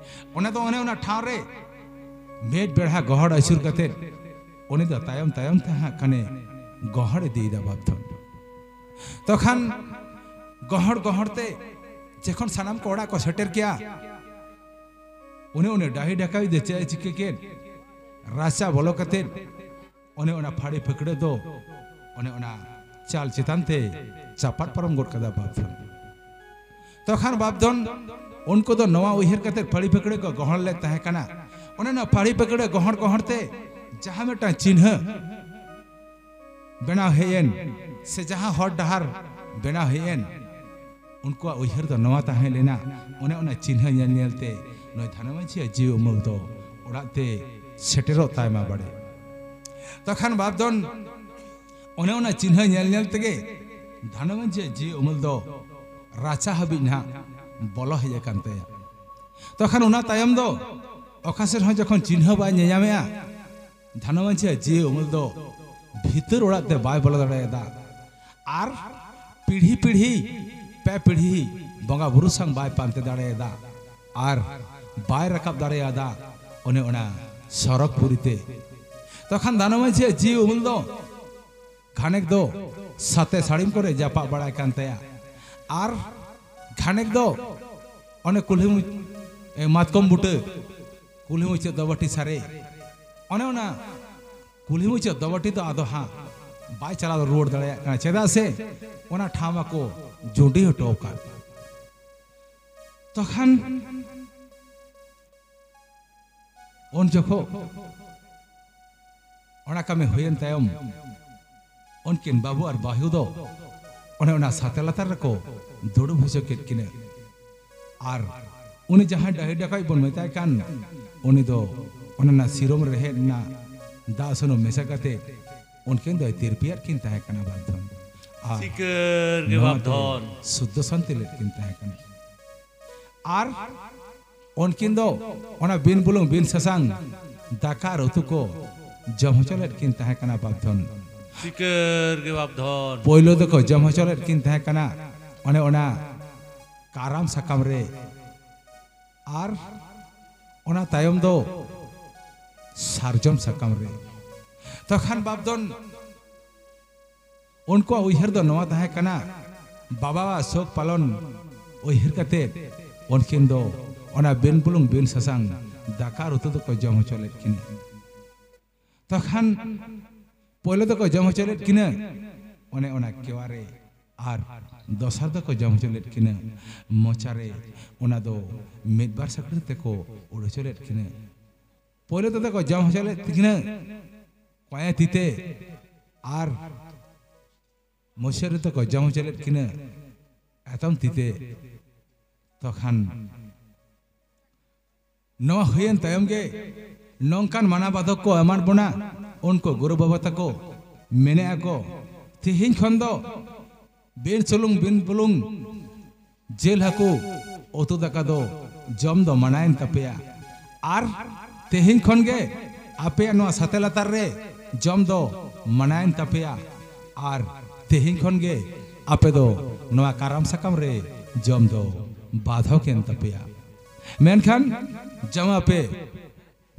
ᱚᱱᱟ ᱫᱚ ᱚᱱᱮ ᱚᱱᱟ ᱴᱷᱟᱶ ᱨᱮ ᱢᱤᱫ ᱵᱮᱲᱦᱟ ᱜᱚᱦᱚᱲ ᱟᱹᱪᱩᱨ ᱠᱟᱛᱮ ᱩᱱᱤ ᱫᱚ ᱛᱟᱭᱚᱢ ᱛᱟᱭᱚᱢ ᱛᱮ ᱦᱟᱸᱜ ᱠᱷᱟᱱᱮ ᱜᱚᱦᱚᱲ ᱤᱫᱤᱭᱮᱫᱟ ᱵᱟᱯᱫᱷᱚᱱ᱾ ᱛᱚᱠᱷᱟᱱ ᱜᱚᱦᱚᱲ ᱜᱚᱦᱚᱲ ᱛᱮ ᱡᱚᱠᱷᱚᱱ ᱥᱟᱱᱟᱢ ᱠᱚ ᱚᱲᱟᱜ ᱠᱚ ᱥᱮᱴᱮᱨ ᱠᱮᱜᱼᱟ, ᱩᱱᱤ, ᱩᱱᱤ ᱰᱟᱹᱦᱤ ᱰᱷᱟᱠᱟᱣᱤᱡ ᱫᱚ ᱪᱮᱫ ᱮ ᱪᱤᱠᱟᱹ ᱠᱮᱫ? ᱨᱟᱪᱟ ᱵᱚᱞᱚ ᱠᱟᱛᱮ ᱚᱱᱮ ᱚᱱᱟ ᱯᱷᱟᱹᱲᱤ ᱯᱷᱟᱹᱠᱲᱟᱹ ᱫᱚ ᱚᱱᱮ ᱚᱱᱟ ᱪᱟᱞ ᱪᱮᱛᱟᱱ ᱛᱮ ᱪᱟᱯᱟᱫ ᱯᱟᱨᱚᱢ ᱜᱚᱫ ᱠᱟᱫᱟ ᱵᱟᱯᱫᱷᱚᱱ᱾ ᱛᱚᱠᱷᱟᱱ ᱵᱟᱯᱫᱷᱚᱱ ᱩᱱᱠᱩ ᱫᱚ ᱱᱚᱣᱟ ᱩᱭᱦᱟᱹᱨ ᱠᱟᱛᱮ ᱯᱷᱟᱹᱲᱤ ᱯᱷᱟᱹᱠᱲᱟᱹ ᱠᱚ ᱜᱚᱦᱚᱲ ᱞᱮᱫ ᱛᱟᱦᱮᱸ ᱠᱟᱱᱟ, ᱚᱱᱮ ᱚᱱᱟ ᱯᱷᱟᱹᱲᱤ ᱯᱷᱟᱹᱠᱲᱟᱹ ᱜᱚᱦᱚᱲ ᱜᱚᱦᱚᱲ ᱛᱮ ᱡᱟᱦᱟᱸ ᱢᱤᱫᱴᱟᱝ ᱪᱤᱱᱦᱟᱹ ᱵᱮᱱᱟᱣ ᱦᱮᱡ ᱮᱱ, ᱥᱮ ᱡᱟᱦᱟᱸ ᱦᱚᱨ ᱰᱟᱦᱟᱨ ᱵᱮᱱᱟᱣ ᱦᱮᱡ ᱮᱱ, ᱩᱱᱠᱩᱣᱟᱜ ᱩᱭᱦᱟᱹᱨ ᱫᱚ ᱱᱚᱣᱟ ᱛᱟᱦᱮᱸ ᱞᱮᱱᱟ, ᱚᱱᱮ ᱚᱱᱟ ᱪᱤᱱᱦᱟᱹ ᱧᱮᱞ ᱧᱮᱞ ᱛᱮ ᱱᱩᱭ ᱫᱷᱟᱱᱟ ᱢᱟᱹᱡᱷᱤᱭᱟᱜ ᱡᱤᱣᱤ ᱩᱢᱩᱞ ᱫᱚ ᱚᱲᱟᱜ ᱛᱮ ᱥᱮᱴᱮᱨᱚᱜ ᱛᱟᱭ ᱢᱟ ᱵᱟᱲᱮ᱾ ᱛᱚᱠᱷᱟᱱ ᱵᱟᱯᱫᱷᱚᱱ ᱚᱱᱮ ᱚᱱᱟ ᱪᱤᱱᱦᱟᱹ ᱧᱮᱞ ᱧᱮᱞ ᱛᱮᱜᱮ ᱫᱷᱟᱱᱟ ᱢᱟᱹᱡᱷᱤᱭᱟᱜ ᱡᱤᱣᱤ ᱩᱢᱩᱞ ᱫᱚ ᱨᱟᱪᱟ ᱦᱟᱹᱵᱤᱡ ᱱᱟᱦᱟᱜ ᱵᱚᱞᱚ ᱦᱮᱡ ᱟᱠᱟᱱ ᱛᱟᱭᱟ᱾ ᱛᱚᱠᱷᱟᱱ ᱚᱱᱟ ᱛᱟᱭᱚᱢ ᱫᱚ ᱚᱠᱟ ᱥᱮᱫ ᱦᱚᱸ ᱡᱚᱠᱷᱚᱱ ᱪᱤᱱᱦᱟᱹ ᱵᱟᱭ ᱧᱮᱧᱟᱢᱮᱜᱼᱟ, ᱫᱷᱟᱱᱟ ᱢᱟᱹᱡᱷᱤᱭᱟᱜ ᱡᱤᱣᱤ ᱩᱢᱩᱞ ᱫᱚ ᱵᱷᱤᱛᱟᱹᱨ ᱚᱲᱟᱜ ᱛᱮ ᱵᱟᱭ ᱵᱚᱞᱚ ᱫᱟᱲᱮᱭᱟᱫᱟ᱾ ᱟᱨ ᱯᱤᱲᱦᱤ ᱯᱤᱲᱦᱤ, ᱯᱮ ᱯᱤᱲᱦᱤ ᱵᱚᱸᱜᱟ ᱵᱩᱨᱩ ᱥᱟᱝ ᱵᱟᱭ ᱯᱟᱱᱛᱮ ᱫᱟᱲᱮᱭᱟᱫᱟ᱾ ᱟᱨ ᱵᱟᱭ ᱨᱟᱠᱟᱵ ᱫᱟᱲᱮᱭᱟᱫᱟ ᱚᱱᱮ ᱚᱱᱟ ᱥᱚᱨᱚᱜᱽ ᱯᱩᱨᱤ ᱛᱮ᱾ ᱛᱚᱠᱷᱟᱱ ᱫᱷᱟᱱᱟ ᱢᱟᱹᱡᱷᱤᱭᱟᱜ ᱡᱤᱣᱤ ᱩᱢᱩᱞ ᱫᱚ ᱜᱷᱟᱱᱮᱠ ᱫᱚ ᱥᱟᱛᱮ ᱥᱟᱹᱲᱤᱢ ᱠᱚᱨᱮ ᱡᱟᱯᱟᱜ ᱵᱟᱲᱟᱭ ᱠᱟᱱ ᱛᱟᱭᱟ, ᱟᱨ ᱜᱷᱟᱱᱮᱠ ᱫᱚ ᱚᱱᱮ ᱠᱩᱞᱦᱤ ᱢᱩᱪ-, ᱮ, ᱢᱟᱛᱠᱚᱢ ᱵᱩᱴᱟᱹ, ᱠᱩᱞᱦᱤ ᱢᱩᱪᱟᱹᱫ ᱫᱚᱵᱟᱹᱴᱤ ᱥᱟᱨᱮ, ᱚᱱᱮ ᱚᱱᱟ ᱠᱩᱞᱦᱤ ᱢᱩᱪᱟᱹᱫ ᱫᱚᱵᱟᱹᱴᱤ ᱫᱚ ᱟᱫᱚ ᱦᱟᱸᱜ ᱵᱟᱭ ᱪᱟᱞᱟᱣ ᱨᱩᱣᱟᱹᱲ ᱫᱟᱲᱮᱭᱟᱜ ᱠᱟᱱᱟ, ᱪᱮᱫᱟᱜ ᱥᱮ ᱚᱱᱟ ᱴᱷᱟᱶ ᱢᱟᱠᱚ ᱡᱩᱸᱰᱤ ᱦᱚᱴᱚ ᱟᱠᱟᱫ᱾ ᱛᱚᱠᱷᱟᱱ ᱩᱱ ᱡᱚᱠᱷᱚᱜ ᱚᱱᱟ ᱠᱟᱹᱢᱤ ᱦᱩᱭᱮᱱ ᱛᱟᱭᱚᱢ, ᱩᱱᱠᱤᱱ ᱵᱟᱹᱵᱩ ᱟᱨ ᱵᱟᱹᱦᱩ ᱫᱚ ᱚᱱᱮ ᱚᱱᱟ ᱥᱟᱛᱮ ᱞᱟᱛᱟᱨ ᱨᱮᱠᱚ ᱫᱩᱲᱩᱵ ᱦᱚᱪᱚ ᱠᱮᱫ ᱠᱤᱱᱟᱹ᱾ ᱟᱨ ᱩᱱᱤ ᱡᱟᱦᱟᱸᱭ ᱰᱟᱹᱦᱤ ᱰᱟᱠᱟᱭ ᱵᱚᱱ ᱢᱮᱛᱟᱭ ᱠᱟᱱ, ᱩᱱᱤ ᱫᱚ ᱚᱱᱟ ᱨᱮᱱᱟᱜ ᱥᱤᱨᱚᱢ ᱨᱮᱦᱮᱫ ᱨᱮᱱᱟᱜ ᱫᱟᱜ ᱥᱩᱱᱩᱢ ᱢᱮᱥᱟ ᱠᱟᱛᱮ ᱩᱱᱠᱤᱱ ᱫᱚᱭ ᱛᱤᱨᱯᱤᱭᱟᱫ ᱠᱤᱱ ᱛᱟᱦᱮᱸ ᱠᱟᱱᱟ ᱵᱟᱯᱫᱷᱚᱱ᱾ ᱟᱨ ᱥᱤᱠᱟᱹᱨ ᱜᱮ ᱱᱚᱣᱟ ᱛᱮ ᱵᱟᱯᱫᱷᱚᱱ᱾ ᱥᱩᱫᱽᱫᱷᱚ ᱥᱟᱱᱛᱤ ᱞᱮᱫ ᱠᱤᱱ ᱛᱟᱦᱮᱸ ᱠᱟᱱᱟ᱾ ᱟᱨ ᱩᱱᱠᱤᱱ ᱫᱚ ᱚᱱᱟ ᱵᱤᱱ ᱵᱩᱞᱩᱝ ᱵᱤᱱ ᱥᱟᱥᱟᱝ ᱫᱟᱠᱟ ᱟᱨ ᱩᱛᱩ ᱠᱚ ᱡᱚᱢ ᱦᱚᱪᱚ ᱞᱮᱫ ᱠᱤᱱ ᱛᱟᱦᱮᱸ ᱠᱟᱱᱟ ᱵᱟᱯᱫᱷᱚᱱ᱾ ᱥᱤᱠᱟᱹᱨ ᱜᱮ ᱵᱟᱯᱫᱷᱚᱱ᱾ ᱯᱳᱭᱞᱳ ᱫᱚᱠᱚ ᱡᱚᱢ ᱦᱚᱪᱚ ᱞᱮᱫ ᱠᱤᱱ ᱛᱟᱦᱮᱸ ᱠᱟᱱᱟ ᱚᱱᱮ ᱚᱱᱟ ᱠᱟᱨᱟᱢ ᱥᱟᱠᱟᱢ ᱨᱮ, ᱟᱨ ᱚᱱᱟ ᱛᱟᱭᱚᱢ ᱫᱚ ᱥᱟᱨᱡᱚᱢ ᱥᱟᱠᱟᱢ ᱨᱮ᱾ ᱛᱚᱠᱷᱟᱱ ᱵᱟᱯᱫᱷᱚᱱ ᱩᱱᱠᱩᱣᱟᱜ ᱩᱭᱦᱟᱹᱨ ᱫᱚ ᱱᱚᱣᱟ ᱛᱟᱦᱮᱸ ᱠᱟᱱᱟ, ᱵᱟᱵᱟᱣᱟᱜ ᱥᱳᱠ ᱯᱟᱞᱚᱱ ᱩᱭᱦᱟᱹᱨ ᱠᱟᱛᱮ ᱩᱱᱠᱤᱱ ᱫᱚ ᱚᱱᱟ ᱵᱤᱱ ᱵᱩᱞᱩᱝ ᱵᱤᱱ ᱥᱟᱥᱟᱝ ᱫᱟᱠᱟ ᱟᱨ ᱩᱛᱩ ᱫᱚᱠᱚ ᱡᱚᱢ ᱦᱚᱪᱚ ᱞᱮᱫ ᱠᱤᱱᱟ᱾ ᱛᱚᱠᱷᱟᱱ ᱯᱳᱭᱞᱳ ᱫᱚᱠᱚ ᱡᱚᱢ ᱦᱚᱪᱚ ᱞᱮᱫ ᱠᱤᱱᱟᱹ ᱚᱱᱮ ᱚᱱᱟ ᱠᱮᱣᱟ ᱨᱮ, ᱟᱨ ᱫᱚᱥᱟᱨ ᱫᱚᱠᱚ ᱡᱚᱢ ᱦᱚᱪᱚ ᱞᱮᱫ ᱠᱤᱱᱟᱹ ᱢᱚᱪᱟ ᱨᱮ, ᱚᱱᱟ ᱫᱚ ᱢᱤᱫ ᱵᱟᱨ ᱥᱟᱹᱠᱲᱟᱹ ᱛᱮᱠᱚ ᱩᱰᱩᱠ ᱦᱚᱪᱚ ᱞᱮᱫ ᱠᱤᱱᱟᱹ᱾ ᱯᱳᱭᱞᱳ ᱛᱮᱫᱚ ᱠᱚ ᱡᱚᱢ ᱦᱚᱪᱚ ᱞᱮᱫ ᱠᱤᱱᱟᱹ ᱠᱚᱭᱮ ᱛᱤ ᱛᱮ, ᱟᱨ ᱢᱩᱪᱟᱹᱫ ᱨᱮᱫᱚ ᱠᱚ ᱡᱚᱢ ᱦᱚᱪᱚ ᱞᱮᱫ ᱠᱤᱱᱟᱹ ᱮᱛᱚᱢ ᱛᱤ ᱛᱮ᱾ ᱛᱚᱠᱷᱟᱱ ᱱᱚᱣᱟ ᱦᱩᱭᱮᱱ ᱛᱟᱭᱚᱢ ᱜᱮ ᱱᱚᱝᱠᱟᱱ ᱢᱟᱱᱟ ᱵᱟᱫᱷᱚᱠ ᱠᱚ ᱮᱢᱟᱫ ᱵᱚᱱᱟ᱾ ᱩᱱᱠᱩ ᱜᱩᱨᱩ ᱵᱟᱵᱟ ᱛᱟᱠᱚ ᱢᱮᱱᱮᱜᱼᱟ ᱠᱚ, ᱛᱮᱦᱮᱧ ᱠᱷᱚᱱ ᱫᱚ ᱵᱤᱱ ᱥᱩᱞᱩᱝ ᱵᱤᱱ ᱵᱩᱞᱩᱝ ᱡᱤᱞ ᱦᱟᱹᱠᱩ ᱩᱛᱩ ᱫᱟᱠᱟ ᱫᱚ ᱡᱚᱢ ᱫᱚ ᱢᱟᱱᱟᱭᱮᱱ ᱛᱟᱯᱮᱭᱟ᱾ ᱟᱨ ᱛᱮᱦᱮᱧ ᱠᱷᱚᱱ ᱜᱮ ᱟᱯᱮᱭᱟᱜ ᱱᱚᱣᱟ ᱥᱟᱛᱮ ᱞᱟᱛᱟᱨ ᱨᱮ ᱡᱚᱢ ᱫᱚ ᱢᱟᱱᱟᱭᱮᱱ ᱛᱟᱯᱮᱭᱟ᱾ ᱟᱨ ᱛᱮᱦᱮᱧ ᱠᱷᱚᱱ ᱜᱮ ᱟᱯᱮ ᱫᱚ ᱱᱚᱣᱟ ᱠᱟᱨᱟᱢ ᱥᱟᱠᱟᱢ ᱨᱮ ᱡᱚᱢ ᱫᱚ ᱵᱟᱫᱷᱚᱠ ᱮᱱ ᱛᱟᱯᱮᱭᱟ᱾ ᱢᱮᱱᱠᱷᱟᱱ ᱡᱚᱢᱟᱯᱮ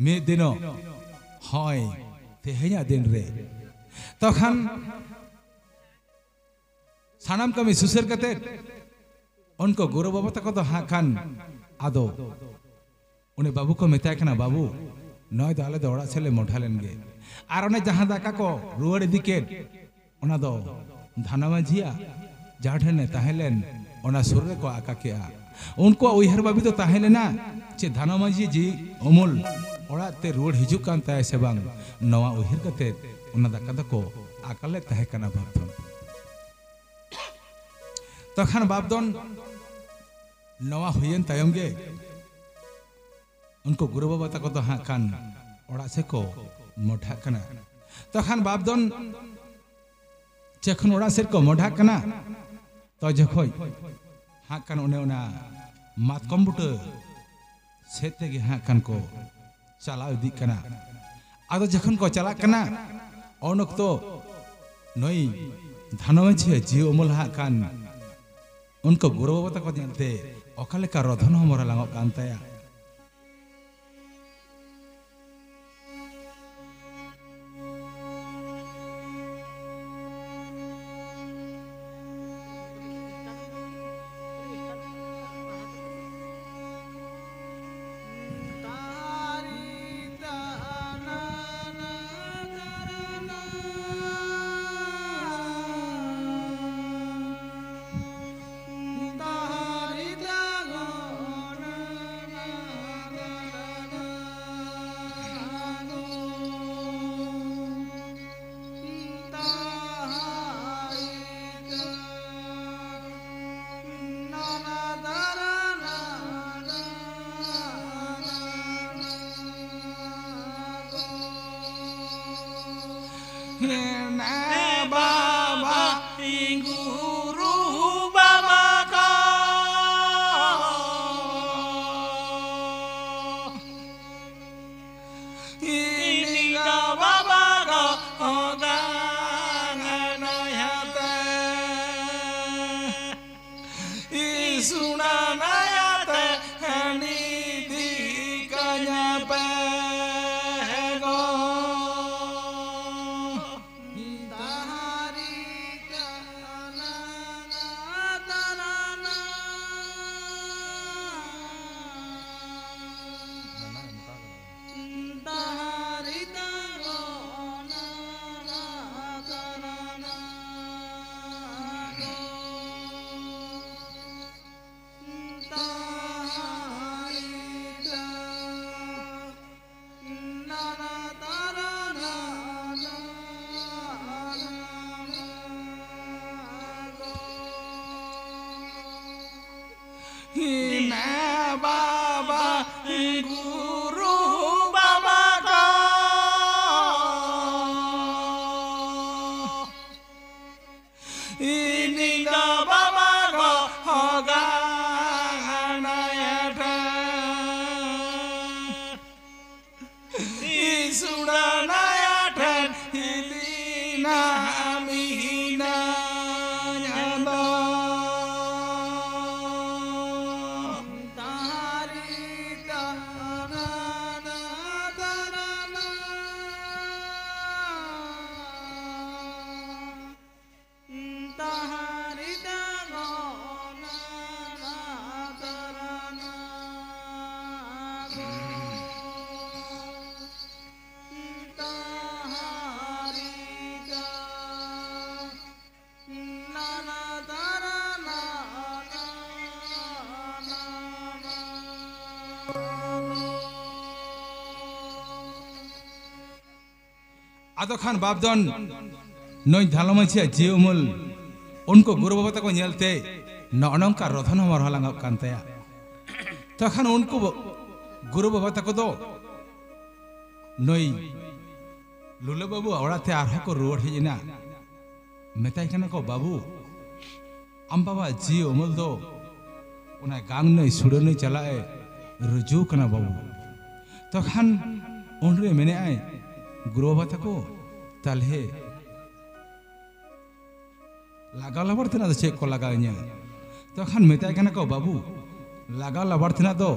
ᱢᱤᱫ ᱫᱤᱱᱚᱜ, ᱦᱚᱸᱭ ᱛᱮᱦᱮᱧᱟᱜ ᱫᱤᱱ ᱨᱮ᱾ ᱛᱚᱠᱷᱟᱱ ᱥᱟᱱᱟᱢ ᱠᱟᱹᱢᱤ ᱥᱩᱥᱟᱹᱨ ᱠᱟᱛᱮ ᱩᱱᱠᱩ ᱜᱩᱨᱩ ᱵᱟᱵᱟ ᱛᱟᱠᱚ ᱫᱚ ᱦᱟᱸᱜ ᱠᱷᱟᱱ ᱟᱫᱚ ᱩᱱᱤ ᱵᱟᱹᱵᱩ ᱠᱚ ᱢᱮᱛᱟᱭ ᱠᱟᱱᱟ, "ᱵᱟᱹᱵᱩ, ᱱᱚᱜᱼᱚᱭ ᱫᱚ ᱟᱞᱮ ᱫᱚ ᱚᱲᱟᱜ ᱥᱮᱫ ᱞᱮ ᱢᱚᱰᱷᱟ ᱞᱮᱱ ᱜᱮ, ᱟᱨ ᱚᱱᱮ ᱡᱟᱦᱟᱸ ᱫᱟᱠᱟ ᱠᱚ ᱨᱩᱣᱟᱹᱲ ᱤᱫᱤ ᱠᱮᱫ, ᱚᱱᱟ ᱫᱚ ᱫᱷᱟᱱᱟ ᱢᱟᱹᱡᱷᱤᱭᱟᱜ ᱡᱟᱦᱟᱸ ᱴᱷᱮᱱᱮ ᱛᱟᱦᱮᱸ ᱞᱮᱱ, ᱚᱱᱟ ᱥᱩᱨ ᱨᱮᱠᱚ ᱟᱠᱟ ᱠᱮᱜᱼᱟ᱾" ᱩᱱᱠᱩᱣᱟᱜ ᱩᱭᱦᱟᱹᱨ ᱵᱷᱟᱵᱤ ᱫᱚ ᱛᱟᱦᱮᱸ ᱞᱮᱱᱟ ᱪᱮ ᱫᱷᱟᱱᱟ ᱢᱟᱹᱡᱷᱤ ᱡᱤᱣᱤ ᱩᱢᱩᱞ ᱚᱲᱟᱜ ᱛᱮ ᱨᱩᱣᱟᱹᱲ ᱦᱤᱡᱩᱜ ᱠᱟᱱ ᱛᱟᱭᱟ ᱥᱮ ᱵᱟᱝ, ᱱᱚᱣᱟ ᱩᱭᱦᱟᱹᱨ ᱠᱟᱛᱮ ᱚᱱᱟ ᱫᱟᱠᱟ ᱫᱚᱠᱚ ᱟᱠᱟ ᱞᱮᱫ ᱛᱟᱦᱮᱸ ᱠᱟᱱᱟ ᱵᱟᱯᱫᱷᱚᱱ᱾ ᱛᱚᱠᱷᱟᱱ ᱵᱟᱯᱫᱷᱚᱱ ᱱᱚᱣᱟ ᱦᱩᱭᱮᱱ ᱛᱟᱭᱚᱢ ᱜᱮ ᱩᱱᱠᱩ ᱜᱩᱨᱩ ᱵᱟᱵᱟ ᱛᱟᱠᱚ ᱫᱚ ᱦᱟᱸᱜ ᱠᱷᱟᱱ ᱚᱲᱟᱜ ᱥᱮᱫ ᱠᱚ ᱢᱚᱰᱷᱟᱜ ᱠᱟᱱᱟ᱾ ᱛᱚᱠᱷᱟᱱ ᱵᱟᱯᱫᱷᱚᱱ ᱡᱚᱠᱷᱚᱱ ᱚᱲᱟᱜ ᱥᱮᱫ ᱠᱚ ᱢᱚᱰᱷᱟᱜ ᱠᱟᱱᱟ, ᱛᱚ ᱡᱚᱠᱷᱚᱡ ᱦᱟᱸᱜ ᱠᱷᱟᱱ ᱚᱱᱮ ᱚᱱᱟ ᱢᱟᱛᱠᱚᱢ ᱵᱩᱴᱟᱹ ᱥᱮᱫ ᱛᱮᱜᱮ ᱦᱟᱸᱜ ᱠᱷᱟᱱ ᱠᱚ ᱪᱟᱞᱟᱣ ᱤᱫᱤᱜ ᱠᱟᱱᱟ᱾ ᱟᱫᱚ ᱡᱚᱠᱷᱚᱱ ᱠᱚ ᱪᱟᱞᱟᱜ ᱠᱟᱱᱟ, ᱩᱱ ᱚᱠᱛᱚ ᱱᱩᱭ ᱫᱷᱟᱱᱚ ᱢᱟᱹᱡᱷᱤᱭᱟᱜ ᱡᱤᱣᱤ ᱩᱢᱩᱞ ᱦᱟᱸᱜ ᱠᱷᱟᱱ ᱩᱱᱠᱩ ᱜᱩᱨᱩ ᱵᱟᱵᱟ ᱛᱟᱠᱚ ᱧᱮᱞᱛᱮ ᱚᱠᱟ ᱞᱮᱠᱟ ᱨᱚᱫᱷᱚᱱ ᱦᱚᱸ ᱢᱚᱨᱟ ᱞᱟᱝᱚᱜ ᱠᱟᱱ ᱛᱟᱭᱟ᱾ ᱱᱮ ᱵᱟᱵᱟ ᱜᱩᱨᱩ ᱵᱟᱵᱟ ᱠᱚ, ᱤᱧ ᱫᱚ ᱵᱟᱵᱟ ᱠᱚ ᱜᱟᱱᱟᱭᱟᱛᱮ᱾ ᱤᱥᱩᱲᱟᱱᱟᱭᱟᱛᱮ ᱱᱤᱫᱤ ᱠᱟᱧᱟ ᱯᱮ ᱜᱚ᱾ ᱫᱟᱦᱟᱨᱤ ᱠᱟᱱᱟ ᱛᱟᱨᱟᱱᱟ᱾ ᱫᱟᱦᱟᱨᱤ ᱛᱟᱜᱚ ᱱᱟᱨᱟ ᱛᱟᱨᱟᱱᱟ ᱜᱚ᱾ ᱦᱤᱱᱟ ᱵᱟᱵᱟ ᱜᱩᱨᱩ ᱵᱟᱵᱟ ᱠᱚ᱾ ᱤᱧ ᱫᱚ ᱵᱟᱵᱟ ᱜᱚ ᱦᱚᱜᱟ ᱦᱟᱱᱟᱭᱟ ᱴᱷᱮᱱ᱾ ᱤᱥᱩᱲᱟᱱᱟᱭᱟ ᱴᱷᱮᱱ ᱤᱫᱤᱱᱟ ᱢᱤᱦᱤᱱᱟ ᱧᱟᱫᱚ᱾ ᱛᱟᱦᱟᱨᱤ ᱛᱟᱦᱟᱨᱟᱱᱟ ᱛᱟᱨᱟᱱᱟ᱾ ᱟᱫᱚ ᱠᱷᱟᱱ ᱵᱟᱯᱫᱚᱱ ᱱᱩᱭ ᱫᱷᱟᱞᱚ ᱢᱟᱹᱡᱷᱤᱭᱟᱜ ᱡᱤᱣᱤ ᱩᱢᱩᱞ ᱩᱱᱠᱩ ᱜᱩᱨᱩ ᱵᱟᱵᱟ ᱛᱟᱠᱚ ᱧᱮᱞᱛᱮ ᱱᱚᱜᱼᱚ ᱱᱚᱝᱠᱟ ᱨᱚᱫᱷᱚᱱ ᱦᱚᱢᱚᱨ ᱦᱚᱸ ᱞᱟᱸᱜᱟᱜ ᱠᱟᱱ ᱛᱟᱭᱟ᱾ ᱛᱚᱠᱷᱟᱱ ᱩᱱᱠᱩ ᱵᱚ-, ᱜᱩᱨᱩ ᱵᱟᱵᱟ ᱛᱟᱠᱚ ᱫᱚ ᱱᱩᱭ ᱞᱩᱞᱟᱹ ᱵᱟᱹᱵᱩᱣᱟᱜ ᱚᱲᱟᱜ ᱛᱮ ᱟᱨᱦᱚᱸ ᱠᱚ ᱨᱩᱣᱟᱹᱲ ᱦᱮᱡ ᱮᱱᱟ᱾ ᱢᱮᱛᱟᱭ ᱠᱟᱱᱟ ᱠᱚ, "ᱵᱟᱹᱵᱩ, ᱟᱢ ᱵᱟᱵᱟ ᱡᱤᱣᱤ ᱩᱢᱩᱞ ᱫᱚ ᱚᱱᱟ ᱜᱟᱝ ᱱᱟᱹᱭ ᱥᱩᱲᱟᱹ ᱱᱟᱹᱭ ᱪᱟᱞᱟᱜ ᱮ ᱨᱩᱡᱩ ᱠᱟᱱᱟ ᱵᱟᱹᱵᱩ᱾" ᱛᱚᱠᱷᱟᱱ ᱩᱱᱨᱮ ᱢᱮᱱᱮᱜᱼᱟᱭ, "ᱜᱩᱨᱩ ᱵᱟᱵᱟ ᱛᱟᱠᱚ, ᱛᱟᱞᱦᱮ ᱞᱟᱜᱟᱣ ᱞᱟᱵᱟᱲ ᱛᱮᱱᱟᱜ ᱫᱚ ᱪᱮᱫ ᱠᱚ ᱞᱟᱜᱟᱣ ᱤᱧᱟᱹ?" ᱛᱚᱠᱷᱟᱱ ᱢᱮᱛᱟᱭ ᱠᱟᱱᱟ ᱠᱚ, "ᱵᱟᱹᱵᱩ, ᱞᱟᱜᱟᱣ ᱞᱟᱵᱟᱲ ᱛᱮᱱᱟᱜ ᱫᱚ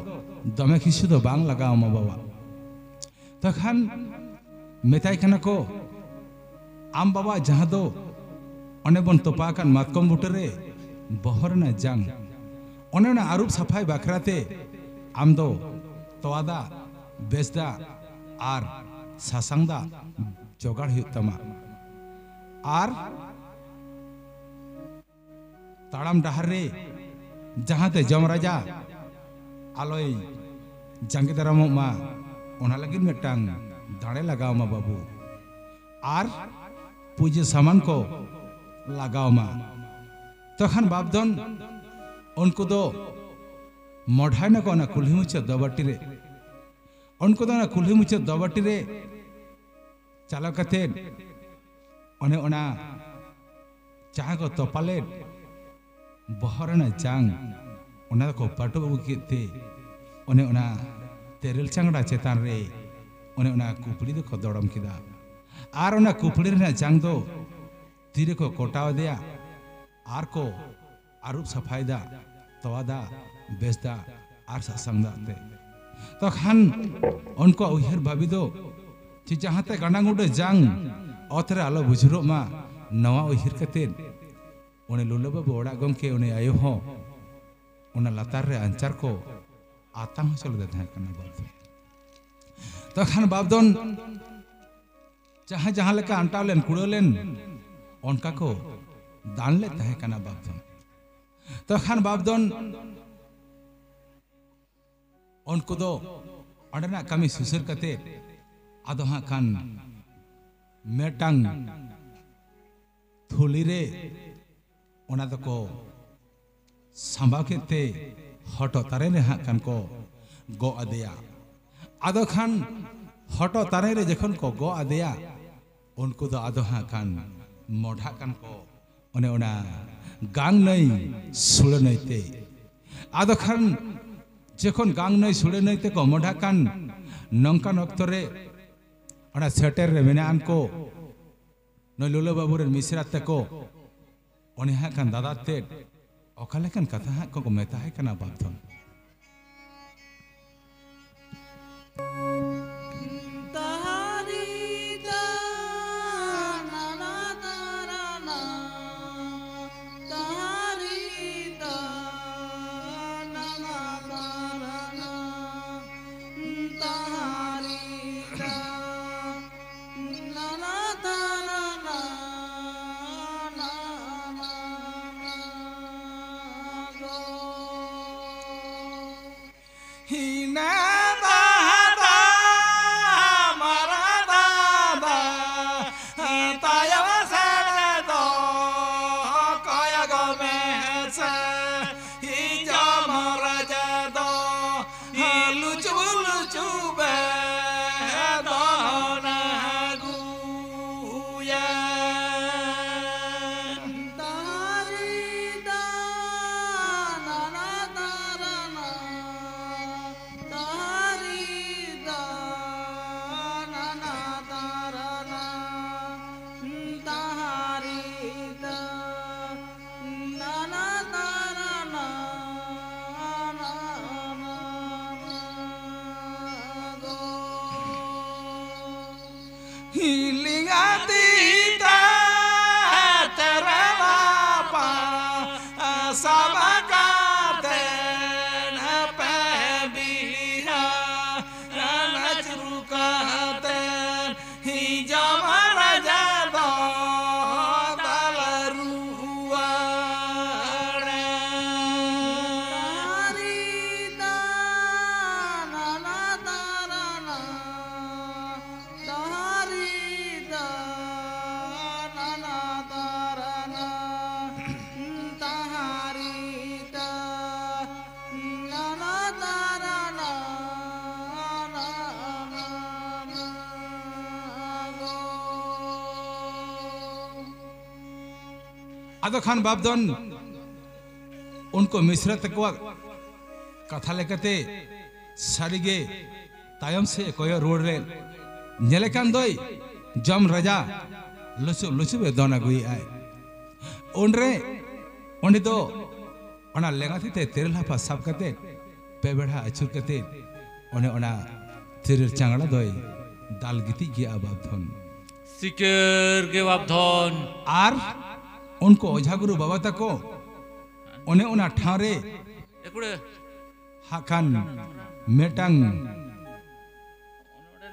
ᱫᱚᱢᱮ ᱠᱤᱪᱷᱩ ᱫᱚ ᱵᱟᱝ ᱞᱟᱜᱟᱣ ᱟᱢᱟ ᱵᱟᱵᱟ᱾" ᱛᱚᱠᱷᱟᱱ ᱢᱮᱛᱟᱭ ᱠᱟᱱᱟ ᱠᱚ, "ᱟᱢ ᱵᱟᱵᱟ, ᱡᱟᱦᱟᱸ ᱫᱚ ᱚᱱᱮ ᱵᱚᱱ ᱛᱚᱯᱟ ᱟᱠᱟᱱ ᱢᱟᱛᱠᱚᱢ ᱵᱩᱴᱟᱹ ᱨᱮ ᱵᱚᱦᱚᱜ ᱨᱮᱱᱟᱜ ᱡᱟᱝ, ᱚᱱᱮ ᱚᱱᱟ ᱟᱹᱨᱩᱵ ᱥᱟᱯᱷᱟᱭ ᱵᱟᱠᱷᱨᱟ ᱛᱮ ᱟᱢ ᱫᱚ ᱛᱚᱣᱟ ᱫᱟᱜ, ᱵᱮᱥ ᱫᱟᱜ ᱟᱨ ᱥᱟᱥᱟᱝ ᱫᱟᱜ ᱡᱚᱜᱟᱲ ᱦᱩᱭᱩᱜ ᱛᱟᱢᱟ᱾ ᱟᱨ ᱛᱟᱲᱟᱢ ᱰᱟᱦᱟᱨ ᱨᱮ ᱡᱟᱦᱟᱸᱛᱮ ᱡᱚᱢ ᱨᱟᱡᱟ ᱟᱞᱚᱭ ᱡᱟᱸᱜᱮ ᱫᱟᱨᱟᱢᱚᱜ ᱢᱟ, ᱚᱱᱟ ᱞᱟᱹᱜᱤᱫ ᱢᱤᱫᱴᱟᱝ ᱫᱟᱲᱮ ᱞᱟᱜᱟᱣ ᱢᱟ ᱵᱟᱹᱵᱩ, ᱟᱨ ᱯᱩᱡᱟᱹ ᱥᱟᱢᱟᱱ ᱠᱚ ᱞᱟᱜᱟᱣ ᱢᱟ᱾" ᱛᱚᱠᱷᱟᱱ ᱵᱟᱯᱫᱷᱚᱱ ᱩᱱᱠᱩ ᱫᱚ ᱢᱚᱰᱷᱟᱭ ᱱᱟᱠᱚ ᱚᱱᱟ ᱠᱩᱞᱦᱤ ᱢᱩᱪᱟᱹᱫ ᱫᱚᱵᱟᱴᱤ ᱨᱮ᱾ ᱩᱱᱠᱩ ᱫᱚ ᱚᱱᱟ ᱠᱩᱞᱦᱤ ᱢᱩᱪᱟᱹᱫ ᱫᱚᱵᱟᱴᱤ ᱨᱮ ᱪᱟᱞᱟᱣ ᱠᱟᱛᱮᱫ ᱚᱱᱮ ᱚᱱᱟ ᱡᱟᱦᱟᱸ ᱠᱚ ᱛᱚᱯᱟ ᱞᱮᱫ ᱵᱚᱦᱚᱜ ᱨᱮᱱᱟᱜ ᱡᱟᱝ, ᱚᱱᱟ ᱫᱚᱠᱚ ᱯᱟᱹᱴᱩᱵ ᱟᱹᱜᱩ ᱠᱮᱫ ᱛᱮ ᱚᱱᱮ ᱚᱱᱟ ᱛᱮᱨᱮᱞ ᱪᱟᱝᱲᱟ ᱪᱮᱛᱟᱱ ᱨᱮ ᱚᱱᱮ ᱚᱱᱟ ᱠᱩᱯᱲᱤ ᱫᱚᱠᱚ ᱫᱚᱲᱚᱢ ᱠᱮᱫᱟ᱾ ᱟᱨ ᱚᱱᱟ ᱠᱩᱯᱲᱤ ᱨᱮᱱᱟᱜ ᱡᱟᱝ ᱫᱚ ᱛᱤ ᱨᱮᱠᱚ ᱠᱚᱴᱟᱣ ᱟᱫᱮᱭᱟ ᱟᱨ ᱠᱚ ᱟᱹᱨᱩᱵ ᱥᱟᱯᱷᱟᱭᱮᱫᱟ, ᱛᱚᱣᱟ ᱫᱟᱜ, ᱵᱮᱥ ᱫᱟᱜ ᱟᱨ ᱥᱟᱥᱟᱝ ᱫᱟᱜ ᱛᱮ᱾ ᱛᱚᱠᱷᱟᱱ ᱩᱱᱠᱩᱣᱟᱜ ᱩᱭᱦᱟᱹᱨ ᱵᱷᱟᱵᱤ ᱫᱚ ᱡᱮ ᱡᱟᱦᱟᱸᱛᱮ ᱜᱟᱰᱟ ᱜᱩᱰᱟᱹ ᱡᱟᱝ ᱚᱛ ᱨᱮ ᱟᱞᱚ ᱵᱩᱡᱷᱩᱨᱚᱜ ᱢᱟ, ᱱᱚᱣᱟ ᱩᱭᱦᱟᱹᱨ ᱠᱟᱛᱮᱫ ᱩᱱᱤ ᱞᱩᱞᱟᱹ ᱵᱟᱹᱵᱩ ᱚᱲᱟᱜ ᱜᱚᱢᱠᱮ, ᱩᱱᱤ ᱟᱭᱳ ᱦᱚᱸ ᱚᱱᱟ ᱞᱟᱛᱟᱨ ᱨᱮ ᱟᱧᱪᱟᱨ ᱠᱚ ᱟᱛᱟᱝ ᱦᱚᱪᱚ ᱞᱮᱫᱮ ᱛᱟᱦᱮᱸ ᱠᱟᱱᱟ ᱵᱟᱯᱫᱷᱚᱱ᱾ ᱛᱚᱠᱷᱟᱱ ᱵᱟᱯᱫᱷᱚᱱ ᱡᱟᱦᱟᱸ ᱡᱟᱦᱟᱸ ᱞᱮᱠᱟ ᱟᱱᱴᱟᱣ ᱞᱮᱱ ᱠᱩᱲᱟᱹᱣ ᱞᱮᱱ, ᱚᱱᱠᱟ ᱠᱚ ᱫᱟᱱ ᱞᱮᱫ ᱛᱟᱦᱮᱸ ᱠᱟᱱᱟ ᱵᱟᱯᱫᱷᱚᱱ᱾ ᱛᱚᱠᱷᱟᱱ ᱵᱟᱯᱫᱷᱚᱱ ᱩᱱᱠᱩ ᱫᱚ ᱚᱸᱰᱮᱱᱟᱜ ᱠᱟᱹᱢᱤ ᱥᱩᱥᱟᱹᱨ ᱠᱟᱛᱮ ᱟᱫᱚ ᱦᱟᱸᱜ ᱠᱷᱟᱱ ᱢᱤᱫᱴᱟᱝ ᱛᱷᱩᱞᱤ ᱨᱮ ᱚᱱᱟ ᱫᱚᱠᱚ ᱥᱟᱢᱵᱟᱣ ᱠᱮᱫ ᱛᱮ ᱦᱚᱴᱚᱜ ᱛᱟᱨᱮᱱ ᱨᱮ ᱦᱟᱸᱜ ᱠᱷᱟᱱ ᱠᱚ ᱜᱚᱜ ᱟᱫᱮᱭᱟ᱾ ᱟᱫᱚ ᱠᱷᱟᱱ ᱦᱚᱴᱚᱜ ᱛᱟᱨᱮᱱ ᱨᱮ ᱡᱚᱠᱷᱚᱱ ᱠᱚ ᱜᱚᱜ ᱟᱫᱮᱭᱟ, ᱩᱱᱠᱩ ᱫᱚ ᱟᱫᱚ ᱦᱟᱸᱜ ᱠᱷᱟᱱ ᱢᱚᱰᱷᱟᱜ ᱠᱟᱱ ᱠᱚ ᱚᱱᱮ ᱚᱱᱟ ᱜᱟᱝ ᱱᱟᱹᱭ ᱥᱩᱲᱟᱹ ᱱᱟᱹᱭ ᱛᱮ᱾ ᱟᱫᱚ ᱠᱷᱟᱱ ᱡᱚᱠᱷᱚᱱ ᱜᱟᱝ ᱱᱟᱹᱭ ᱥᱩᱲᱟᱹ ᱱᱟᱹᱭ ᱛᱮᱠᱚ ᱢᱚᱰᱷᱟᱜ ᱠᱟᱱ ᱱᱚᱝᱠᱟᱱ ᱚᱠᱛᱚ ᱨᱮ ᱚᱱᱟ ᱥᱮᱴᱮᱨ ᱨᱮ ᱢᱮᱱᱟᱜ ᱟᱱ ᱠᱚ ᱱᱩᱭ ᱞᱩᱞᱟᱹ ᱵᱟᱹᱵᱩ ᱨᱮᱱ ᱢᱤᱥᱨᱟ ᱛᱮᱠᱚ ᱚᱱᱮ ᱦᱟᱸᱜ ᱠᱷᱟᱱ ᱫᱟᱫᱟ ᱛᱮᱫ ᱚᱠᱟ ᱞᱮᱠᱟᱱ ᱠᱟᱛᱷᱟ ᱦᱟᱸᱜ ᱠᱚ ᱢᱮᱛᱟᱭ ᱠᱟᱱᱟ ᱵᱟᱯᱫᱷᱚᱱ᱾ ᱟᱫᱚ ᱠᱷᱟᱱ ᱵᱟᱯᱫᱷᱚᱱ ᱩᱱᱠᱩ ᱢᱤᱥᱨᱟ ᱛᱟᱠᱚᱣᱟᱜ ᱠᱟᱛᱷᱟ ᱞᱮᱠᱟᱛᱮ ᱥᱟᱹᱨᱤᱜᱮ ᱛᱟᱭᱚᱢ ᱥᱮᱫ ᱮ ᱠᱚᱭᱚᱜ ᱨᱩᱣᱟᱹᱲ ᱞᱮᱫ᱾ ᱧᱮᱞᱮ ᱠᱟᱱ ᱫᱚᱭ ᱡᱚᱢ ᱨᱟᱡᱟ ᱞᱩᱥᱩᱵ ᱞᱩᱥᱩᱵ ᱮ ᱫᱚᱱ ᱟᱹᱜᱩᱭᱮᱫᱼᱟᱭ᱾ ᱩᱱᱨᱮ ᱩᱱᱤ ᱫᱚ ᱚᱱᱟ ᱞᱮᱸᱜᱟ ᱛᱤ ᱛᱮ ᱛᱤᱨᱤᱞ ᱦᱟᱯᱟ ᱥᱟᱵ ᱠᱟᱛᱮ ᱯᱮ ᱵᱮᱲᱦᱟ ᱟᱹᱪᱩᱨ ᱠᱟᱛᱮ ᱚᱱᱮ ᱚᱱᱟ ᱛᱤᱨᱤᱞ ᱪᱟᱝᱲᱟ ᱫᱚᱭ ᱫᱟᱞ ᱜᱤᱛᱤᱡ ᱜᱮᱭᱟ ᱵᱟᱯᱫᱷᱚᱱ᱾ ᱥᱤᱠᱟᱹᱨ ᱜᱮ ᱵᱟᱯᱫᱷᱚᱱ᱾ ᱟᱨ ᱩᱱᱠᱩ ᱚᱡᱷᱟ ᱜᱩᱨᱩ ᱵᱟᱵᱟ ᱛᱟᱠᱚ ᱚᱱᱮ ᱚᱱᱟ ᱴᱷᱟᱶ ᱨᱮ ᱮᱠᱩᱲᱮ ᱦᱟᱸᱜ ᱠᱷᱟᱱ ᱢᱤᱫᱴᱟᱝ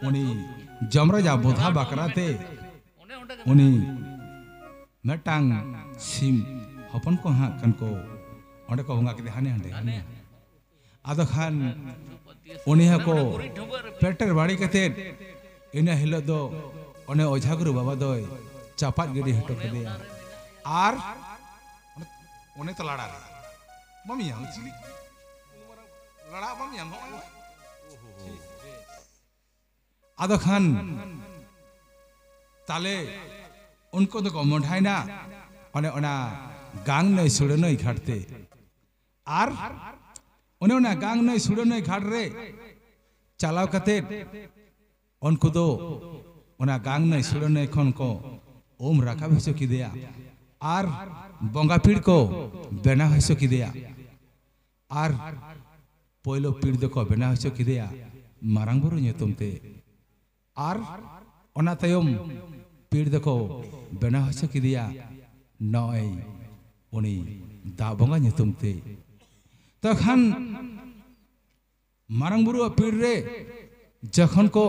ᱩᱱᱤ ᱡᱚᱢᱨᱟᱡᱟ ᱵᱚᱫᱷᱟ ᱵᱟᱠᱷᱨᱟ ᱛᱮ ᱩᱱᱤ ᱢᱤᱫᱴᱟᱝ ᱥᱤᱢ ᱦᱚᱯᱚᱱ ᱠᱚ ᱦᱟᱸᱜ ᱠᱷᱟᱱ ᱠᱚ ᱚᱸᱰᱮ ᱠᱚ ᱵᱚᱸᱜᱟ ᱠᱮᱫᱮ ᱦᱟᱱᱮ ᱦᱟᱸᱰᱮ ᱦᱟᱱᱮ᱾ ᱟᱫᱚ ᱠᱷᱟᱱ ᱩᱱᱤ ᱦᱚᱸᱠᱚ ᱯᱮᱴᱮᱨ ᱵᱟᱲᱮ ᱠᱟᱛᱮᱫ ᱤᱱᱟᱹ ᱦᱤᱞᱳᱜ ᱫᱚ ᱚᱱᱮ ᱚᱡᱷᱟ ᱜᱩᱨᱩ ᱵᱟᱵᱟ ᱫᱚᱭ ᱪᱟᱯᱟᱫ ᱜᱤᱰᱤ ᱦᱚᱴᱚ ᱠᱟᱫᱮᱭᱟ᱾ ᱟᱨ ᱚᱱᱮ ᱛᱚ ᱞᱟᱲᱟ ᱨᱮ ᱵᱟᱢ ᱧᱟᱢ ᱪᱤᱞᱤ ᱞᱟᱲᱟ ᱵᱟᱢ ᱧᱟᱢ ᱦᱚᱸᱜᱼᱚᱭ᱾ ᱟᱫᱚ ᱠᱷᱟᱱ ᱛᱟᱞᱮ ᱩᱱᱠᱩ ᱫᱚᱠᱚ ᱢᱚᱸᱰᱷᱟᱭᱱᱟ ᱚᱱᱮ ᱚᱱᱟ ᱜᱟᱝ ᱱᱟᱹᱭ ᱥᱩᱲᱟᱹ ᱱᱟᱹᱭ ᱜᱷᱟᱴ ᱛᱮ᱾ ᱟᱨ ᱚᱱᱮ ᱚᱱᱟ ᱜᱟᱝ ᱱᱟᱹᱭ ᱥᱩᱲᱟᱹ ᱱᱟᱹᱭ ᱜᱷᱟᱴ ᱨᱮ ᱪᱟᱞᱟᱣ ᱠᱟᱛᱮ ᱩᱱᱠᱩ ᱫᱚ ᱚᱱᱟ ᱜᱟᱝ ᱱᱟᱹᱭ ᱥᱩᱲᱟᱹ ᱱᱟᱹᱭ ᱠᱷᱚᱱ ᱠᱚ ᱩᱢ ᱨᱟᱠᱟᱵ ᱦᱚᱪᱚ ᱠᱮᱫᱮᱭᱟ᱾ ᱟᱨ ᱵᱚᱸᱜᱟ ᱯᱤᱲ ᱠᱚ ᱵᱮᱱᱟᱣ ᱦᱚᱪᱚ ᱠᱮᱫᱮᱭᱟ᱾ ᱟᱨ ᱯᱳᱭᱞᱳ ᱯᱤᱲ ᱫᱚᱠᱚ ᱵᱮᱱᱟᱣ ᱦᱚᱪᱚ ᱠᱮᱫᱮᱭᱟ ᱢᱟᱨᱟᱝ ᱵᱩᱨᱩ ᱧᱩᱛᱩᱢ ᱛᱮ᱾ ᱟᱨ ᱚᱱᱟ ᱛᱟᱭᱚᱢ ᱯᱤᱲ ᱫᱚᱠᱚ ᱵᱮᱱᱟᱣ ᱦᱚᱪᱚ ᱠᱮᱫᱮᱭᱟ ᱱᱚᱜᱼᱚᱭ ᱩᱱᱤ ᱫᱟᱜ ᱵᱚᱸᱜᱟ ᱧᱩᱛᱩᱢ ᱛᱮ᱾ ᱛᱚᱠᱷᱟᱱ ᱢᱟᱨᱟᱝ ᱵᱩᱨᱩᱣᱟᱜ ᱯᱤᱲ ᱨᱮ ᱡᱚᱠᱷᱚᱱ ᱠᱚ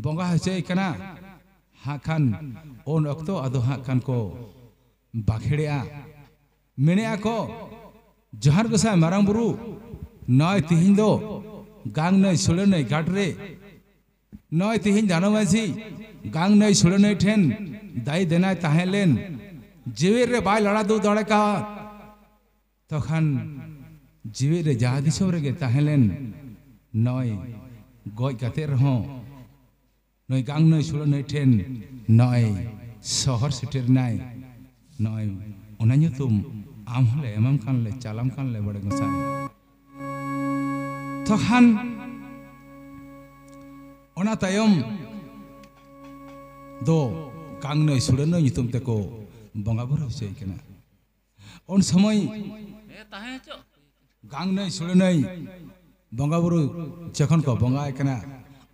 ᱵᱚᱸᱜᱟ ᱦᱚᱪᱚᱭᱮ ᱠᱟᱱᱟ, ᱦᱟᱸᱜ ᱠᱷᱟᱱ ᱩᱱ ᱚᱠᱛᱚ ᱟᱫᱚ ᱦᱟᱸᱜ ᱠᱷᱟᱱ ᱠᱚ ᱵᱟᱠᱷᱮᱲᱮᱜᱼᱟ, ᱢᱮᱱᱮᱜᱼᱟ ᱠᱚ, ᱡᱚᱦᱟᱨ ᱜᱚᱸᱥᱟᱭ ᱢᱟᱨᱟᱝ ᱵᱩᱨᱩ, ᱱᱚᱜᱼᱚᱭ ᱛᱤᱦᱤᱧ ᱫᱚ ᱜᱟᱝ ᱱᱟᱹᱭ ᱥᱩᱲᱟᱹ ᱱᱟᱹᱭ ᱜᱷᱟᱴ ᱨᱮ ᱱᱚᱜᱼᱚᱭ ᱛᱤᱦᱤᱧ ᱫᱟᱱᱚ ᱢᱟᱹᱡᱷᱤ ᱜᱟᱝ ᱱᱟᱹᱭ ᱥᱩᱲᱟᱹ ᱱᱟᱹᱭ ᱴᱷᱮᱱ ᱫᱟᱭ ᱫᱮᱱᱟᱭ ᱛᱟᱦᱮᱸ ᱞᱮᱱ, ᱡᱤᱣᱤ ᱨᱮ ᱵᱟᱭ ᱞᱟᱲᱟ ᱫᱩᱜ ᱫᱟᱲᱮ ᱠᱟᱣᱟᱫ᱾ ᱛᱚᱠᱷᱟᱱ ᱡᱤᱣᱤ ᱨᱮ ᱡᱟᱦᱟᱸ ᱫᱤᱥᱚᱢ ᱨᱮᱜᱮ ᱛᱟᱦᱮᱸ ᱞᱮᱱ, ᱱᱚᱜᱼᱚᱭ ᱜᱚᱡ ᱠᱟᱛᱮ ᱨᱮᱦᱚᱸ ᱱᱩᱭ ᱜᱟᱝ ᱱᱟᱹᱭ ᱥᱩᱲᱟᱹ ᱱᱟᱹᱭ ᱴᱷᱮᱱ ᱱᱚᱜᱼᱚᱭ ᱥᱚᱦᱚᱨ ᱥᱮᱴᱮᱨ ᱮᱱᱟᱭ᱾ ᱱᱚᱜᱼᱚᱭ ᱚᱱᱟ ᱧᱩᱛᱩᱢ ᱟᱢ ᱦᱚᱸᱞᱮ ᱮᱢᱟᱢ ᱠᱟᱱ ᱞᱮ, ᱪᱟᱞᱟᱢ ᱠᱟᱱ ᱞᱮ ᱵᱟᱲᱮ ᱜᱚᱸᱥᱟᱭ᱾ ᱛᱚᱠᱷᱟᱱ ᱚᱱᱟ ᱛᱟᱭᱚᱢ ᱫᱚ ᱜᱟᱝ ᱱᱟᱹᱭ ᱥᱩᱲᱟᱹ ᱱᱟᱹᱭ ᱧᱩᱛᱩᱢ ᱛᱮᱠᱚ ᱵᱚᱸᱜᱟ ᱵᱩᱨᱩ ᱦᱚᱪᱚᱭ ᱠᱟᱱᱟ᱾ ᱩᱱ ᱥᱚᱢᱚᱭ ᱜᱟᱝ ᱱᱟᱹᱭ ᱥᱩᱲᱟᱹ ᱱᱟᱹᱭ ᱵᱚᱸᱜᱟ ᱵᱩᱨᱩ ᱡᱚᱠᱷᱚᱱ ᱠᱚ ᱵᱚᱸᱜᱟᱭ ᱠᱟᱱᱟ,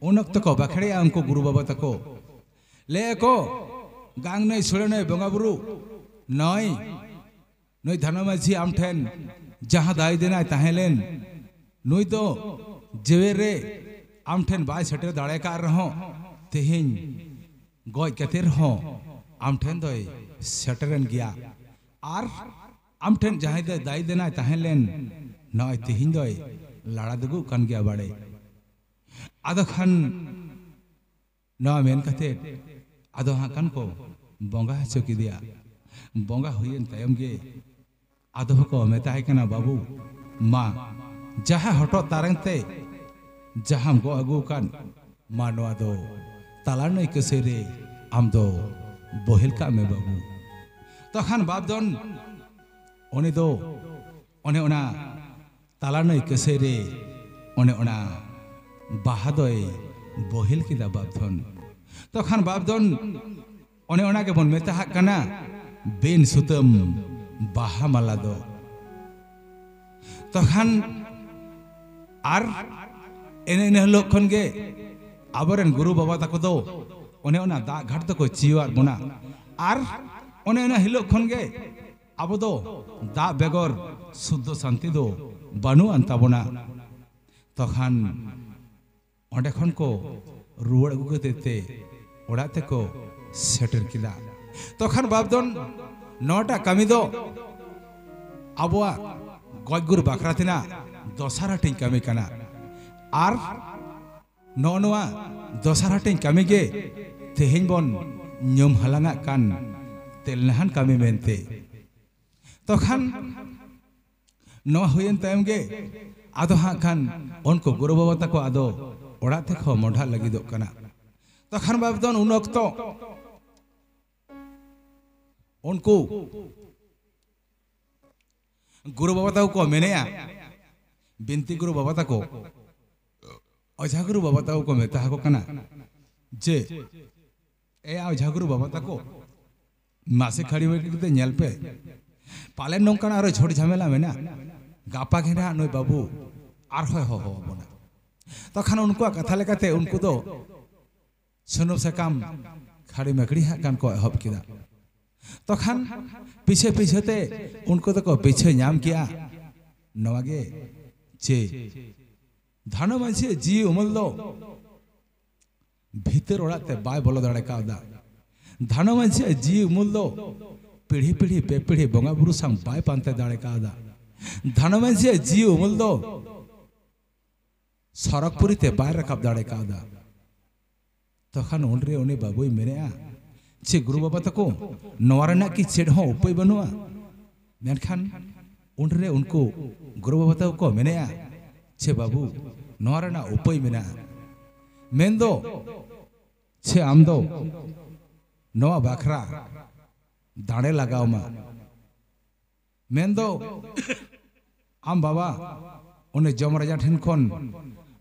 ᱩᱱ ᱚᱠᱛᱚ ᱠᱚ ᱵᱟᱠᱷᱮᱲᱮᱜᱼᱟ ᱩᱱᱠᱩ ᱜᱩᱨᱩ ᱵᱟᱵᱟ ᱛᱟᱠᱚ᱾ ᱞᱟᱹᱭ ᱟᱠᱚ, ᱜᱟᱝ ᱱᱟᱹᱭ ᱥᱩᱲᱟᱹ ᱱᱟᱹᱭ ᱵᱚᱸᱜᱟ ᱵᱩᱨᱩ ᱱᱚᱭ ᱱᱩᱭ ᱫᱷᱟᱱᱟ ᱢᱟᱹᱡᱷᱤ ᱟᱢ ᱴᱷᱮᱱ ᱡᱟᱦᱟᱸ ᱫᱟᱭ ᱫᱮᱱᱟᱭ ᱛᱟᱦᱮᱸ ᱞᱮᱱ, ᱱᱩᱭ ᱫᱚ ᱡᱮᱣᱮᱫ ᱨᱮ ᱟᱢ ᱴᱷᱮᱱ ᱵᱟᱭ ᱥᱮᱴᱮᱨ ᱫᱟᱲᱮ ᱠᱟᱜ ᱨᱮᱦᱚᱸ, ᱛᱮᱦᱮᱧ ᱜᱚᱡ ᱠᱟᱛᱮ ᱨᱮᱦᱚᱸ ᱟᱢ ᱴᱷᱮᱱ ᱫᱚᱭ ᱥᱮᱴᱮᱨᱮᱱ ᱜᱮᱭᱟ᱾ ᱟᱨ ᱟᱢ ᱴᱷᱮᱱ ᱡᱟᱦᱟᱸᱭ ᱫᱚ ᱫᱟᱭ ᱫᱮᱱᱟᱭ ᱛᱟᱦᱮᱸ ᱞᱮᱱ, ᱱᱚᱜᱼᱚᱭ ᱛᱮᱦᱮᱧ ᱫᱚᱭ ᱞᱟᱲᱟ ᱫᱩᱜᱩᱜ ᱠᱟᱱ ᱜᱮᱭᱟ ᱵᱟᱲᱮ᱾ ᱟᱫᱚ ᱠᱷᱟᱱ ᱱᱚᱣᱟ ᱢᱮᱱ ᱠᱟᱛᱮ ᱟᱫᱚ ᱦᱟᱸᱜ ᱠᱷᱟᱱ ᱠᱚ ᱵᱚᱸᱜᱟ ᱦᱚᱪᱚ ᱠᱮᱫᱮᱭᱟ᱾ ᱵᱚᱸᱜᱟ ᱦᱩᱭᱮᱱ ᱛᱟᱭᱚᱢ ᱜᱮ ᱟᱫᱚ ᱦᱚᱸᱠᱚ ᱢᱮᱛᱟᱭ ᱠᱟᱱᱟ, "ᱵᱟᱹᱵᱩ, ᱢᱟ ᱡᱟᱦᱟᱸ ᱦᱚᱴᱚᱜ ᱛᱟᱨᱮᱱ ᱛᱮ ᱡᱟᱦᱟᱸᱢ ᱜᱚᱜ ᱟᱹᱜᱩ ᱟᱠᱟᱫ, ᱢᱟ ᱱᱚᱣᱟ ᱫᱚ ᱛᱟᱞᱟ ᱱᱟᱹᱭ ᱠᱟᱹᱥᱟᱹᱭ ᱨᱮ ᱟᱢ ᱫᱚ ᱵᱚᱦᱮᱞ ᱠᱟᱜ ᱢᱮ ᱵᱟᱹᱵᱩ᱾" ᱛᱚᱠᱷᱟᱱ ᱵᱟᱯ ᱫᱚᱱ ᱩᱱᱤ ᱫᱚ ᱚᱱᱮ ᱚᱱᱟ ᱛᱟᱞᱟ ᱱᱟᱹᱭ ᱠᱟᱹᱥᱟᱹᱭ ᱨᱮ ᱚᱱᱮ ᱚᱱᱟ ᱵᱟᱦᱟ ᱫᱚᱭ ᱵᱚᱦᱮᱞ ᱠᱮᱫᱟ ᱵᱟᱯ ᱫᱚᱱ᱾ ᱛᱚᱠᱷᱟᱱ ᱵᱟᱯ ᱫᱚᱱ ᱚᱱᱮ ᱚᱱᱟ ᱜᱮᱵᱚᱱ ᱢᱮᱛᱟᱦᱟᱜ ᱠᱟᱱᱟ ᱵᱤᱱ ᱥᱩᱛᱟᱹᱢ ᱵᱟᱦᱟ ᱢᱟᱞᱟ ᱫᱚ᱾ ᱛᱚᱠᱷᱟᱱ ᱟᱨ ᱮᱱᱮ ᱤᱱᱟᱹ ᱦᱤᱞᱳᱜ ᱠᱷᱚᱱ ᱜᱮ ᱟᱵᱚᱨᱮᱱ ᱜᱩᱨᱩ ᱵᱟᱵᱟ ᱛᱟᱠᱚ ᱫᱚ ᱚᱱᱮ ᱚᱱᱟ ᱫᱟᱜ ᱜᱷᱟᱴ ᱫᱚᱠᱚ ᱪᱤᱭᱟᱹᱣᱟᱫ ᱵᱚᱱᱟ᱾ ᱟᱨ ᱚᱱᱮ ᱚᱱᱟ ᱦᱤᱞᱳᱜ ᱠᱷᱚᱱ ᱜᱮ ᱟᱵᱚ ᱫᱚ ᱫᱟᱜ ᱵᱮᱜᱚᱨ ᱥᱩᱫᱽᱫᱷᱚ ᱥᱟᱱᱛᱤ ᱫᱚ ᱵᱟᱹᱱᱩᱜ ᱟᱱ ᱛᱟᱵᱚᱱᱟ᱾ ᱛᱚᱠᱷᱟᱱ ᱚᱸᱰᱮ ᱠᱷᱚᱱ ᱠᱚ ᱨᱩᱣᱟᱹᱲ ᱟᱹᱜᱩ ᱠᱟᱛᱮ ᱛᱮ ᱚᱲᱟᱜ ᱛᱮᱠᱚ ᱥᱮᱴᱮᱨ ᱠᱮᱫᱟ᱾ ᱛᱚᱠᱷᱟᱱ ᱵᱟᱯ ᱫᱚᱱ ᱱᱚᱣᱟᱴᱟᱜ ᱠᱟᱹᱢᱤ ᱫᱚ ᱟᱵᱚᱣᱟᱜ ᱜᱚᱡ ᱜᱩᱨ ᱵᱟᱠᱷᱨᱟ ᱛᱮᱱᱟᱜ ᱫᱚᱥᱟᱨ ᱦᱟᱹᱴᱤᱧ ᱠᱟᱹᱢᱤ ᱠᱟᱱᱟ᱾ ᱟᱨ ᱱᱚᱜᱼᱚ ᱱᱚᱣᱟ ᱫᱚᱥᱟᱨ ᱦᱟᱹᱴᱤᱧ ᱠᱟᱹᱢᱤ ᱜᱮ ᱛᱮᱦᱮᱧ ᱵᱚᱱ ᱧᱩᱢ ᱦᱟᱞᱟᱝᱟᱜ ᱠᱟᱱ ᱛᱮᱞᱱᱟᱦᱟᱱ ᱠᱟᱹᱢᱤ ᱢᱮᱱᱛᱮ᱾ ᱛᱚᱠᱷᱟᱱ ᱱᱚᱣᱟ ᱦᱩᱭᱮᱱ ᱛᱟᱭᱚᱢ ᱜᱮ ᱟᱫᱚ ᱦᱟᱸᱜ ᱠᱷᱟᱱ ᱩᱱᱠᱩ ᱜᱩᱨᱩ ᱵᱟᱵᱟ ᱛᱟᱠᱚ ᱟᱫᱚ ᱚᱲᱟᱜ ᱛᱮᱠᱚ ᱢᱚᱰᱷᱟᱜ ᱞᱟᱹᱜᱤᱫᱚᱜ ᱠᱟᱱᱟ᱾ ᱛᱚᱠᱷᱟᱱ ᱵᱟᱯ ᱫᱚᱱ ᱩᱱ ᱚᱠᱛᱚ ᱩᱱᱠᱩ ᱜᱩᱨᱩ ᱵᱟᱵᱟ ᱛᱟᱠᱚ ᱠᱚ ᱢᱮᱱᱮᱜᱼᱟ, ᱵᱤᱱᱛᱤ ᱜᱩᱨᱩ ᱵᱟᱵᱟ ᱛᱟᱠᱚ, ᱚᱡᱷᱟ ᱜᱩᱨᱩ ᱵᱟᱵᱟ ᱛᱟᱠᱚ ᱠᱚ ᱢᱮᱛᱟ ᱟᱠᱚ ᱠᱟᱱᱟ ᱡᱮ, "ᱮ ᱚᱡᱷᱟ ᱜᱩᱨᱩ ᱵᱟᱵᱟ ᱛᱟᱠᱚ, ᱢᱟᱥᱮ ᱠᱷᱟᱹᱲᱤ ᱵᱟᱹᱲᱤ ᱠᱟᱛᱮ ᱧᱮᱞ ᱯᱮ, ᱯᱟᱞᱮᱱ ᱱᱚᱝᱠᱟᱱᱟᱜ ᱟᱨᱚ ᱡᱷᱩᱴ ᱡᱷᱟᱢᱮᱞᱟ ᱢᱮᱱᱟᱜ, ᱜᱟᱯᱟ ᱜᱮ ᱱᱟᱦᱟᱜ ᱱᱩᱭ ᱵᱟᱹᱵᱩ ᱟᱨᱦᱚᱸᱭ ᱦᱚᱦᱚ ᱟᱵᱚᱱᱟ᱾" ᱛᱚᱠᱷᱟᱱ ᱩᱱᱠᱩᱣᱟᱜ ᱠᱟᱛᱷᱟ ᱞᱮᱠᱟᱛᱮ ᱩᱱᱠᱩ ᱫᱚ ᱥᱩᱱᱩᱢ ᱥᱟᱠᱟᱢ ᱠᱷᱟᱹᱲᱤ ᱢᱟᱹᱠᱲᱤ ᱦᱟᱸᱜ ᱠᱷᱟᱱ ᱠᱚ ᱮᱦᱚᱵ ᱠᱮᱫᱟ᱾ ᱛᱚᱠᱷᱟᱱ ᱯᱤᱪᱷᱟᱹ ᱯᱤᱪᱷᱟᱹ ᱛᱮ ᱩᱱᱠᱩ ᱫᱚᱠᱚ ᱯᱤᱪᱷᱟᱹ ᱧᱟᱢ ᱠᱮᱜᱼᱟ ᱱᱚᱣᱟ ᱜᱮ, ᱪᱮ ᱫᱷᱟᱱᱚ ᱢᱟᱹᱡᱷᱤᱭᱟᱜ ᱡᱤᱣᱤ ᱩᱢᱩᱞ ᱫᱚ ᱵᱷᱤᱛᱟᱹᱨ ᱚᱲᱟᱜ ᱛᱮ ᱵᱟᱭ ᱵᱚᱞᱚ ᱫᱟᱲᱮ ᱠᱟᱣᱫᱟ᱾ ᱫᱷᱟᱱᱚ ᱢᱟᱹᱡᱷᱤᱭᱟᱜ ᱡᱤᱣᱤ ᱩᱢᱩᱞ ᱫᱚ ᱯᱤᱲᱦᱤ ᱯᱤᱲᱦᱤ ᱯᱮ ᱯᱤᱲᱦᱤ ᱵᱚᱸᱜᱟ ᱵᱩᱨᱩ ᱥᱟᱶ ᱵᱟᱭ ᱯᱟᱱᱛᱮ ᱫᱟᱲᱮ ᱠᱟᱣᱫᱟ᱾ ᱫᱷᱟᱱᱚ ᱢᱟᱹᱡᱷᱤᱭᱟᱜ ᱡᱤᱣᱤ ᱩᱢᱩᱞ ᱫᱚ ᱥᱚᱨᱚᱜᱽᱯᱩᱨᱤ ᱛᱮ ᱵᱟᱭ ᱨᱟᱠᱟᱵ ᱫᱟᱲᱮ ᱠᱟᱣᱫᱟ᱾ ᱛᱚᱠᱷᱟᱱ ᱩᱱᱨᱮ ᱩᱱᱤ ᱵᱟᱹᱵᱩᱭ ᱢᱮᱱᱮᱜᱼᱟ, "ᱪᱮ ᱜᱩᱨᱩ ᱵᱟᱵᱟ ᱛᱟᱠᱚ, ᱱᱚᱣᱟ ᱨᱮᱱᱟᱜ ᱠᱤ ᱪᱮᱫ ᱦᱚᱸ ᱩᱯᱟᱹᱭ ᱵᱟᱹᱱᱩᱜᱼᱟ?" ᱢᱮᱱᱠᱷᱟᱱ ᱩᱱᱨᱮ ᱩᱱᱠᱩ ᱜᱩᱨᱩ ᱵᱟᱵᱟ ᱛᱟᱠᱚ ᱠᱚ ᱢᱮᱱᱮᱜᱼᱟ, "ᱪᱮ ᱵᱟᱹᱵᱩ, ᱱᱚᱣᱟ ᱨᱮᱱᱟᱜ ᱩᱯᱟᱹᱭ ᱢᱮᱱᱟᱜᱼᱟ᱾ ᱢᱮᱱᱫᱚ ᱪᱮ ᱟᱢ ᱫᱚ ᱱᱚᱣᱟ ᱵᱟᱠᱷᱨᱟ ᱫᱟᱲᱮ ᱞᱟᱜᱟᱣ ᱢᱟ᱾ ᱢᱮᱱᱫᱚ ᱟᱢ ᱵᱟᱵᱟ ᱩᱱᱤ ᱡᱚᱢ ᱨᱟᱡᱟ ᱴᱷᱮᱱ ᱠᱷᱚᱱ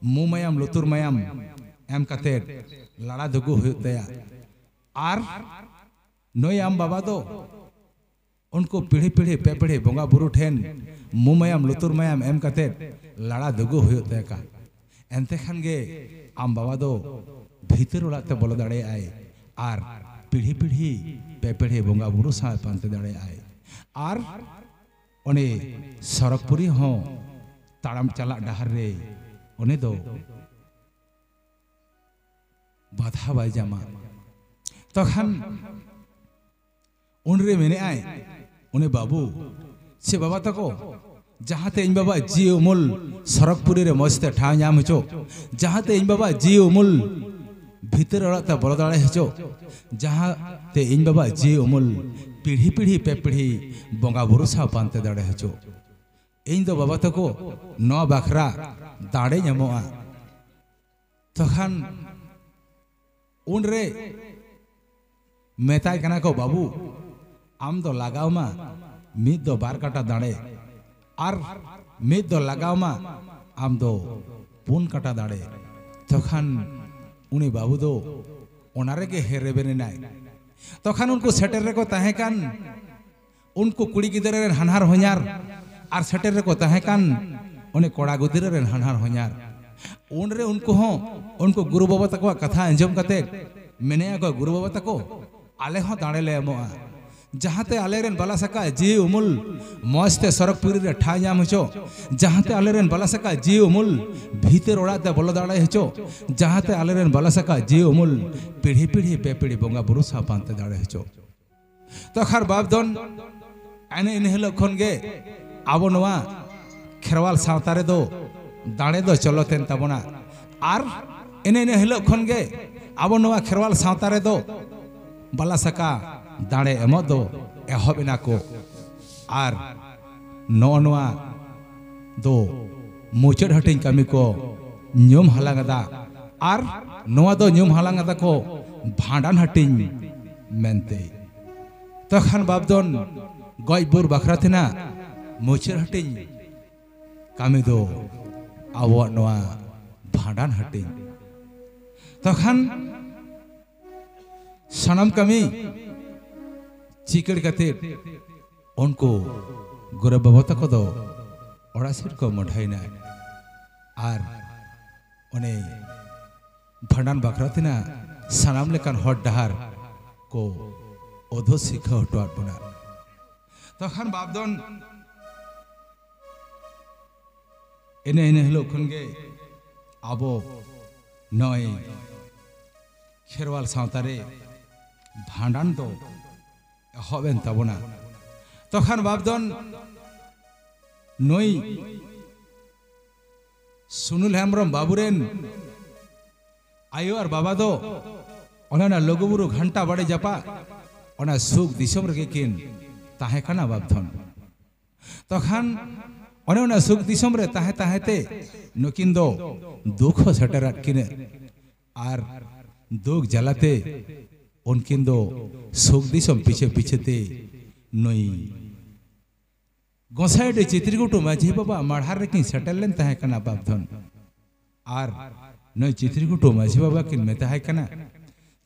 ᱢᱩ ᱢᱟᱭᱟᱢ ᱞᱩᱛᱩᱨ ᱢᱟᱭᱟᱢ ᱮᱢ ᱠᱟᱛᱮ ᱞᱟᱲᱟ ᱫᱩᱜᱩ ᱦᱩᱭᱩᱜ ᱛᱟᱭᱟ᱾ ᱟᱨ ᱱᱩᱭ ᱟᱢ ᱵᱟᱵᱟ ᱫᱚ ᱩᱱᱠᱩ ᱯᱤᱲᱦᱤ ᱯᱤᱲᱦᱤ ᱯᱮ ᱯᱤᱲᱦᱤ ᱵᱚᱸᱜᱟ ᱵᱩᱨᱩ ᱴᱷᱮᱱ ᱢᱩ ᱢᱟᱭᱟᱢ ᱞᱩᱛᱩᱨ ᱢᱟᱭᱟᱢ ᱮᱢ ᱠᱟᱛᱮ ᱞᱟᱲᱟ ᱫᱩᱜᱩ ᱦᱩᱭᱩᱜ ᱛᱟᱭᱟ᱾ ᱮᱱᱛᱮ ᱠᱷᱟᱱ ᱜᱮ ᱟᱢ ᱵᱟᱵᱟ ᱫᱚ ᱵᱷᱤᱛᱟᱹᱨ ᱚᱲᱟᱜ ᱛᱮ ᱵᱚᱞᱚ ᱫᱟᱲᱮᱭᱟᱜᱼᱟᱭ ᱟᱨ ᱯᱤᱲᱦᱤ ᱯᱤᱲᱦᱤ ᱯᱮ ᱯᱤᱲᱦᱤ ᱵᱚᱸᱜᱟ ᱵᱩᱨᱩ ᱥᱟᱶ ᱯᱟᱱᱛᱮ ᱫᱟᱲᱮᱭᱟᱜᱼᱟᱭ ᱟᱨ ᱩᱱᱤ ᱥᱚᱨᱚᱜᱽᱯᱩᱨᱤ ᱦᱚᱸ ᱛᱟᱲᱟᱢ ᱪᱟᱞᱟᱜ ᱰᱟᱦᱟᱨ ᱨᱮ ᱩᱱᱤ ᱫᱚ ᱵᱟᱫᱷᱟ ᱵᱟᱭ ᱧᱟᱢᱟ᱾" ᱛᱚᱠᱷᱟᱱ ᱩᱱᱨᱮ ᱢᱮᱱᱮᱜᱼᱟᱭ, ᱩᱱᱤ ᱵᱟᱹᱵᱩ ᱥᱮ ᱵᱟᱵᱟ ᱛᱟᱠᱚ, ᱡᱟᱦᱟᱸᱛᱮ ᱤᱧ ᱵᱟᱵᱟ ᱡᱤᱣᱤ ᱩᱢᱩᱞ ᱥᱚᱨᱚᱜᱽᱯᱩᱨᱤ ᱨᱮ ᱢᱚᱡᱽ ᱛᱮ ᱴᱷᱟᱶ ᱧᱟᱢ ᱦᱚᱪᱚ, ᱡᱟᱦᱟᱸᱛᱮ ᱤᱧ ᱵᱟᱵᱟ ᱡᱤᱣᱤ ᱩᱢᱩᱞ ᱵᱷᱤᱛᱟᱹᱨ ᱚᱲᱟᱜ ᱛᱮ ᱵᱚᱞᱚ ᱫᱟᱲᱮ ᱦᱚᱪᱚ, ᱡᱟᱦᱟᱸᱛᱮ ᱤᱧ ᱵᱟᱵᱟ ᱡᱤᱣᱤ ᱩᱢᱩᱞ ᱯᱤᱲᱦᱤ ᱯᱤᱲᱦᱤ ᱯᱮ ᱯᱤᱲᱦᱤ ᱵᱚᱸᱜᱟ ᱵᱩᱨᱩ ᱥᱟᱶ ᱯᱟᱱᱛᱮ ᱫᱟᱲᱮ ᱦᱚᱪᱚ᱾ ᱤᱧ ᱫᱚ ᱵᱟᱵᱟ ᱛᱟᱠᱚ ᱱᱚᱣᱟ ᱵᱟᱠᱷᱨᱟ ᱫᱟᱲᱮ ᱧᱟᱢᱚᱜᱼᱟ᱾ ᱛᱚᱠᱷᱟᱱ ᱩᱱᱨᱮ ᱢᱮᱛᱟᱭ ᱠᱟᱱᱟ ᱠᱚ, "ᱵᱟᱹᱵᱩ, ᱟᱢ ᱫᱚ ᱞᱟᱜᱟᱣ ᱢᱟ ᱢᱤᱫ ᱫᱚ ᱵᱟᱨ ᱠᱟᱴᱟ ᱫᱟᱲᱮ, ᱟᱨ ᱢᱤᱫ ᱫᱚ ᱞᱟᱜᱟᱣ ᱢᱟ ᱟᱢ ᱫᱚ ᱯᱩᱱ ᱠᱟᱴᱟ ᱫᱟᱲᱮ᱾ ᱛᱚᱠᱷᱟᱱ ᱩᱱᱤ ᱵᱟᱹᱵᱩ ᱫᱚ ᱚᱱᱟ ᱨᱮᱜᱮ ᱦᱮ ᱨᱮᱵᱮᱱ ᱮᱱᱟᱭ᱾ ᱛᱚᱠᱷᱟᱱ ᱩᱱᱠᱩ ᱥᱮᱴᱮᱨ ᱨᱮᱠᱚ ᱛᱟᱦᱮᱸ ᱠᱟᱱ ᱩᱱᱠᱩ ᱠᱩᱲᱤ ᱜᱤᱫᱽᱨᱟᱹ ᱨᱮᱱ ᱦᱟᱱᱦᱟᱨ ᱦᱚᱧᱦᱟᱨ ᱟᱨ ᱥᱮᱴᱮᱨ ᱨᱮᱠᱚ ᱛᱟᱦᱮᱸ ᱠᱟᱱ ᱩᱱᱤ ᱠᱚᱲᱟ ᱜᱤᱫᱽᱨᱟᱹ ᱨᱮᱱ ᱦᱟᱱᱦᱟᱨ ᱦᱚᱧᱦᱟᱨ, ᱩᱱᱨᱮ ᱩᱱᱠᱩ ᱦᱚᱸ ᱩᱱᱠᱩ ᱜᱩᱨᱩ ᱵᱟᱵᱟ ᱛᱟᱠᱚᱣᱟᱜ ᱠᱟᱛᱷᱟ ᱟᱸᱡᱚᱢ ᱠᱟᱛᱮ ᱢᱮᱱᱮᱜᱼᱟ ᱠᱚ, "ᱜᱩᱨᱩ ᱵᱟᱵᱟ ᱛᱟᱠᱚ, ᱟᱞᱮ ᱦᱚᱸ ᱫᱟᱲᱮ ᱞᱮ ᱮᱢᱚᱜᱼᱟ, ᱡᱟᱦᱟᱸᱛᱮ ᱟᱞᱮᱨᱮᱱ ᱵᱟᱞᱟ ᱥᱟᱠᱟ ᱡᱤᱣᱤ ᱩᱢᱩᱞ ᱢᱚᱸᱡᱽ ᱛᱮ ᱥᱚᱨᱚᱜᱽᱯᱩᱨᱤ ᱨᱮ ᱴᱷᱟᱶ ᱧᱟᱢ ᱦᱚᱪᱚ, ᱡᱟᱦᱟᱸᱛᱮ ᱟᱞᱮᱨᱮᱱ ᱵᱟᱞᱟ ᱥᱟᱠᱟ ᱡᱤᱣᱤ ᱩᱢᱩᱞ ᱵᱷᱤᱛᱟᱹᱨ ᱚᱲᱟᱜ ᱛᱮ ᱵᱚᱞᱚ ᱫᱟᱲᱮ ᱦᱚᱪᱚ, ᱡᱟᱦᱟᱸᱛᱮ ᱟᱞᱮᱨᱮᱱ ᱵᱟᱞᱟ ᱥᱟᱠᱟ ᱡᱤᱣᱤ ᱩᱢᱩᱞ ᱯᱤᱲᱦᱤ ᱯᱤᱲᱦᱤ ᱵᱮᱯᱤᱲᱦᱤ ᱵᱚᱸᱜᱟ ᱵᱩᱨᱩ ᱥᱟᱶ ᱯᱟᱱᱛᱮ ᱫᱟᱲᱮ ᱦᱚᱪᱚ᱾" ᱛᱚᱠᱷᱟᱱ ᱵᱟᱯᱫᱷᱚᱱ ᱮᱱᱮ ᱤᱱᱟᱹ ᱦᱤᱞᱳᱜ ᱠᱷᱚᱱ ᱜᱮ ᱟᱵᱚ ᱱᱚᱣᱟ ᱠᱷᱮᱨᱣᱟᱞ ᱥᱟᱶᱛᱟ ᱨᱮᱫᱚ ᱫᱟᱲᱮ ᱫᱚ ᱪᱚᱞᱚᱛᱮᱱ ᱛᱟᱵᱚᱱᱟ᱾ ᱟᱨ ᱮᱱᱮ ᱤᱱᱟᱹ ᱦᱤᱞᱳᱜ ᱠᱷᱚᱱ ᱜᱮ ᱟᱵᱚ ᱱᱚᱣᱟ ᱠᱷᱮᱨᱣᱟᱞ ᱥᱟᱶᱛᱟ ᱨᱮᱫᱚ ᱵᱟᱞᱟ ᱥᱟᱠᱟ ᱫᱟᱲᱮ ᱮᱢᱚᱜ ᱫᱚ ᱮᱦᱚᱵ ᱮᱱᱟ ᱠᱚ᱾ ᱟᱨ ᱱᱚᱜᱼᱚ ᱱᱚᱣᱟ ᱫᱚ ᱢᱩᱪᱟᱹᱫ ᱦᱟᱹᱴᱤᱧ ᱠᱟᱹᱢᱤ ᱠᱚ ᱧᱩᱢ ᱦᱟᱞᱟᱝ ᱮᱫᱟ᱾ ᱟᱨ ᱱᱚᱣᱟ ᱫᱚ ᱧᱩᱢ ᱦᱟᱞᱟᱝ ᱮᱫᱟ ᱠᱚ ᱵᱷᱟᱸᱰᱟᱱ ᱦᱟᱹᱴᱤᱧ ᱢᱮᱱᱛᱮ᱾ ᱛᱚᱠᱷᱟᱱ ᱵᱟᱯᱫᱷᱚᱱ ᱜᱚᱡ ᱵᱩᱨ ᱵᱟᱠᱷᱨᱟ ᱛᱮᱱᱟᱜ ᱢᱩᱪᱟᱹᱫ ᱦᱟᱹᱴᱤᱧ ᱠᱟᱹᱢᱤ ᱫᱚ ᱟᱵᱚᱣᱟᱜ ᱱᱚᱣᱟ ᱵᱷᱟᱸᱰᱟᱱ ᱦᱟᱹᱴᱤᱧ᱾ ᱛᱚᱠᱷᱟᱱ ᱥᱟᱱᱟᱢ ᱠᱟᱹᱢᱤ ᱪᱤᱠᱟᱹᱲ ᱠᱟᱛᱮ ᱩᱱᱠᱩ ᱜᱩᱨᱩ ᱵᱟᱵᱟ ᱛᱟᱠᱚ ᱫᱚ ᱚᱲᱟᱜ ᱥᱮᱫ ᱠᱚ ᱢᱚᱰᱷᱟᱭᱮᱱᱟ᱾ ᱟᱨ ᱚᱱᱮ ᱵᱷᱟᱸᱰᱟᱱ ᱵᱟᱠᱷᱨᱟ ᱛᱮᱱᱟᱜ ᱥᱟᱱᱟᱢ ᱞᱮᱠᱟᱱ ᱦᱚᱨ ᱰᱟᱦᱟᱨ ᱠᱚ ᱩᱫᱩᱜ ᱥᱤᱠᱷᱟᱹᱣ ᱦᱚᱴᱚᱣᱟᱫ ᱵᱚᱱᱟ᱾ ᱛᱚᱠᱷᱟᱱ ᱵᱟᱯᱫᱷᱚᱱ ᱮᱱᱮ ᱤᱱᱟᱹ ᱦᱤᱞᱳᱜ ᱠᱷᱚᱱ ᱜᱮ ᱟᱵᱚ ᱱᱚᱜᱼᱚᱭ ᱠᱷᱮᱨᱣᱟᱞ ᱥᱟᱶᱛᱟ ᱨᱮ ᱵᱷᱟᱸᱰᱟᱱ ᱫᱚ ᱮᱦᱚᱵ ᱮᱱ ᱛᱟᱵᱚᱱᱟ᱾ ᱛᱚᱠᱷᱟᱱ ᱵᱟᱯᱫᱷᱚᱱ ᱱᱩᱭ ᱥᱩᱱᱩᱞ ᱦᱮᱢᱵᱨᱚᱢ ᱵᱟᱹᱵᱩ ᱨᱮᱱ ᱟᱭᱳ ᱟᱨ ᱵᱟᱵᱟ ᱫᱚ ᱚᱱᱮ ᱚᱱᱟ ᱞᱩᱜᱩᱵᱩᱨᱩ ᱜᱷᱟᱱᱴᱟ ᱵᱟᱲᱮ ᱡᱟᱯᱟᱜ ᱚᱱᱟ ᱥᱩᱠ ᱫᱤᱥᱚᱢ ᱨᱮᱜᱮ ᱠᱤᱱ ᱛᱟᱦᱮᱸ ᱠᱟᱱᱟ ᱵᱟᱯᱫᱷᱚᱱ᱾ ᱛᱚᱠᱷᱟᱱ ᱚᱱᱮ ᱚᱱᱟ ᱥᱩᱠ ᱫᱤᱥᱚᱢ ᱨᱮ ᱛᱟᱦᱮᱸ ᱛᱟᱦᱮᱸ ᱛᱮ ᱱᱩᱠᱤᱱ ᱫᱚ ᱫᱩᱠ ᱦᱚᱸ ᱥᱮᱴᱮᱨᱟᱫ ᱠᱤᱱᱟᱹ᱾ ᱟᱨ ᱫᱩᱠ ᱡᱟᱞᱟᱛᱮ ᱩᱱᱠᱤᱱ ᱫᱚ ᱥᱩᱠ ᱫᱤᱥᱚᱢ ᱯᱤᱪᱷᱟᱹ ᱯᱤᱪᱷᱟᱹ ᱛᱮ ᱱᱩᱭ ᱜᱚᱸᱥᱟᱭᱰᱤ ᱪᱤᱛᱨᱤᱜᱷᱩᱴᱩ ᱢᱟᱹᱡᱷᱤ ᱵᱟᱵᱟ ᱢᱟᱲᱦᱟᱨ ᱨᱮᱠᱤᱱ ᱥᱮᱴᱮᱨ ᱞᱮᱱ ᱛᱟᱦᱮᱸ ᱠᱟᱱᱟ ᱵᱟᱯᱫᱷᱚᱱ᱾ ᱟᱨ ᱱᱩᱭ ᱪᱤᱛᱨᱤᱜᱷᱩᱴᱩ ᱢᱟᱹᱡᱷᱤ ᱵᱟᱵᱟ ᱠᱤᱱ ᱢᱮᱛᱟᱭ ᱠᱟᱱᱟ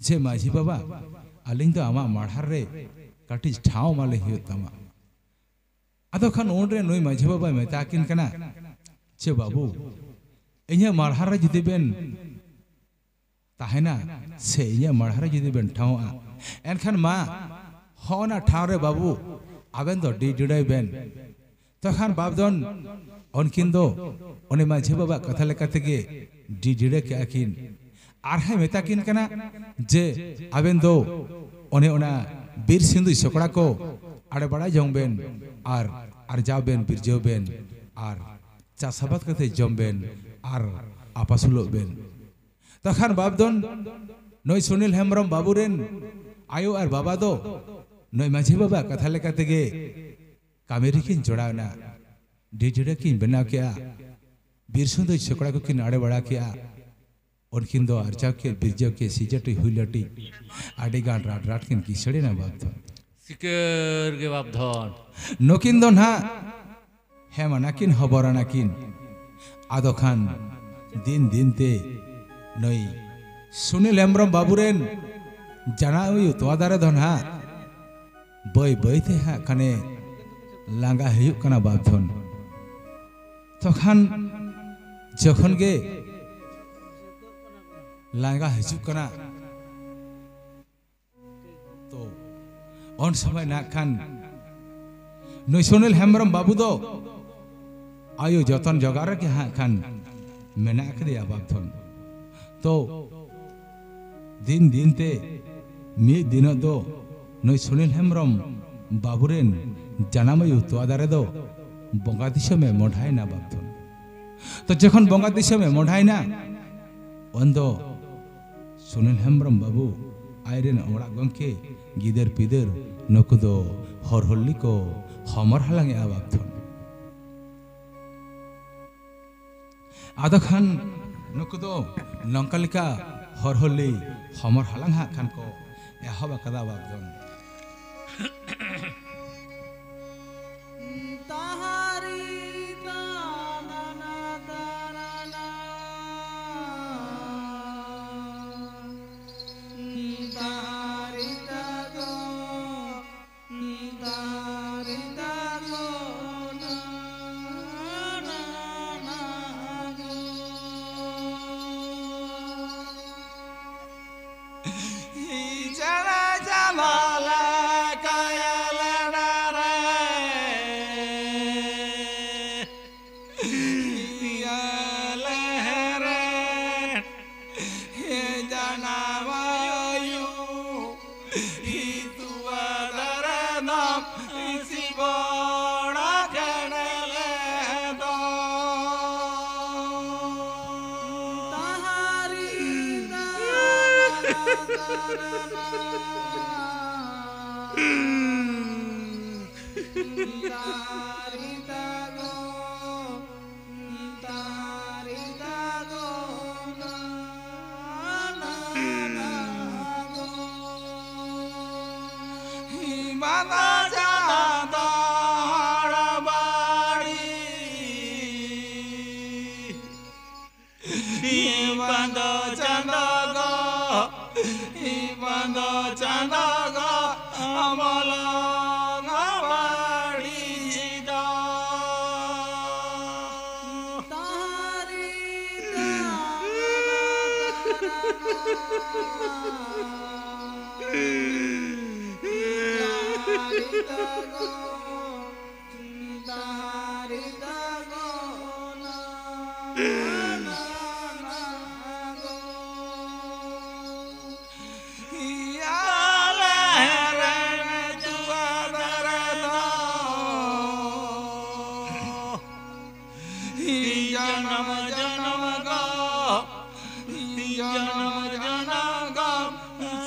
ᱡᱮ, "ᱢᱟᱹᱡᱷᱤ ᱵᱟᱵᱟ, ᱟᱹᱞᱤᱧ ᱫᱚ ᱟᱢᱟᱜ ᱢᱟᱲᱦᱟᱨ ᱨᱮ ᱠᱟᱹᱴᱤᱡ ᱴᱷᱟᱶ ᱮᱢᱟᱞᱤᱧ ᱦᱩᱭᱩᱜ ᱛᱟᱢᱟ᱾" ᱟᱫᱚ ᱠᱷᱟᱱ ᱩᱱᱨᱮ ᱱᱩᱭ ᱢᱟᱹᱡᱷᱤ ᱵᱟᱵᱟᱭ ᱢᱮᱛᱟ ᱠᱤᱱ ᱠᱟᱱᱟ, "ᱪᱮ ᱵᱟᱹᱵᱩ, ᱤᱧᱟᱹᱜ ᱢᱟᱲᱦᱟᱨ ᱨᱮ ᱡᱩᱫᱤ ᱵᱮᱱ ᱛᱟᱦᱮᱱᱟ ᱥᱮ ᱤᱧᱟᱹᱜ ᱢᱟᱲᱦᱟᱨ ᱨᱮ ᱡᱩᱫᱤ ᱵᱮᱱ ᱴᱷᱟᱶᱚᱜᱼᱟ, ᱮᱱᱠᱷᱟᱱ ᱢᱟ ᱦᱚᱸ ᱚᱱᱟ ᱴᱷᱟᱶ ᱨᱮ ᱵᱟᱹᱵᱩ ᱟᱵᱮᱱ ᱫᱚ ᱰᱤ ᱡᱩᱲᱟᱹᱭ ᱵᱮᱱ᱾" ᱛᱚᱠᱷᱟᱱ ᱵᱟᱯᱫᱷᱚᱱ ᱩᱱᱠᱤᱱ ᱫᱚ ᱩᱱᱤ ᱢᱟᱹᱡᱷᱤ ᱵᱟᱵᱟᱣᱟᱜ ᱠᱟᱛᱷᱟ ᱞᱮᱠᱟ ᱛᱮᱜᱮ ᱰᱤ ᱡᱩᱲᱟᱹ ᱠᱮᱜᱼᱟ ᱠᱤᱱ᱾ ᱟᱨᱦᱚᱸᱭ ᱢᱮᱛᱟ ᱠᱤᱱ ᱠᱟᱱᱟ ᱡᱮ, "ᱟᱵᱮᱱ ᱫᱚ ᱚᱱᱮ ᱚᱱᱟ ᱵᱤᱨ ᱥᱤᱸᱫᱩᱭ ᱥᱚᱠᱲᱟ ᱠᱚ ᱟᱲᱮ ᱵᱟᱲᱟ ᱡᱚᱝ ᱵᱮᱱ ᱟᱨ ᱟᱨᱡᱟᱣ ᱵᱮᱱ, ᱵᱤᱨᱡᱟᱹᱣ ᱵᱮᱱ ᱟᱨ ᱪᱟᱥ ᱟᱵᱟᱫ ᱠᱟᱛᱮ ᱡᱚᱢ ᱵᱮᱱ ᱟᱨ ᱟᱯᱟᱥᱩᱞᱚᱜ ᱵᱮᱱ᱾" ᱛᱚᱠᱷᱟᱱ ᱵᱟᱯᱫᱷᱚᱱ ᱱᱩᱭ ᱥᱩᱱᱤᱞ ᱦᱮᱢᱵᱨᱚᱢ ᱵᱟᱹᱵᱩ ᱨᱮᱱ ᱟᱭᱳ ᱟᱨ ᱵᱟᱵᱟ ᱫᱚ ᱱᱩᱭ ᱢᱟᱹᱡᱷᱤ ᱵᱟᱵᱟᱣᱟᱜ ᱠᱟᱛᱷᱟ ᱞᱮᱠᱟ ᱛᱮᱜᱮ ᱠᱟᱹᱢᱤ ᱨᱮᱠᱤᱱ ᱡᱚᱲᱟᱣ ᱮᱱᱟ᱾ ᱰᱤ ᱡᱩᱲᱟᱹ ᱠᱤᱱ ᱵᱮᱱᱟᱣ ᱠᱮᱜᱼᱟ, ᱵᱤᱨ ᱥᱤᱸᱫᱩᱭ ᱥᱚᱠᱲᱟ ᱠᱚᱠᱤᱱ ᱟᱲᱮ ᱵᱟᱲᱟ ᱠᱮᱜᱼᱟ᱾ ᱩᱱᱠᱤᱱ ᱫᱚ ᱟᱨᱡᱟᱣ ᱠᱮᱫ ᱵᱤᱨᱡᱟᱹᱣ ᱠᱮᱫ ᱥᱤᱡᱟᱹᱴᱤ ᱦᱩᱭᱞᱟᱹᱴᱤ ᱟᱹᱰᱤ ᱜᱟᱱ ᱨᱟᱴ ᱨᱟᱴ ᱠᱤᱱ ᱠᱤᱥᱟᱹᱲ ᱮᱱᱟ ᱵᱟᱯᱫᱷᱚᱱ᱾ ᱥᱤᱠᱟᱹᱨ ᱜᱮ ᱵᱟᱯᱫᱷᱚᱱ᱾ ᱱᱩᱠᱤᱱ ᱫᱚ ᱱᱟᱦᱟᱜ ᱦᱮᱢ ᱟᱱᱟᱠᱤᱱ ᱦᱚᱵᱚᱨ ᱟᱱᱟᱠᱤᱱ᱾ ᱟᱫᱚ ᱠᱷᱟᱱ ᱫᱤᱱ ᱫᱤᱱ ᱛᱮ ᱱᱩᱭ ᱥᱩᱱᱤᱞ ᱦᱮᱢᱵᱨᱚᱢ ᱵᱟᱹᱵᱩ ᱨᱮᱱ ᱡᱟᱱᱟᱢ ᱟᱭᱳ ᱛᱚᱣᱟ ᱫᱟᱨᱮ ᱫᱚ ᱱᱟᱦᱟᱜ ᱵᱟᱹᱭ ᱵᱟᱹᱭ ᱛᱮ ᱦᱟᱸᱜ ᱠᱷᱟᱱᱮ ᱞᱟᱸᱜᱟ ᱦᱤᱡᱩᱜ ᱠᱟᱱᱟ ᱵᱟᱯᱫᱷᱚᱱ᱾ ᱛᱚᱠᱷᱟᱱ ᱡᱚᱠᱷᱚᱱ ᱜᱮ ᱞᱟᱸᱜᱟ ᱦᱤᱡᱩᱜ ᱠᱟᱱᱟ, ᱛᱚ ᱩᱱ ᱥᱚᱢᱚᱭ ᱱᱟᱜ ᱠᱷᱟᱱ ᱱᱩᱭ ᱥᱩᱱᱤᱞ ᱦᱮᱢᱵᱨᱚᱢ ᱵᱟᱹᱵᱩ ᱫᱚ ᱟᱭᱳ ᱡᱚᱛᱚᱱ ᱡᱚᱜᱟᱣ ᱨᱮᱜᱮ ᱦᱟᱸᱜ ᱠᱷᱟᱱ ᱢᱮᱱᱟᱜ ᱟᱠᱟᱫᱮᱭᱟ ᱵᱟᱯᱫᱷᱚᱱ᱾ ᱛᱚ ᱫᱤᱱ ᱫᱤᱱ ᱛᱮ ᱢᱤᱫ ᱫᱤᱱᱚᱜ ᱫᱚ ᱱᱩᱭ ᱥᱩᱱᱤᱞ ᱦᱮᱢᱵᱨᱚᱢ ᱵᱟᱹᱵᱩ ᱨᱮᱱ ᱡᱟᱱᱟᱢ ᱟᱭᱳ ᱛᱚᱣᱟ ᱫᱟᱨᱮ ᱫᱚ ᱵᱚᱸᱜᱟ ᱫᱤᱥᱚᱢᱮ ᱢᱚᱰᱷᱟᱭᱮᱱᱟ ᱵᱟᱯᱫᱷᱚᱱ᱾ ᱛᱚ ᱡᱚᱠᱷᱚᱱ ᱵᱚᱸᱜᱟ ᱫᱤᱥᱚᱢᱮ ᱢᱚᱰᱷᱟᱭᱮᱱᱟ, ᱩᱱᱫᱚ ᱥᱩᱱᱤᱞ ᱦᱮᱢᱵᱨᱚᱢ ᱵᱟᱹᱵᱩ ᱟᱡᱨᱮᱱ ᱚᱲᱟᱜ ᱜᱚᱢᱠᱮ, ᱜᱤᱫᱟᱹᱨ ᱯᱤᱫᱟᱹᱨ, ᱱᱩᱠᱩ ᱫᱚ ᱦᱚᱨᱦᱚᱞᱤ ᱠᱚ ᱦᱚᱢᱚᱨ ᱦᱟᱞᱟᱝ ᱮᱜᱼᱟ ᱵᱟᱯᱫᱷᱚᱱ᱾ ᱟᱫᱚ ᱠᱷᱟᱱ ᱱᱩᱠᱩ ᱫᱚ ᱱᱚᱝᱠᱟ ᱞᱮᱠᱟ ᱦᱚᱨᱦᱚᱞᱤ ᱦᱚᱢᱚᱨ ᱦᱟᱞᱟᱝ ᱦᱟᱸᱜ ᱠᱷᱟᱱ ᱠᱚ ᱮᱦᱚᱵ ᱟᱠᱟᱫᱟ ᱵᱟᱯᱫᱷᱚᱱ᱾ ᱵᱟᱸᱫᱚ ᱪᱟᱸᱫᱚ ᱜᱚ, ᱵᱟᱸᱫᱚ ᱪᱟᱸᱫᱚ ᱜᱚ, ᱟᱢᱚᱞ ᱵᱟᱹᱲᱤᱡ ᱫᱚ᱾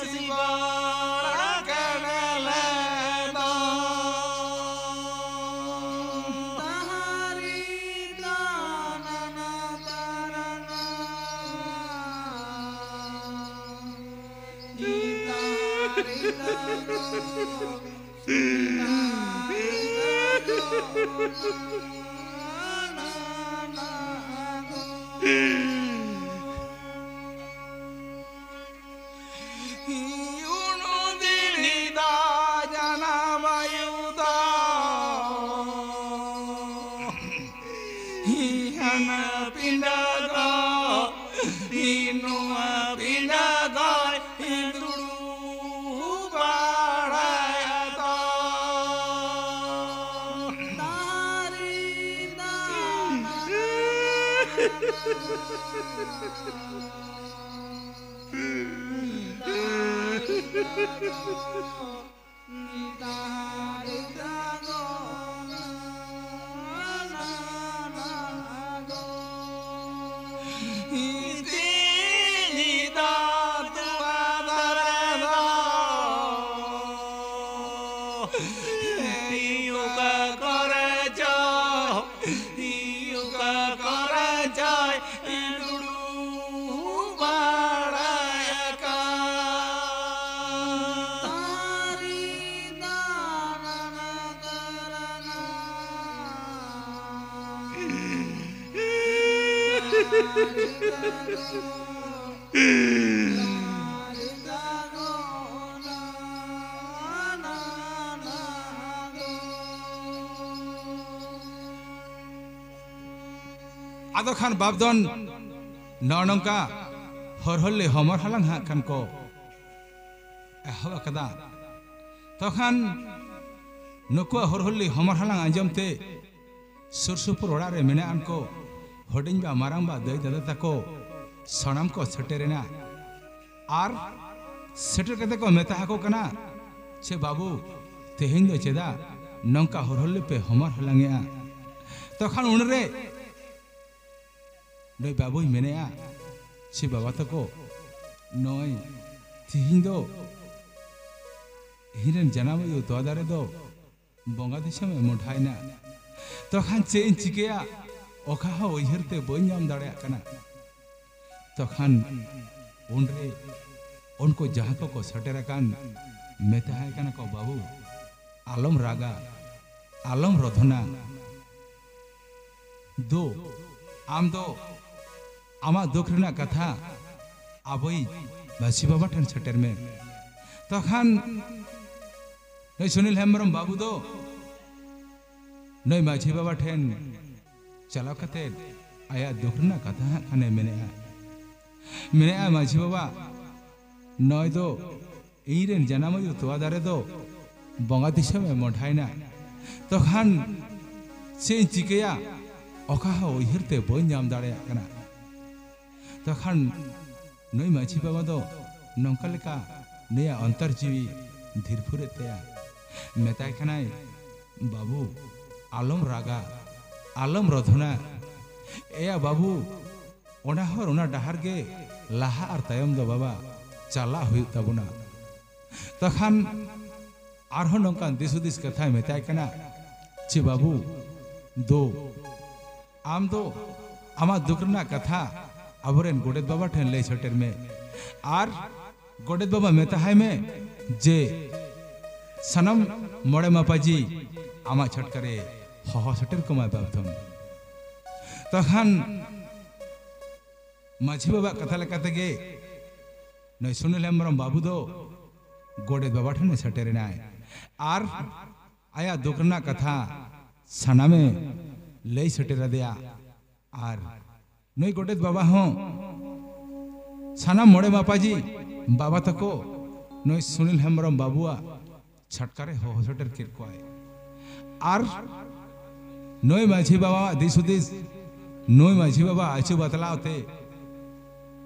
ᱦᱟᱱᱟ ᱯᱤᱸᱰᱟ ᱫᱚ, ᱱᱚᱣᱟ ᱯᱤᱸᱰᱟ ᱫᱚᱭ ᱫᱩᱲᱩᱵ ᱵᱟᱲᱟᱭᱟ ᱫᱚ᱾ ᱫᱟᱨᱮ ᱫᱟᱱᱟ᱾ ᱟᱫᱚ ᱠᱷᱟᱱ ᱵᱟᱯᱫᱚᱱ ᱱᱚᱜᱼᱚ ᱱᱚᱝᱠᱟ ᱦᱚᱨᱦᱚᱞᱤ ᱦᱚᱢᱚᱨ ᱦᱟᱞᱟᱝ ᱦᱟᱸᱜ ᱠᱷᱟᱱ ᱠᱚ ᱮᱦᱚᱵ ᱟᱠᱟᱫᱟ᱾ ᱛᱚᱠᱷᱟᱱ ᱱᱩᱠᱩᱣᱟᱜ ᱦᱚᱨᱦᱚᱞᱤ ᱦᱚᱢᱚᱨ ᱦᱟᱞᱟᱝ ᱟᱸᱡᱚᱢ ᱛᱮ ᱥᱩᱨ ᱥᱩᱯᱩᱨ ᱚᱲᱟᱜ ᱨᱮ ᱢᱮᱱᱟᱜ ᱟᱱ ᱠᱚ ᱦᱩᱰᱤᱧ ᱵᱟ, ᱢᱟᱨᱟᱝ ᱵᱟ, ᱫᱟᱹᱭ ᱫᱟᱫᱟ ᱛᱟᱠᱚ ᱥᱟᱱᱟᱢ ᱠᱚ ᱥᱮᱴᱮᱨᱮᱱᱟ᱾ ᱟᱨ ᱥᱮᱴᱮᱨ ᱠᱟᱛᱮ ᱠᱚ ᱢᱮᱛᱟ ᱟᱠᱚ ᱠᱟᱱᱟ, "ᱪᱮ ᱵᱟᱹᱵᱩ, ᱛᱮᱦᱮᱧ ᱫᱚ ᱪᱮᱫᱟᱜ ᱱᱚᱝᱠᱟ ᱦᱚᱨᱦᱚᱞᱤ ᱯᱮ ᱦᱚᱢᱚᱨ ᱦᱟᱞᱟᱝᱮᱜᱼᱟ?" ᱛᱚᱠᱷᱟᱱ ᱩᱱᱨᱮ ᱱᱩᱭ ᱵᱟᱹᱵᱩᱭ ᱢᱮᱱᱮᱜᱼᱟ, "ᱪᱮ ᱵᱟᱵᱟ ᱛᱟᱠᱚ, ᱱᱚᱜᱼᱚᱭ ᱛᱤᱦᱤᱧ ᱫᱚ ᱤᱧ ᱨᱮᱱ ᱡᱟᱱᱟᱢ ᱟᱭᱳ ᱛᱚᱣᱟ ᱫᱟᱨᱮ ᱫᱚ ᱵᱚᱸᱜᱟ ᱫᱤᱥᱚᱢ ᱮ ᱢᱚᱰᱷᱟᱭᱮᱱᱟ᱾ ᱛᱚᱠᱷᱟᱱ ᱪᱮᱫ ᱤᱧ ᱪᱤᱠᱟᱹᱭᱟ, ᱚᱠᱟ ᱦᱚᱸ ᱩᱭᱦᱟᱹᱨ ᱛᱮ ᱵᱟᱹᱧ ᱧᱟᱢ ᱫᱟᱲᱮᱭᱟᱜ ᱠᱟᱱᱟ᱾" ᱛᱚᱠᱷᱟᱱ ᱩᱱᱨᱮ ᱩᱱᱠᱩ ᱡᱟᱦᱟᱸ ᱠᱚᱠᱚ ᱥᱮᱴᱮᱨ ᱟᱠᱟᱱ, ᱢᱮᱛᱟᱦᱟᱭ ᱠᱟᱱᱟ ᱠᱚ, "ᱵᱟᱹᱵᱩ, ᱟᱞᱚᱢ ᱨᱟᱜᱟ, ᱟᱞᱚᱢ ᱨᱚᱫᱷᱚᱱᱟ᱾ ᱫᱩ, ᱟᱢ ᱫᱚ ᱟᱢᱟᱜ ᱫᱩᱠ ᱨᱮᱱᱟᱜ ᱠᱟᱛᱷᱟ ᱟᱵᱚᱭᱤᱡ ᱢᱟᱹᱡᱷᱤ ᱵᱟᱵᱟ ᱴᱷᱮᱱ ᱥᱮᱴᱮᱨ ᱢᱮ᱾" ᱛᱚᱠᱷᱟᱱ ᱱᱩᱭ ᱥᱩᱱᱤᱞ ᱦᱮᱢᱵᱨᱚᱢ ᱵᱟᱹᱵᱩ ᱫᱚ ᱱᱩᱭ ᱢᱟᱹᱡᱷᱤ ᱵᱟᱵᱟ ᱴᱷᱮᱱ ᱪᱟᱞᱟᱣ ᱠᱟᱛᱮ ᱟᱭᱟᱜ ᱫᱩᱠ ᱨᱮᱱᱟᱜ ᱠᱟᱛᱷᱟ ᱦᱟᱸᱜ ᱠᱷᱟᱱᱮ ᱢᱮᱱᱮᱜᱼᱟ᱾ ᱢᱮᱱᱮᱜᱼᱟ, "ᱢᱟᱹᱡᱷᱤ ᱵᱟᱵᱟ, ᱱᱚᱜᱼᱚᱭ ᱫᱚ ᱤᱧ ᱨᱮᱱ ᱡᱟᱱᱟᱢ ᱟᱭᱳ ᱛᱚᱣᱟ ᱫᱟᱨᱮ ᱫᱚ ᱵᱚᱸᱜᱟ ᱫᱤᱥᱚᱢᱮ ᱢᱚᱰᱷᱟᱭᱮᱱᱟ᱾ ᱛᱚᱠᱷᱟᱱ ᱪᱮᱫ ᱤᱧ ᱪᱤᱠᱟᱹᱭᱟ, ᱚᱠᱟ ᱦᱚᱸ ᱩᱭᱦᱟᱹᱨ ᱛᱮ ᱵᱟᱹᱧ ᱧᱟᱢ ᱫᱟᱲᱮᱭᱟᱜ ᱠᱟᱱᱟ᱾" ᱛᱚᱠᱷᱟᱱ ᱱᱩᱭ ᱢᱟᱹᱡᱷᱤ ᱵᱟᱵᱟ ᱫᱚ ᱱᱚᱝᱠᱟ ᱞᱮᱠᱟ ᱱᱩᱭᱟᱜ ᱚᱱᱛᱚᱨ ᱡᱤᱣᱤ ᱫᱷᱤᱨᱯᱷᱩᱨᱮᱫ ᱛᱟᱭᱟ᱾ ᱢᱮᱛᱟᱭ ᱠᱟᱱᱟᱭ, "ᱵᱟᱹᱵᱩ, ᱟᱞᱚᱢ ᱨᱟᱜᱟ, ᱟᱞᱚᱢ ᱨᱚᱫᱷᱚᱱᱟ᱾ ᱮᱭᱟ ᱵᱟᱹᱵᱩ, ᱚᱱᱟ ᱦᱚᱨ, ᱚᱱᱟ ᱰᱟᱦᱟᱨ ᱜᱮ ᱞᱟᱦᱟ ᱟᱨ ᱛᱟᱭᱚᱢ ᱫᱚ ᱵᱟᱵᱟ ᱪᱟᱞᱟᱜ ᱦᱩᱭᱩᱜ ᱛᱟᱵᱚᱱᱟ᱾" ᱛᱚᱠᱷᱟᱱ ᱟᱨᱦᱚᱸ ᱱᱚᱝᱠᱟᱱ ᱫᱤᱥ ᱦᱩᱫᱤᱥ ᱠᱟᱛᱷᱟᱭ ᱢᱮᱛᱟᱭ ᱠᱟᱱᱟ, ᱪᱮ ᱵᱟᱹᱵᱩ, ᱫᱩ, ᱟᱢ ᱫᱚ ᱟᱢᱟᱜ ᱫᱩᱠ ᱨᱮᱱᱟᱜ ᱠᱟᱛᱷᱟ ᱟᱵᱚᱨᱮᱱ ᱜᱚᱰᱮᱛ ᱵᱟᱵᱟ ᱴᱷᱮᱱ ᱞᱟᱹᱭ ᱥᱮᱴᱮᱨ ᱢᱮ ᱟᱨ ᱜᱚᱰᱮᱛ ᱵᱟᱵᱟ ᱢᱮᱛᱟᱦᱟᱭ ᱢᱮ ᱡᱮ ᱥᱟᱱᱟᱢ ᱢᱚᱬᱮ ᱢᱟᱯᱟᱡᱤ ᱟᱢᱟᱜ ᱪᱷᱟᱴᱠᱟ ᱨᱮ ᱦᱚᱦᱚ ᱥᱮᱴᱮᱨ ᱠᱚᱢᱟᱭ ᱵᱟᱯᱛᱷᱚᱱ᱾ ᱛᱚᱠᱷᱟᱱ ᱢᱟᱹᱡᱷᱤ ᱵᱟᱵᱟᱣᱟᱜ ᱠᱟᱛᱷᱟ ᱞᱮᱠᱟ ᱛᱮᱜᱮ ᱱᱩᱭ ᱥᱩᱱᱤᱞ ᱦᱮᱢᱵᱨᱚᱢ ᱵᱟᱹᱵᱩ ᱫᱚ ᱜᱚᱰᱮᱛ ᱵᱟᱵᱟ ᱴᱷᱮᱱᱮ ᱥᱮᱴᱮᱨᱮᱱᱟᱭ ᱟᱨ ᱟᱭᱟᱜ ᱫᱩᱠ ᱨᱮᱱᱟᱜ ᱠᱟᱛᱷᱟ ᱥᱟᱱᱟᱢᱮ ᱞᱟᱹᱭ ᱥᱮᱴᱮᱨ ᱟᱫᱮᱭᱟ᱾ ᱟᱨ ᱱᱩᱭ ᱜᱚᱰᱮᱛ ᱵᱟᱵᱟ ᱦᱚᱸ ᱥᱟᱱᱟᱢ ᱢᱚᱬᱮ ᱢᱟᱯᱟᱡᱤ ᱵᱟᱵᱟ ᱛᱟᱠᱚ ᱱᱩᱭ ᱥᱩᱱᱤᱞ ᱦᱮᱢᱵᱨᱚᱢ ᱵᱟᱹᱵᱩᱣᱟᱜ ᱪᱷᱟᱴᱠᱟ ᱨᱮ ᱦᱚᱦᱚ ᱥᱮᱴᱮᱨ ᱠᱮᱫ ᱠᱚᱣᱟᱭ᱾ ᱟᱨ ᱱᱩᱭ ᱢᱟᱹᱡᱷᱤ ᱵᱟᱵᱟᱣᱟᱜ ᱫᱤᱥ ᱦᱩᱫᱤᱥ, ᱱᱩᱭ ᱢᱟᱹᱡᱷᱤ ᱵᱟᱵᱟ ᱟᱹᱪᱩ ᱵᱟᱛᱞᱟᱣ ᱛᱮ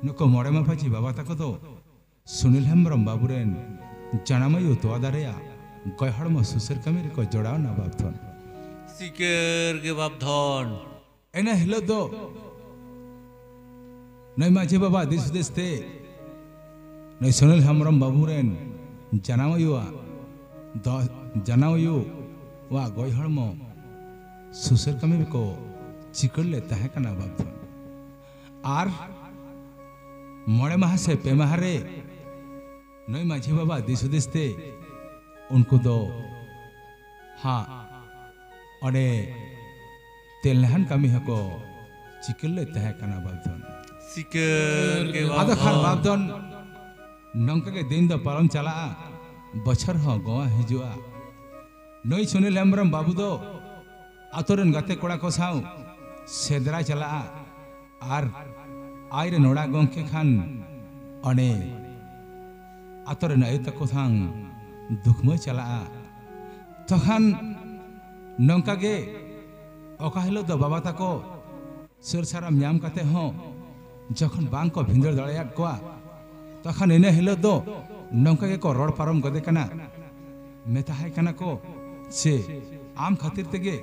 ᱱᱩᱠᱩ ᱢᱚᱬᱮ ᱢᱟᱯᱟᱡᱤ ᱵᱟᱵᱟ ᱛᱟᱠᱚ ᱫᱚ ᱥᱩᱱᱤᱞ ᱦᱮᱢᱵᱨᱚᱢ ᱵᱟᱹᱵᱩ ᱨᱮᱱ ᱡᱟᱱᱟᱢ ᱟᱭᱳ ᱛᱚᱣᱟ ᱫᱟᱨᱮᱭᱟᱜ ᱜᱚᱭ ᱦᱚᱲᱢᱚ ᱥᱩᱥᱟᱹᱨ ᱠᱟᱹᱢᱤ ᱨᱮᱠᱚ ᱡᱚᱲᱟᱣ ᱮᱱᱟ ᱵᱟᱯᱛᱷᱚᱱ᱾ ᱥᱤᱠᱟᱹᱨ ᱜᱮ ᱵᱟᱯᱛᱷᱚᱱ᱾ ᱤᱱᱟᱹ ᱦᱤᱞᱳᱜ ᱫᱚ ᱱᱩᱭ ᱢᱟᱹᱡᱷᱤ ᱵᱟᱵᱟ ᱫᱤᱥ ᱦᱩᱫᱤᱥ ᱛᱮ ᱱᱩᱭ ᱥᱩᱱᱤᱞ ᱦᱮᱢᱵᱨᱚᱢ ᱵᱟᱹᱵᱩ ᱨᱮᱱ ᱡᱟᱱᱟᱢ ᱟᱭᱳᱣᱟᱜ ᱫᱚ, ᱡᱟᱱᱟᱢ ᱟᱭᱳᱣᱟᱜ ᱜᱚᱭ ᱦᱚᱲᱢᱚ ᱥᱩᱥᱟᱹᱨ ᱠᱟᱹᱢᱤ ᱨᱮᱠᱚ ᱪᱤᱠᱟᱹᱲ ᱞᱮᱫ ᱛᱟᱦᱮᱸ ᱠᱟᱱᱟ ᱵᱟᱯᱛᱷᱚᱱ᱾ ᱟᱨ ᱢᱚᱬᱮ ᱢᱟᱦᱟ ᱥᱮ ᱯᱮ ᱢᱟᱦᱟ ᱨᱮ ᱱᱩᱭ ᱢᱟᱹᱡᱷᱤ ᱵᱟᱵᱟ ᱫᱤᱥ ᱦᱩᱫᱤᱥ ᱛᱮ ᱩᱱᱠᱩ ᱫᱚ ᱦᱟᱸᱜ ᱚᱸᱰᱮ ᱛᱮᱞᱱᱟᱦᱟᱱ ᱠᱟᱹᱢᱤ ᱦᱚᱸᱠᱚ ᱪᱤᱠᱟᱹ ᱞᱮᱫ ᱛᱟᱦᱮᱸ ᱠᱟᱱᱟ ᱵᱟᱯᱫᱷᱚᱱ᱾ ᱥᱤᱠᱟᱹᱨ ᱜᱮ ᱟᱫᱚ ᱠᱷᱟᱱ ᱵᱟᱯᱫᱷᱚᱱ᱾ ᱵᱟᱯᱫᱷᱚᱱ ᱱᱚᱝᱠᱟ ᱜᱮ ᱫᱤᱱ ᱫᱚ ᱯᱟᱨᱚᱢ ᱪᱟᱞᱟᱜᱼᱟ, ᱵᱚᱪᱷᱚᱨ ᱦᱚᱸ ᱜᱚᱣᱟ ᱦᱤᱡᱩᱜᱼᱟ᱾ ᱱᱩᱭ ᱥᱩᱱᱤᱞ ᱦᱮᱢᱵᱨᱚᱢ ᱵᱟᱹᱵᱩ ᱫᱚ ᱟᱛᱳ ᱨᱮᱱ ᱜᱟᱛᱮ ᱠᱚᱲᱟ ᱠᱚ ᱥᱟᱶ ᱥᱮᱸᱫᱽᱨᱟᱭ ᱪᱟᱞᱟᱜᱼᱟ ᱟᱨ ᱟᱡ ᱨᱮᱱ ᱚᱲᱟᱜ ᱜᱚᱢᱠᱮ ᱠᱷᱟᱱ ᱚᱱᱮ ᱟᱛᱳ ᱨᱮᱱ ᱟᱭᱳ ᱛᱟᱠᱚ ᱥᱟᱶ ᱫᱩᱠᱷᱢᱟᱹᱭ ᱪᱟᱞᱟᱜᱼᱟ᱾ ᱛᱚᱠᱷᱟᱱ ᱱᱚᱝᱠᱟ ᱜᱮ ᱚᱠᱟ ᱦᱤᱞᱳᱜ ᱫᱚ ᱵᱟᱵᱟ ᱛᱟᱠᱚ ᱥᱟᱹᱨ ᱥᱟᱨᱟᱢ ᱧᱟᱢ ᱠᱟᱛᱮ ᱦᱚᱸ ᱡᱚᱠᱷᱚᱱ ᱵᱟᱝ ᱠᱚ ᱵᱷᱤᱸᱫᱟᱹᱲ ᱫᱟᱲᱮᱭᱟᱫ ᱠᱚᱣᱟ, ᱛᱚᱠᱷᱟᱱ ᱤᱱᱟᱹ ᱦᱤᱞᱳᱜ ᱫᱚ ᱱᱚᱝᱠᱟ ᱜᱮᱠᱚ ᱨᱚᱲ ᱯᱟᱨᱚᱢ ᱜᱚᱫᱮ ᱠᱟᱱᱟ, ᱢᱮᱛᱟᱦᱟᱭ ᱠᱟᱱᱟ ᱠᱚ, "ᱥᱮ ᱟᱢ ᱠᱷᱟᱹᱛᱤᱨ ᱛᱮᱜᱮ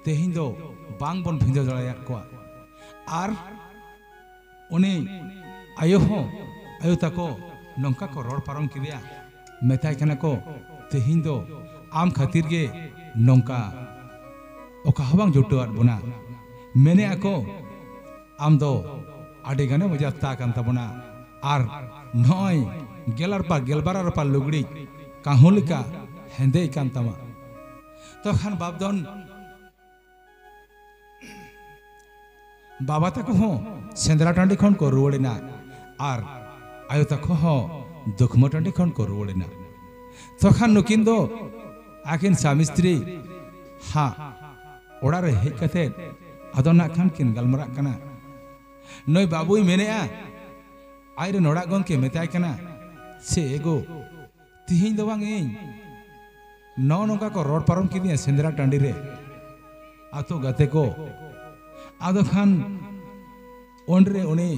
ᱛᱮᱦᱮᱧ ᱫᱚ ᱵᱟᱝ ᱵᱚᱱ ᱵᱷᱤᱸᱫᱟᱹᱲ ᱫᱟᱲᱮᱭᱟᱫ ᱠᱚᱣᱟ᱾" ᱟᱨ ᱩᱱᱤ ᱟᱭᱳ ᱦᱚᱸ, ᱟᱭᱳ ᱛᱟᱠᱚ ᱱᱚᱝᱠᱟ ᱠᱚ ᱨᱚᱲ ᱯᱟᱨᱚᱢ ᱠᱮᱫᱮᱭᱟ, ᱢᱮᱛᱟᱭ ᱠᱟᱱᱟ ᱠᱚ, "ᱛᱮᱦᱮᱧ ᱫᱚ ᱟᱢ ᱠᱷᱟᱹᱛᱤᱨ ᱜᱮ ᱱᱚᱝᱠᱟ ᱚᱠᱟ ᱦᱚᱸ ᱵᱟᱝ ᱡᱩᱴᱟᱹᱣᱟᱫ ᱵᱚᱱᱟ᱾" ᱢᱮᱱᱮᱜᱼᱟ ᱠᱚ, "ᱟᱢ ᱫᱚ ᱟᱹᱰᱤ ᱜᱟᱱᱮᱢ ᱚᱡᱟᱛᱟ ᱠᱟᱱ ᱛᱟᱵᱚᱱᱟ, ᱟᱨ ᱱᱚᱜᱼᱚᱭ ᱜᱮᱞ ᱟᱨᱯᱟ ᱜᱮᱞᱵᱟᱨ ᱟᱨᱯᱟ ᱞᱩᱜᱽᱲᱤᱡ ᱠᱟᱹᱦᱩ ᱞᱮᱠᱟ ᱦᱮᱸᱫᱮᱭ ᱠᱟᱱ ᱛᱟᱢᱟ᱾" ᱛᱚᱠᱷᱟᱱ ᱵᱟᱯᱫᱷᱚᱱ ᱵᱟᱵᱟ ᱛᱟᱠᱚ ᱦᱚᱸ ᱥᱮᱸᱫᱽᱨᱟ ᱴᱟᱺᱰᱤ ᱠᱷᱚᱱ ᱠᱚ ᱨᱩᱣᱟᱹᱲ ᱮᱱᱟ ᱟᱨ ᱟᱭᱳ ᱛᱟᱠᱚ ᱦᱚᱸ ᱫᱩᱠᱷᱢᱟᱹ ᱴᱟᱺᱰᱤ ᱠᱷᱚᱱ ᱠᱚ ᱨᱩᱣᱟᱹᱲ ᱮᱱᱟ᱾ ᱛᱚᱠᱷᱟᱱ ᱱᱩᱠᱤᱱ ᱫᱚ ᱟᱹᱠᱤᱱ ᱥᱟᱢᱤ ᱥᱛᱨᱤ ᱦᱟᱸᱜ ᱚᱲᱟᱜ ᱨᱮ ᱦᱮᱡ ᱠᱟᱛᱮ ᱟᱫᱚ ᱱᱟᱜ ᱠᱷᱟᱱ ᱠᱤᱱ ᱜᱟᱞᱢᱟᱨᱟᱜ ᱠᱟᱱᱟ᱾ ᱱᱩᱭ ᱵᱟᱹᱵᱩᱭ ᱢᱮᱱᱮᱜᱼᱟ, ᱟᱡ ᱨᱮᱱ ᱚᱲᱟᱜ ᱜᱚᱢᱠᱮ ᱢᱮᱛᱟᱭ ᱠᱟᱱᱟ, "ᱥᱮ ᱮᱜᱳ, ᱛᱤᱦᱤᱧ ᱫᱚ ᱵᱟᱝ ᱤᱧ ᱱᱚᱜᱼᱚ ᱱᱚᱝᱠᱟ ᱠᱚ ᱨᱚᱲ ᱯᱟᱨᱚᱢ ᱠᱤᱫᱤᱧᱟ ᱥᱮᱸᱫᱽᱨᱟ ᱴᱟᱺᱰᱤ ᱨᱮ ᱟᱛᱳ ᱜᱟᱛᱮ ᱠᱚ᱾" ᱟᱫᱚ ᱠᱷᱟᱱ ᱩᱱᱨᱮ ᱩᱱᱤ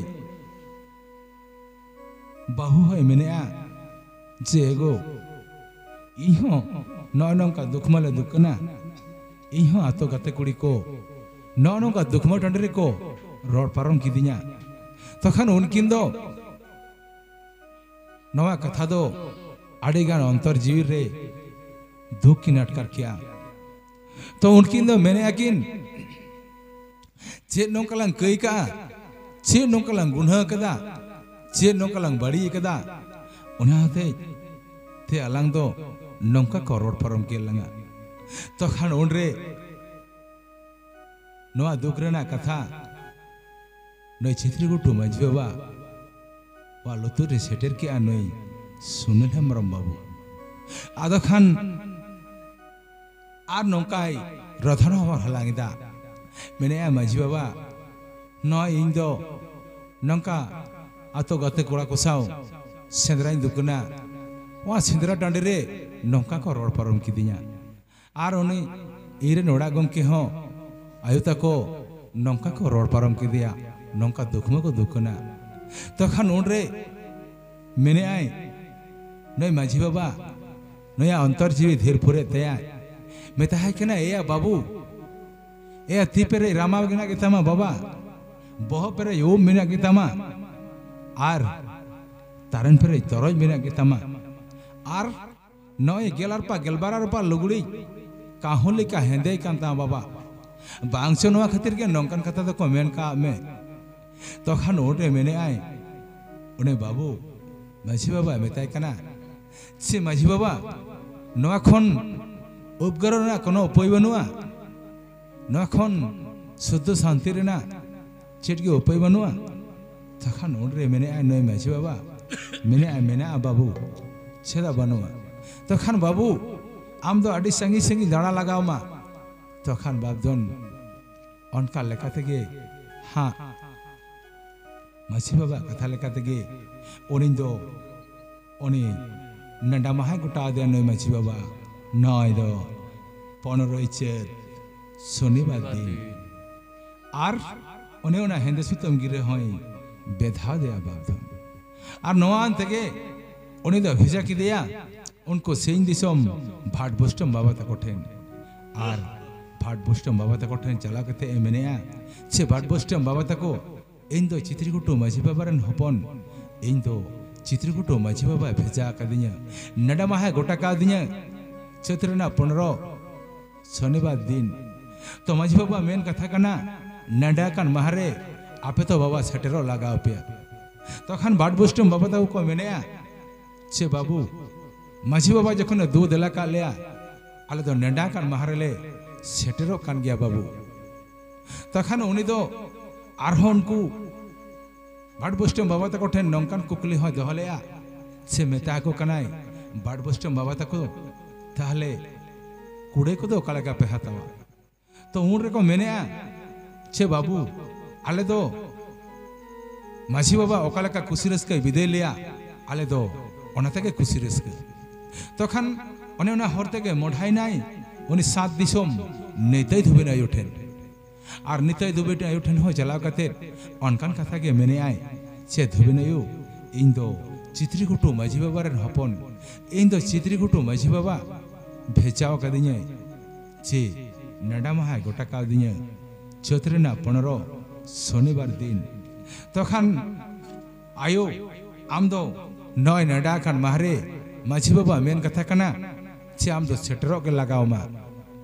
ᱵᱟᱹᱦᱩ ᱦᱚᱸᱭ ᱢᱮᱱᱮᱜᱼᱟ ᱡᱮ, "ᱮᱜᱳ, ᱤᱧ ᱦᱚᱸ ᱱᱚᱜᱼᱚ ᱱᱚᱝᱠᱟ ᱫᱩᱠᱷᱢᱟᱹ ᱞᱮ ᱫᱩᱠ ᱠᱟᱱᱟ, ᱤᱧ ᱦᱚᱸ ᱟᱛᱳ ᱜᱟᱛᱮ ᱠᱩᱲᱤ ᱠᱚ ᱱᱚᱜᱼᱚ ᱱᱚᱝᱠᱟ ᱫᱩᱠᱷᱢᱟᱹ ᱴᱟᱺᱰᱤ ᱨᱮᱠᱚ ᱨᱚᱲ ᱯᱟᱨᱚᱢ ᱠᱤᱫᱤᱧᱟ᱾" ᱛᱚᱠᱷᱟᱱ ᱩᱱᱠᱤᱱ ᱫᱚ ᱱᱚᱣᱟ ᱠᱟᱛᱷᱟ ᱫᱚ ᱟᱹᱰᱤᱜᱟᱱ ᱚᱱᱛᱚᱨ ᱡᱤᱣᱤ ᱨᱮ ᱫᱩᱠ ᱠᱤᱱ ᱟᱴᱠᱟᱨ ᱠᱮᱜᱼᱟ᱾ ᱛᱚ ᱩᱱᱠᱤᱱ ᱫᱚ ᱢᱮᱱᱮᱜᱼᱟ ᱠᱤᱱ, "ᱪᱮᱫ ᱱᱚᱝᱠᱟ ᱞᱟᱝ ᱠᱟᱹᱭ ᱠᱟᱜᱼᱟ? ᱪᱮᱫ ᱱᱚᱝᱠᱟ ᱞᱟᱝ ᱜᱩᱱᱦᱟᱹ ᱠᱟᱫᱟ? ᱪᱮᱫ ᱱᱚᱝᱠᱟ ᱞᱟᱝ ᱵᱟᱹᱲᱤᱡ ᱠᱟᱫᱟ? ᱚᱱᱟ ᱦᱚᱛᱮᱡ ᱛᱮ ᱟᱞᱟᱝ ᱫᱚ ᱱᱚᱝᱠᱟ ᱠᱚ ᱨᱚᱲ ᱯᱟᱨᱚᱢ ᱠᱮᱫ ᱞᱟᱝᱟ᱾ ᱛᱚᱠᱷᱟᱱ ᱩᱱᱨᱮ ᱱᱚᱣᱟ ᱫᱩᱠ ᱨᱮᱱᱟᱜ ᱠᱟᱛᱷᱟ ᱱᱩᱭ ᱪᱤᱛᱨᱤᱜᱷᱩᱴᱩ ᱢᱟᱹᱡᱷᱤ ᱵᱟᱵᱟ ᱣᱟᱜ ᱞᱩᱛᱩᱨ ᱨᱮ ᱥᱮᱴᱮᱨ ᱠᱮᱜᱼᱟ ᱱᱩᱭ ᱥᱩᱱᱤᱞ ᱦᱮᱢᱵᱨᱚᱢ ᱵᱟᱹᱵᱩ᱾ ᱟᱫᱚ ᱠᱷᱟᱱ ᱟᱨ ᱱᱚᱝᱠᱟᱭ ᱨᱚᱫᱷᱚᱱ ᱦᱚᱸ ᱦᱟᱞᱟᱝ ᱮᱫᱟ᱾ ᱢᱮᱱᱮᱫᱼᱟ, "ᱢᱟᱹᱡᱷᱤ ᱵᱟᱵᱟ, ᱱᱚᱜᱼᱚᱭ ᱤᱧ ᱫᱚ ᱱᱚᱝᱠᱟ ᱟᱛᱳ ᱜᱟᱛᱮ ᱠᱚᱲᱟ ᱠᱚ ᱥᱟᱶ ᱥᱮᱸᱫᱽᱨᱟᱧ ᱫᱩᱠ ᱮᱱᱟ, ᱚᱱᱟ ᱥᱮᱸᱫᱽᱨᱟ ᱴᱟᱺᱰᱤ ᱨᱮ ᱱᱚᱝᱠᱟ ᱠᱚ ᱨᱚᱲ ᱯᱟᱨᱚᱢ ᱠᱤᱫᱤᱧᱟ, ᱟᱨ ᱩᱱᱤ ᱤᱧᱨᱮᱱ ᱚᱲᱟᱜ ᱜᱚᱢᱠᱮ ᱦᱚᱸ ᱟᱭᱳ ᱛᱟᱠᱚ ᱱᱚᱝᱠᱟ ᱠᱚ ᱨᱚᱲ ᱯᱟᱨᱚᱢ ᱠᱮᱫᱮᱭᱟ, ᱱᱚᱝᱠᱟ ᱫᱩᱠᱷᱢᱟᱹ ᱠᱚ ᱫᱩᱠ ᱮᱱᱟ᱾" ᱛᱚᱠᱷᱟᱱ ᱩᱱᱨᱮ ᱢᱮᱱᱮᱫᱼᱟᱭ, ᱱᱩᱭ ᱢᱟᱹᱡᱷᱤ ᱵᱟᱵᱟ, ᱱᱩᱭᱟᱜ ᱚᱱᱛᱚᱨ ᱡᱤᱣᱤ ᱫᱷᱤᱨ ᱯᱷᱩᱨᱮᱫ ᱛᱟᱭᱟᱭ᱾ ᱢᱮᱛᱟᱭ ᱠᱟᱱᱟ, "ᱮᱭᱟ ᱵᱟᱹᱵᱩ, ᱮᱭᱟ ᱛᱤ ᱯᱮᱨᱮᱡ ᱨᱟᱢᱟ ᱢᱮᱱᱟᱜ ᱜᱮᱛᱟᱢᱟ ᱵᱟᱵᱟ, ᱵᱚᱦᱚᱜ ᱯᱮᱨᱮᱡ ᱩᱵ ᱢᱮᱱᱟᱜ ᱜᱮᱛᱟᱢᱟ, ᱟᱨ ᱛᱟᱨᱮᱱ ᱯᱮᱨᱮᱡ ᱛᱚᱨᱚᱡ ᱢᱮᱱᱟᱜ ᱜᱮᱛᱟᱢᱟ, ᱟᱨ ᱱᱚᱜᱼᱚᱭ ᱜᱮᱞ ᱟᱨᱯᱟ ᱜᱮᱞᱵᱟᱨ ᱟᱨᱯᱟ ᱞᱩᱜᱽᱲᱤᱡ ᱠᱟᱹᱦᱩ ᱞᱮᱠᱟ ᱦᱮᱸᱫᱮ ᱠᱟᱱ ᱛᱟᱢᱟ ᱵᱟᱵᱟ᱾ ᱵᱟᱝ ᱪᱚ ᱱᱚᱣᱟ ᱠᱷᱟᱹᱛᱤᱨ ᱜᱮ ᱱᱚᱝᱠᱟᱱ ᱠᱟᱛᱷᱟ ᱫᱚᱠᱚ ᱢᱮᱱ ᱠᱟᱜ ᱢᱮ᱾" ᱛᱚᱠᱷᱟᱱ ᱩᱱᱨᱮ ᱢᱮᱱᱮᱫᱼᱟᱭ, ᱩᱱᱤ ᱵᱟᱹᱵᱩ, ᱢᱟᱹᱡᱷᱤ ᱵᱟᱵᱟᱭ ᱢᱮᱛᱟᱭ ᱠᱟᱱᱟ, ᱪᱮ ᱢᱟᱹᱡᱷᱤ ᱵᱟᱵᱟ, ᱱᱚᱣᱟ ᱠᱷᱚᱱ ᱩᱯᱠᱟᱨᱚ ᱨᱮᱱᱟᱜ ᱠᱳᱱᱳ ᱩᱯᱟᱹᱭ ᱵᱟᱹᱱᱩᱜᱼᱟ? ᱱᱚᱣᱟ ᱠᱷᱚᱱ ᱥᱩᱫᱽᱫᱷᱚ ᱥᱟᱱᱛᱤ ᱨᱮᱱᱟᱜ ᱪᱮᱫ ᱜᱮ ᱩᱯᱟᱹᱭ ᱵᱟᱹᱱᱩᱜᱼᱟ? ᱛᱚᱠᱷᱟᱱ ᱩᱱᱨᱮ ᱢᱮᱱᱮᱫᱼᱟᱭ ᱱᱩᱭ ᱢᱟᱹᱡᱷᱤ ᱵᱟᱵᱟ, ᱢᱮᱱᱮᱫᱼᱟᱭ, "ᱢᱮᱱᱟᱜᱼᱟ ᱵᱟᱹᱵᱩ, ᱪᱮᱫᱟᱜ ᱵᱟᱹᱱᱩᱜᱼᱟ?" ᱛᱚᱠᱷᱟᱱ, "ᱵᱟᱹᱵᱩ, ᱟᱢ ᱫᱚ ᱟᱹᱰᱤ ᱥᱟᱺᱜᱤᱧ ᱥᱟᱺᱜᱤᱧ ᱫᱟᱬᱟ ᱞᱟᱜᱟᱣ ᱢᱟ᱾" ᱛᱚᱠᱷᱟᱱ ᱵᱟᱯᱫᱷᱚᱱ ᱚᱱᱠᱟ ᱞᱮᱠᱟ ᱛᱮᱜᱮ ᱦᱟᱸᱜ ᱢᱟᱹᱡᱷᱤ ᱵᱟᱵᱟᱣᱟᱜ ᱠᱟᱛᱷᱟ ᱞᱮᱠᱟ ᱛᱮᱜᱮ ᱩᱱᱤ ᱫᱚ ᱩᱱᱤ ᱱᱮᱰᱟ ᱢᱟᱦᱟᱭ ᱜᱚᱴᱟ ᱟᱫᱮᱭᱟ ᱱᱩᱭ ᱢᱟᱹᱡᱷᱤ ᱵᱟᱵᱟ, ᱱᱚᱜᱼᱚᱭ ᱫᱚ ᱯᱚᱱᱨᱚᱭ ᱪᱟᱹᱛ ᱥᱚᱱᱤᱵᱟᱨ ᱫᱤᱱ᱾ ᱟᱨ ᱚᱱᱮ ᱚᱱᱟ ᱦᱮᱸᱫᱮ ᱥᱩᱛᱟᱹᱢ ᱜᱤᱨᱟᱹ ᱦᱚᱸᱭ ᱵᱮᱫᱷᱟᱣ ᱫᱮᱭᱟ ᱵᱟᱯᱫᱷᱚᱱ᱾ ᱟᱨ ᱱᱚᱣᱟ ᱛᱮᱜᱮ ᱩᱱᱤ ᱫᱚ ᱵᱷᱮᱡᱟ ᱠᱮᱫᱮᱭᱟ ᱩᱱᱠᱩ ᱥᱤᱧ ᱫᱤᱥᱚᱢ ᱵᱷᱟᱴ ᱵᱩᱥᱴᱟᱹᱢ ᱵᱟᱵᱟ ᱛᱟᱠᱚ ᱴᱷᱮᱱ᱾ ᱟᱨ ᱵᱷᱟᱴ ᱵᱩᱥᱴᱟᱹᱢ ᱵᱟᱵᱟ ᱛᱟᱠᱚ ᱴᱷᱮᱱ ᱪᱟᱞᱟᱣ ᱠᱟᱛᱮ ᱮ ᱢᱮᱱᱮᱜᱼᱟ, ᱪᱮ ᱵᱷᱟᱴ ᱵᱩᱥᱴᱟᱹᱢ ᱵᱟᱵᱟ ᱛᱟᱠᱚ, ᱤᱧ ᱫᱚ ᱪᱤᱛᱨᱤᱜᱷᱩᱴᱩ ᱢᱟᱹᱡᱷᱤ ᱵᱟᱵᱟ ᱨᱮᱱ ᱦᱚᱯᱚᱱ, ᱤᱧ ᱫᱚ ᱪᱤᱛᱨᱤᱜᱷᱩᱴᱩ ᱢᱟᱹᱡᱷᱤ ᱵᱟᱵᱟᱭ ᱵᱷᱮᱡᱟ ᱟᱠᱟᱫᱤᱧᱟ, ᱱᱮᱰᱟ ᱢᱟᱦᱟᱭ ᱜᱚᱴᱟ ᱠᱟᱣᱫᱤᱧᱟ ᱪᱟᱹᱛ ᱨᱮᱱᱟᱜ ᱯᱚᱱᱨᱚ ᱥᱚᱱᱤᱵᱟᱨ ᱫᱤᱱ᱾ ᱛᱚ ᱢᱟᱹᱡᱷᱤ ᱵᱟᱵᱟ ᱢᱮᱱ ᱠᱟᱛᱷᱟ ᱠᱟᱱᱟ, ᱱᱮᱰᱟ ᱟᱠᱟᱱ ᱢᱟᱦᱟ ᱨᱮ ᱟᱯᱮ ᱛᱚ ᱵᱟᱵᱟ ᱥᱮᱴᱮᱨᱚᱜ ᱞᱟᱜᱟᱣ ᱯᱮᱭᱟ᱾ ᱛᱚᱠᱷᱟᱱ ᱵᱷᱟᱴ ᱵᱩᱥᱴᱟᱹᱢ ᱵᱟᱵᱟ ᱛᱟᱠᱚ ᱠᱚ ᱢᱮᱱᱮᱜᱼᱟ, ᱪᱮ ᱵᱟᱹᱵᱩ, ᱢᱟᱹᱡᱷᱤ ᱵᱟᱵᱟ ᱡᱚᱠᱷᱚᱱᱮ ᱫᱩ ᱫᱮᱞᱟ ᱠᱟᱜ ᱞᱮᱭᱟ, ᱟᱞᱮ ᱫᱚ ᱱᱮᱰᱟ ᱟᱠᱟᱱ ᱢᱟᱦᱟ ᱨᱮᱞᱮ ᱥᱮᱴᱮᱨᱚᱜ ᱠᱟᱱ ᱜᱮᱭᱟ ᱵᱟᱹᱵᱩ᱾ ᱛᱚᱠᱷᱟᱱ ᱩᱱᱤ ᱫᱚ ᱟᱨᱦᱚᱸ ᱩᱱᱠᱩ ᱵᱟᱴ ᱵᱳᱥᱴᱮᱢ ᱵᱟᱵᱟ ᱛᱟᱠᱚ ᱴᱷᱮᱱ ᱱᱚᱝᱠᱟᱱ ᱠᱩᱠᱞᱤ ᱦᱚᱸᱭ ᱫᱚᱦᱚ ᱞᱮᱫᱼᱟ, ᱥᱮ ᱢᱮᱛᱟ ᱟᱠᱚ ᱠᱟᱱᱟᱭ, "ᱵᱟᱴ ᱵᱳᱥᱴᱮᱢ ᱵᱟᱵᱟ ᱛᱟᱠᱚ, ᱛᱟᱦᱞᱮ ᱠᱩᱲᱟᱹᱭ ᱠᱚᱫᱚ ᱚᱠᱟ ᱞᱮᱠᱟ ᱯᱮ ᱦᱟᱛᱟᱣᱟ?" ᱛᱚ ᱩᱱ ᱨᱮᱠᱚ ᱢᱮᱱᱮᱜᱼᱟ, "ᱪᱮ ᱵᱟᱹᱵᱩ, ᱟᱞᱮ ᱫᱚ ᱢᱟᱹᱡᱷᱤ ᱵᱟᱵᱟ ᱚᱠᱟ ᱞᱮᱠᱟ ᱠᱩᱥᱤ ᱨᱟᱹᱥᱠᱟᱹᱭ ᱵᱤᱫᱟᱹᱭ ᱞᱮᱭᱟ, ᱟᱞᱮ ᱫᱚ ᱚᱱᱟ ᱛᱮᱜᱮ ᱠᱩᱥᱤ ᱨᱟᱹᱥᱠᱟᱹ᱾" ᱛᱚᱠᱷᱟᱱ ᱚᱱᱮ ᱚᱱᱟ ᱦᱚᱨ ᱛᱮᱜᱮ ᱢᱚᱰᱷᱟᱭᱱᱟᱭ ᱩᱱᱤ ᱥᱟᱛ ᱫᱤᱥᱚᱢ ᱱᱤᱛᱟᱹᱭ ᱫᱷᱩᱵᱤᱱ ᱟᱭᱳ ᱴᱷᱮᱱ᱾ ᱟᱨ ᱱᱤᱛᱟᱹᱭ ᱫᱷᱩᱵᱤᱱ ᱟᱭᱳ ᱴᱷᱮᱱ ᱦᱚᱸ ᱪᱟᱞᱟᱣ ᱠᱟᱛᱮ ᱚᱱᱠᱟᱱ ᱠᱟᱛᱷᱟ ᱜᱮ ᱢᱮᱱᱮᱜᱼᱟᱭ, "ᱪᱮ ᱫᱷᱩᱵᱤᱱ ᱟᱭᱳ, ᱤᱧ ᱫᱚ ᱪᱤᱛᱨᱤᱜᱷᱩᱴᱩ ᱢᱟᱹᱡᱷᱤ ᱵᱟᱵᱟ ᱨᱮᱱ ᱦᱚᱯᱚᱱ, ᱤᱧ ᱫᱚ ᱪᱤᱛᱨᱤᱜᱷᱩᱴᱩ ᱢᱟᱹᱡᱷᱤ ᱵᱟᱵᱟ ᱵᱷᱮᱡᱟᱣ ᱠᱟᱫᱤᱧᱟᱭ ᱪᱮ ᱱᱮᱰᱟ ᱢᱟᱦᱟᱭ ᱜᱚᱴᱟ ᱠᱟᱣᱫᱤᱧᱟ ᱪᱟᱹᱛ ᱨᱮᱱᱟᱜ ᱯᱚᱱᱮᱨᱚ ᱥᱚᱱᱤᱵᱟᱨ ᱫᱤᱱ᱾ ᱛᱚᱠᱷᱟᱱ ᱟᱭᱳ, ᱟᱢ ᱫᱚ ᱱᱚᱜᱼᱚᱭ ᱱᱮᱰᱟ ᱟᱠᱟᱱ ᱢᱟᱦᱟ ᱨᱮ ᱢᱟᱹᱡᱷᱤ ᱵᱟᱵᱟ ᱢᱮᱱ ᱠᱟᱛᱷᱟ ᱠᱟᱱᱟ, ᱪᱮ ᱟᱢ ᱫᱚ ᱥᱮᱴᱮᱨᱚᱜ ᱜᱮ ᱞᱟᱜᱟᱣ ᱢᱟ᱾"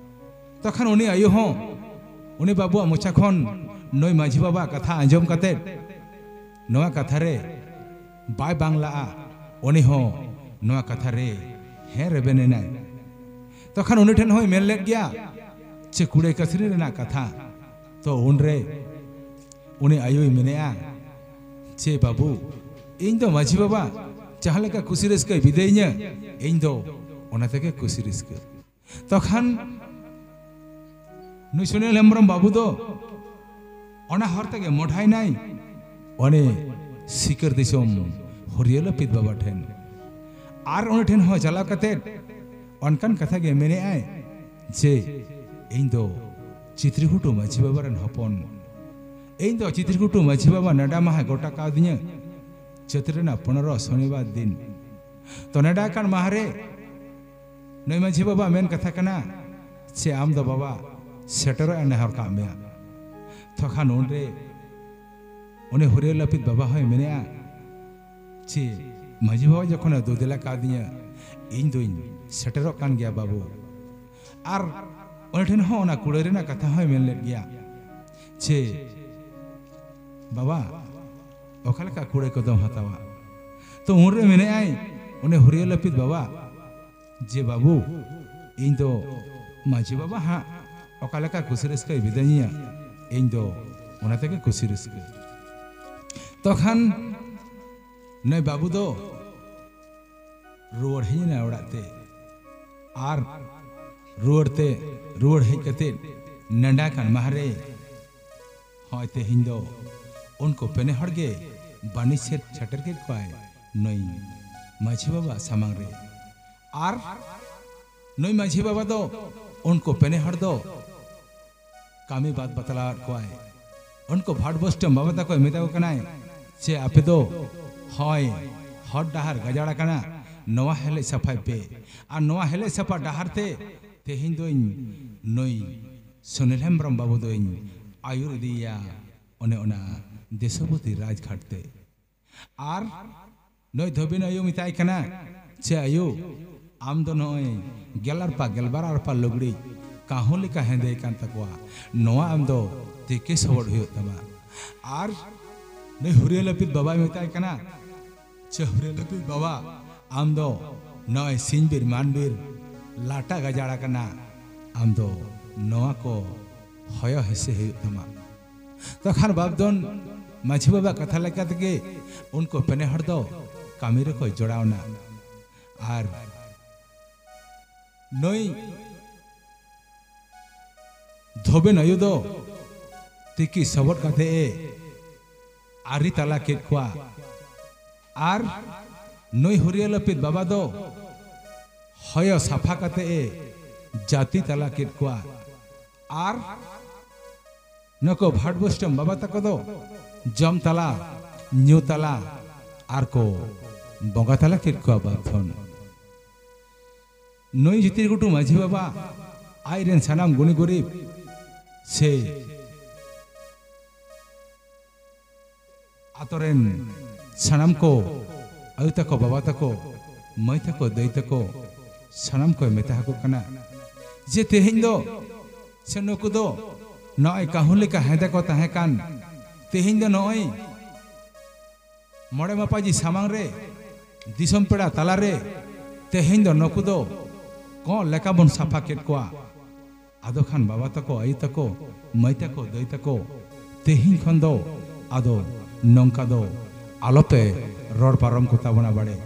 ᱛᱚᱠᱷᱟᱱ ᱩᱱᱤ ᱟᱭᱳ ᱦᱚᱸ ᱩᱱᱤ ᱵᱟᱹᱵᱩᱣᱟᱜ ᱢᱚᱪᱟ ᱠᱷᱚᱱ ᱱᱩᱭ ᱢᱟᱹᱡᱷᱤ ᱵᱟᱵᱟ ᱠᱟᱛᱷᱟ ᱟᱸᱡᱚᱢ ᱠᱟᱛᱮ ᱱᱚᱣᱟ ᱠᱟᱛᱷᱟ ᱨᱮ ᱵᱟᱭ ᱵᱟᱝᱞᱟᱜᱼᱟ, ᱩᱱᱤ ᱦᱚᱸ ᱱᱚᱣᱟ ᱠᱟᱛᱷᱟ ᱨᱮ ᱦᱮᱸ ᱨᱮᱵᱮᱱ ᱮᱱᱟᱭ᱾ ᱛᱚᱠᱷᱟᱱ ᱩᱱᱤ ᱴᱷᱮᱱ ᱦᱚᱸᱭ ᱢᱮᱱ ᱞᱮᱫ ᱜᱮᱭᱟ ᱪᱮ ᱠᱩᱲᱟᱹᱭ ᱠᱟᱹᱥᱨᱤ ᱨᱮᱱᱟᱜ ᱠᱟᱛᱷᱟ᱾ ᱛᱚ ᱩᱱᱨᱮ ᱩᱱᱤ ᱟᱭᱳᱭ ᱢᱮᱱᱮᱜᱼᱟ, "ᱪᱮ ᱵᱟᱹᱵᱩ, ᱤᱧ ᱫᱚ ᱢᱟᱹᱡᱷᱤ ᱵᱟᱵᱟ ᱡᱟᱦᱟᱸ ᱞᱮᱠᱟ ᱠᱩᱥᱤ ᱨᱟᱹᱥᱠᱟᱹᱭ ᱵᱤᱫᱟᱹᱭᱤᱧᱟᱹ, ᱤᱧ ᱫᱚ ᱚᱱᱟ ᱛᱮᱜᱮ ᱠᱩᱥᱤ ᱨᱟᱹᱥᱠᱟᱹ᱾" ᱛᱚᱠᱷᱟᱱ ᱱᱩᱭ ᱥᱩᱱᱤᱞ ᱦᱮᱢᱵᱨᱚᱢ ᱵᱟᱹᱵᱩ ᱫᱚ ᱚᱱᱟ ᱦᱚᱨ ᱛᱮᱜᱮ ᱢᱚᱰᱷᱟᱭᱱᱟᱭ ᱚᱱᱮ ᱥᱤᱠᱟᱹᱨ ᱫᱤᱥᱚᱢ ᱦᱩᱨᱤᱭᱟᱹ ᱞᱟᱹᱯᱤᱛ ᱵᱟᱵᱟ ᱴᱷᱮᱱ᱾ ᱟᱨ ᱩᱱᱤ ᱴᱷᱮᱱ ᱦᱚᱸ ᱪᱟᱞᱟᱣ ᱠᱟᱛᱮ ᱚᱱᱠᱟᱱ ᱠᱟᱛᱷᱟ ᱜᱮ ᱢᱮᱱᱮᱜᱼᱟᱭ ᱡᱮ, "ᱤᱧ ᱫᱚ ᱪᱤᱛᱨᱤᱜᱷᱩᱴᱩ ᱢᱟᱹᱡᱷᱤ ᱵᱟᱵᱟ ᱨᱮᱱ ᱦᱚᱯᱚᱱ, ᱤᱧ ᱫᱚ ᱪᱤᱛᱨᱤᱜᱷᱩᱴᱩ ᱢᱟᱹᱡᱷᱤ ᱵᱟᱵᱟ ᱱᱮᱰᱟ ᱢᱟᱦᱟ ᱜᱚᱴᱟ ᱠᱟᱣᱫᱤᱧᱟᱹ ᱪᱟᱹᱛ ᱨᱮᱱᱟᱜ ᱯᱚᱱᱮᱨᱚ ᱥᱚᱱᱤᱵᱟᱨ ᱫᱤᱱ᱾ ᱛᱚ ᱱᱮᱰᱟ ᱟᱠᱟᱱ ᱢᱟᱦᱟ ᱨᱮ ᱱᱩᱭ ᱢᱟᱹᱡᱷᱤ ᱵᱟᱵᱟ ᱢᱮᱱ ᱠᱟᱛᱷᱟ ᱠᱟᱱᱟ ᱪᱮ ᱟᱢ ᱫᱚ ᱵᱟᱵᱟ ᱥᱮᱴᱮᱨᱚᱜ ᱮ ᱱᱮᱦᱚᱨ ᱠᱟᱜ ᱢᱮᱭᱟ᱾" ᱛᱚᱠᱷᱟᱱ ᱩᱱᱨᱮ ᱩᱱᱤ ᱦᱩᱨᱤᱭᱟᱹ ᱞᱟᱹᱯᱤᱛ ᱵᱟᱵᱟ ᱦᱚᱸᱭ ᱢᱮᱱᱮᱜᱼᱟ ᱪᱮ ᱢᱟᱹᱡᱷᱤ ᱵᱟᱵᱟ ᱡᱚᱠᱷᱚᱱᱮ ᱫᱩ ᱫᱮᱞᱟ ᱠᱟᱣᱫᱤᱧᱟ, ᱤᱧ ᱫᱩᱧ ᱥᱮᱴᱮᱨᱚᱜ ᱠᱟᱱ ᱜᱮᱭᱟ ᱵᱟᱹᱵᱩ᱾ ᱟᱨ ᱩᱱᱤ ᱴᱷᱮᱱ ᱦᱚᱸ ᱚᱱᱟ ᱠᱩᱲᱟᱹᱭ ᱨᱮᱱᱟᱜ ᱠᱟᱛᱷᱟ ᱦᱚᱸᱭ ᱢᱮᱱ ᱞᱮᱫ ᱜᱮᱭᱟ ᱪᱮ, "ᱵᱟᱵᱟ, ᱚᱠᱟ ᱞᱮᱠᱟ ᱠᱩᱲᱟᱹᱭ ᱠᱚᱫᱚᱢ ᱦᱟᱛᱟᱣᱟ?" ᱛᱚ ᱩᱱᱨᱮ ᱢᱮᱱᱮᱜᱼᱟᱭ, ᱩᱱᱤ ᱦᱩᱨᱤᱭᱟᱹ ᱞᱟᱹᱯᱤᱛ ᱵᱟᱵᱟ ᱡᱮ, "ᱵᱟᱹᱵᱩ, ᱤᱧ ᱫᱚ ᱢᱟᱹᱡᱷᱤ ᱵᱟᱵᱟ ᱦᱟᱸᱜ ᱚᱠᱟ ᱞᱮᱠᱟ ᱠᱩᱥᱤ ᱨᱟᱹᱥᱠᱟᱹᱭ ᱵᱤᱫᱟᱹᱧᱟ, ᱤᱧ ᱫᱚ ᱚᱱᱟ ᱛᱮᱜᱮ ᱠᱩᱥᱤ ᱨᱟᱹᱥᱠᱟᱹ᱾" ᱛᱚᱠᱷᱟᱱ ᱱᱩᱭ ᱵᱟᱹᱵᱩ ᱫᱚ ᱨᱩᱣᱟᱹᱲ ᱦᱮᱡ ᱮᱱᱟᱭ ᱚᱲᱟᱜ ᱛᱮ᱾ ᱟᱨ ᱨᱩᱣᱟᱹᱲ ᱛᱮ, ᱨᱩᱣᱟᱹᱲ ᱦᱮᱡ ᱠᱟᱛᱮ ᱱᱮᱰᱟ ᱠᱟᱱ ᱢᱟᱦᱟ ᱨᱮ, ᱦᱚᱸᱜᱼᱚᱭ ᱛᱮᱦᱮᱧ ᱫᱚ ᱩᱱᱠᱩ ᱯᱮᱱᱮ ᱦᱚᱲ ᱜᱮ ᱵᱟᱹᱱᱤᱡ ᱥᱮᱫ ᱥᱮᱴᱮᱨ ᱠᱮᱫ ᱠᱚᱣᱟᱭ ᱱᱩᱭ ᱢᱟᱹᱡᱷᱤ ᱵᱟᱵᱟ ᱥᱟᱢᱟᱝ ᱨᱮ᱾ ᱟᱨ ᱱᱩᱭ ᱢᱟᱹᱡᱷᱤ ᱵᱟᱵᱟ ᱫᱚ ᱩᱱᱠᱩ ᱯᱮᱱᱮ ᱦᱚᱲ ᱫᱚ ᱠᱟᱹᱢᱤ ᱵᱟᱫ ᱵᱟᱛᱞᱟᱣᱟᱫ ᱠᱚᱣᱟᱭ᱾ ᱩᱱᱠᱩ ᱵᱷᱟᱴ ᱵᱚᱥᱴᱚᱢ ᱵᱟᱵᱟ ᱛᱟᱠᱚᱭ ᱢᱮᱛᱟ ᱠᱚ ᱠᱟᱱᱟᱭ, ᱪᱮ ᱟᱯᱮ ᱫᱚ ᱦᱚᱭ ᱦᱚᱨ ᱰᱟᱦᱟᱨ ᱜᱟᱡᱟᱲ ᱟᱠᱟᱱᱟ, ᱱᱚᱣᱟ ᱦᱮᱞᱮᱡ ᱥᱟᱯᱷᱟᱭ ᱯᱮ᱾ ᱟᱨ ᱱᱚᱣᱟ ᱦᱮᱞᱮᱡ ᱥᱟᱯᱷᱟ ᱰᱟᱦᱟᱨ ᱛᱮ ᱛᱮᱦᱮᱧ ᱫᱚᱧ ᱱᱩᱭ ᱥᱩᱱᱤᱞ ᱦᱮᱢᱵᱨᱚᱢ ᱵᱟᱹᱵᱩ ᱫᱚᱧ ᱟᱹᱭᱩᱨ ᱤᱫᱤᱭᱮᱭᱟ ᱚᱱᱮ ᱚᱱᱟ ᱫᱮᱥᱚᱯᱚᱛᱤ ᱨᱟᱡᱽᱜᱷᱟᱴ ᱛᱮ᱾ ᱟᱨ ᱱᱩᱭ ᱫᱷᱚᱵᱤᱱ ᱟᱭᱳ ᱢᱮᱛᱟᱭ ᱠᱟᱱᱟ, ᱪᱮ ᱟᱭᱳ, ᱟᱢ ᱫᱚ ᱱᱚᱜᱼᱚᱭ ᱜᱮᱞ ᱟᱨᱯᱟ, ᱜᱮᱞᱵᱟᱨ ᱟᱨᱯᱟ ᱞᱩᱜᱽᱲᱤᱡ ᱠᱟᱹᱦᱩ ᱞᱮᱠᱟ ᱦᱮᱸᱫᱮ ᱠᱟᱱ ᱛᱟᱠᱚᱣᱟ, ᱱᱚᱣᱟ ᱟᱢ ᱫᱚ ᱛᱤᱠᱤ ᱥᱚᱵᱚᱫ ᱦᱩᱭᱩᱜ ᱛᱟᱢᱟ᱾ ᱟᱨ ᱱᱩᱭ ᱦᱩᱨᱤᱭᱟᱹ ᱞᱟᱹᱯᱤᱛ ᱵᱟᱵᱟᱭ ᱢᱮᱛᱟᱭ ᱠᱟᱱᱟ, ᱪᱮ ᱦᱩᱨᱤᱭᱟᱹ ᱞᱟᱹᱯᱤᱛ ᱵᱟᱵᱟ, ᱟᱢ ᱫᱚ ᱱᱚᱜᱼᱚᱭ ᱥᱤᱧ ᱵᱤᱨ ᱢᱟᱱ ᱵᱤᱨ ᱞᱟᱴᱟ ᱜᱟᱡᱟᱲ ᱟᱠᱟᱱᱟ, ᱟᱢ ᱫᱚ ᱱᱚᱣᱟ ᱠᱚ ᱦᱚᱭᱚ ᱦᱮᱸᱥᱮ ᱦᱩᱭᱩᱜ ᱛᱟᱢᱟ᱾ ᱛᱚᱠᱷᱟᱱ ᱵᱟᱯᱫᱷᱚᱱ ᱢᱟᱹᱡᱷᱤ ᱵᱟᱵᱟ ᱠᱟᱛᱷᱟ ᱞᱮᱠᱟ ᱛᱮᱜᱮ ᱩᱱᱠᱩ ᱯᱮᱱᱮ ᱦᱚᱲ ᱫᱚ ᱠᱟᱹᱢᱤ ᱨᱮᱠᱚ ᱡᱚᱲᱟᱣᱱᱟ᱾ ᱟᱨ ᱱᱩᱭ ᱫᱷᱚᱵᱮᱱ ᱟᱭᱳ ᱫᱚ ᱛᱤᱠᱤ ᱥᱚᱵᱚᱫ ᱠᱟᱛᱮ ᱮ ᱟᱹᱨᱤ ᱛᱟᱞᱟ ᱠᱮᱫ ᱠᱚᱣᱟ᱾ ᱟᱨ ᱱᱩᱭ ᱦᱩᱨᱤᱭᱟᱹ ᱞᱟᱹᱯᱤᱛ ᱵᱟᱵᱟ ᱫᱚ ᱦᱚᱭᱚ ᱥᱟᱯᱷᱟ ᱠᱟᱛᱮ ᱮ ᱡᱟᱹᱛᱤ ᱛᱟᱞᱟ ᱠᱮᱫ ᱠᱚᱣᱟ᱾ ᱟᱨ ᱱᱩᱠᱩ ᱵᱷᱟᱴ ᱵᱚᱥᱴᱚᱢ ᱵᱟᱵᱟ ᱛᱟᱠᱚ ᱫᱚ ᱡᱚᱢ ᱛᱟᱞᱟ, ᱧᱩ ᱛᱟᱞᱟ ᱟᱨ ᱠᱚ ᱵᱚᱸᱜᱟ ᱛᱟᱞᱟ ᱠᱮᱫ ᱠᱚᱣᱟ ᱵᱟᱯᱫᱷᱚᱱ᱾ ᱱᱩᱭ ᱡᱤᱛᱤᱨ ᱜᱷᱩᱴᱩ ᱢᱟᱹᱡᱷᱤ ᱵᱟᱵᱟ ᱟᱡ ᱨᱮᱱ ᱥᱟᱱᱟᱢ ᱜᱩᱱᱤ ᱜᱩᱨᱤᱵ ᱥᱮ ᱟᱛᱳ ᱨᱮᱱ ᱥᱟᱱᱟᱢ ᱠᱚ, ᱟᱭᱳ ᱛᱟᱠᱚ, ᱵᱟᱵᱟ ᱛᱟᱠᱚ, ᱢᱟᱹᱭ ᱛᱟᱠᱚ, ᱫᱟᱹᱭ ᱛᱟᱠᱚ, ᱥᱟᱱᱟᱢ ᱠᱚᱭ ᱢᱮᱛᱟ ᱟᱠᱚ ᱠᱟᱱᱟ ᱡᱮ ᱛᱮᱦᱮᱧ ᱫᱚ ᱥᱮ ᱱᱩᱠᱩ ᱫᱚ ᱱᱚᱜᱼᱚᱭ ᱠᱟᱹᱦᱩ ᱞᱮᱠᱟ ᱦᱮᱸᱫᱮ ᱠᱚ ᱛᱟᱦᱮᱸ ᱠᱟᱱ, ᱛᱮᱦᱮᱧ ᱫᱚ ᱱᱚᱜᱼᱚᱭ ᱢᱚᱬᱮ ᱢᱟᱯᱟᱡᱤ ᱥᱟᱢᱟᱝ ᱨᱮ ᱫᱤᱥᱚᱢ ᱯᱮᱲᱟ ᱛᱟᱞᱟᱨᱮ ᱛᱮᱦᱮᱧ ᱫᱚ ᱱᱩᱠᱩ ᱫᱚ ᱠᱚᱸᱜ ᱞᱮᱠᱟ ᱵᱚᱱ ᱥᱟᱯᱷᱟ ᱠᱮᱫ ᱠᱚᱣᱟ᱾ ᱟᱫᱚ ᱠᱷᱟᱱ ᱵᱟᱵᱟ ᱛᱟᱠᱚ, ᱟᱭᱳ ᱛᱟᱠᱚ, ᱢᱟᱹᱭ ᱛᱟᱠᱚ, ᱫᱟᱹᱭ ᱛᱟᱠᱚ, ᱛᱮᱦᱮᱧ ᱠᱷᱚᱱ ᱫᱚ ᱟᱫᱚ ᱱᱚᱝᱠᱟ ᱫᱚ ᱟᱞᱚᱯᱮ ᱨᱚᱲ ᱯᱟᱨᱚᱢ ᱠᱚ ᱛᱟᱵᱚᱱᱟ ᱵᱟᱲᱮ᱾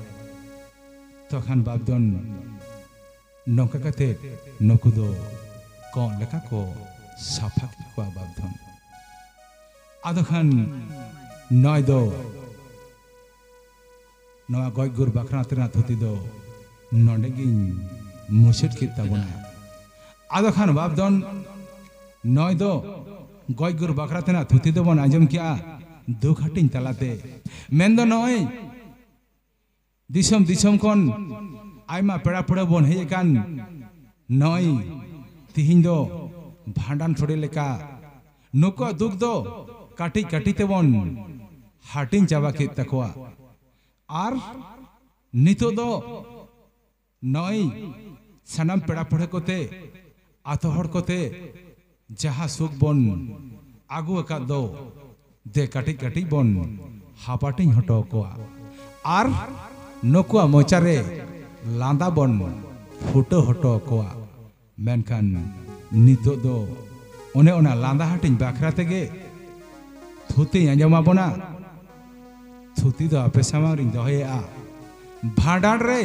ᱛᱚᱠᱷᱟᱱ ᱵᱟᱯᱫᱷᱚᱱ ᱱᱚᱝᱠᱟ ᱠᱟᱛᱮ ᱱᱩᱠᱩ ᱫᱚ ᱠᱚᱸᱜ ᱞᱮᱠᱟ ᱠᱚ ᱥᱟᱯᱷᱟ ᱠᱮᱫ ᱠᱚᱣᱟ ᱵᱟᱯᱫᱷᱚᱱ᱾ ᱟᱫᱚ ᱠᱷᱟᱱ ᱱᱚᱜᱼᱚᱭ ᱫᱚ ᱱᱚᱣᱟ ᱜᱚᱡ ᱜᱩᱨ ᱵᱟᱠᱷᱨᱟ ᱛᱮᱱᱟᱜ ᱛᱷᱩᱛᱤ ᱫᱚ ᱱᱚᱰᱮ ᱜᱤᱧ ᱢᱩᱪᱟᱹᱫ ᱠᱮᱫ ᱛᱟᱵᱚᱱᱟ᱾ ᱟᱫᱚ ᱠᱷᱟᱱ ᱵᱟᱯᱫᱷᱚᱱ ᱱᱚᱜᱼᱚᱭ ᱫᱚ ᱜᱚᱡ ᱜᱩᱨ ᱵᱟᱠᱷᱨᱟ ᱛᱮᱱᱟᱜ ᱛᱷᱩᱛᱤ ᱫᱚᱵᱚᱱ ᱟᱸᱡᱚᱢ ᱠᱮᱜᱼᱟ ᱫᱩᱠ ᱦᱟᱹᱴᱤᱧ ᱛᱟᱞᱟᱛᱮ᱾ ᱢᱮᱱᱫᱚ ᱱᱚᱜᱼᱚᱭ ᱫᱤᱥᱚᱢ ᱫᱤᱥᱚᱢ ᱠᱷᱚᱱ ᱟᱭᱢᱟ ᱯᱮᱲᱟ ᱯᱟᱹᱲᱦᱟᱹ ᱵᱚᱱ ᱦᱮᱡ ᱟᱠᱟᱱ ᱱᱚᱜᱼᱚᱭ ᱛᱤᱦᱤᱧ ᱫᱚ ᱵᱷᱟᱸᱰᱟᱱ ᱥᱳᱲᱮ ᱞᱮᱠᱟ ᱱᱩᱠᱩᱣᱟᱜ ᱫᱩᱠ ᱫᱚ ᱠᱟᱹᱴᱤᱡ ᱠᱟᱹᱴᱤᱡ ᱛᱮᱵᱚᱱ ᱦᱟᱹᱴᱤᱧ ᱪᱟᱵᱟ ᱠᱮᱫ ᱛᱟᱠᱚᱣᱟ᱾ ᱟᱨ ᱱᱤᱛᱚᱜ ᱫᱚ ᱱᱚᱜᱼᱚᱭ ᱥᱟᱱᱟᱢ ᱯᱮᱲᱟ ᱯᱟᱹᱲᱦᱟᱹ ᱠᱚᱛᱮ, ᱟᱛᱳ ᱦᱚᱲ ᱠᱚᱛᱮ ᱡᱟᱦᱟᱸ ᱥᱩᱠ ᱵᱚᱱ ᱟᱹᱜᱩ ᱟᱠᱟᱫ ᱫᱚ, ᱫᱮ ᱠᱟᱹᱴᱤᱡ ᱠᱟᱹᱴᱤᱡ ᱵᱚᱱ ᱦᱟᱯᱟᱴᱤᱧ ᱦᱚᱴᱚ ᱟᱠᱚᱣᱟ ᱟᱨ ᱱᱩᱠᱩᱣᱟᱜ ᱢᱚᱪᱟᱨᱮ ᱞᱟᱸᱫᱟ ᱵᱚᱱ ᱯᱷᱩᱴᱟᱹᱣ ᱦᱚᱴᱚ ᱟᱠᱚᱣᱟ᱾ ᱢᱮᱱᱠᱷᱟᱱ ᱱᱤᱛᱚᱜ ᱫᱚ ᱚᱱᱮ ᱚᱱᱟ ᱞᱟᱸᱫᱟ ᱦᱟᱹᱴᱤᱧ ᱵᱟᱠᱷᱨᱟ ᱛᱮᱜᱮ ᱛᱷᱩᱛᱤᱧ ᱟᱸᱡᱚᱢ ᱟᱵᱚᱱᱟ᱾ ᱛᱷᱩᱛᱤ ᱫᱚ ᱟᱯᱮ ᱥᱟᱢᱟᱝ ᱨᱤᱧ ᱫᱚᱦᱚᱭᱮᱫᱼᱟ᱾ ᱵᱷᱟᱸᱰᱟᱱ ᱨᱮ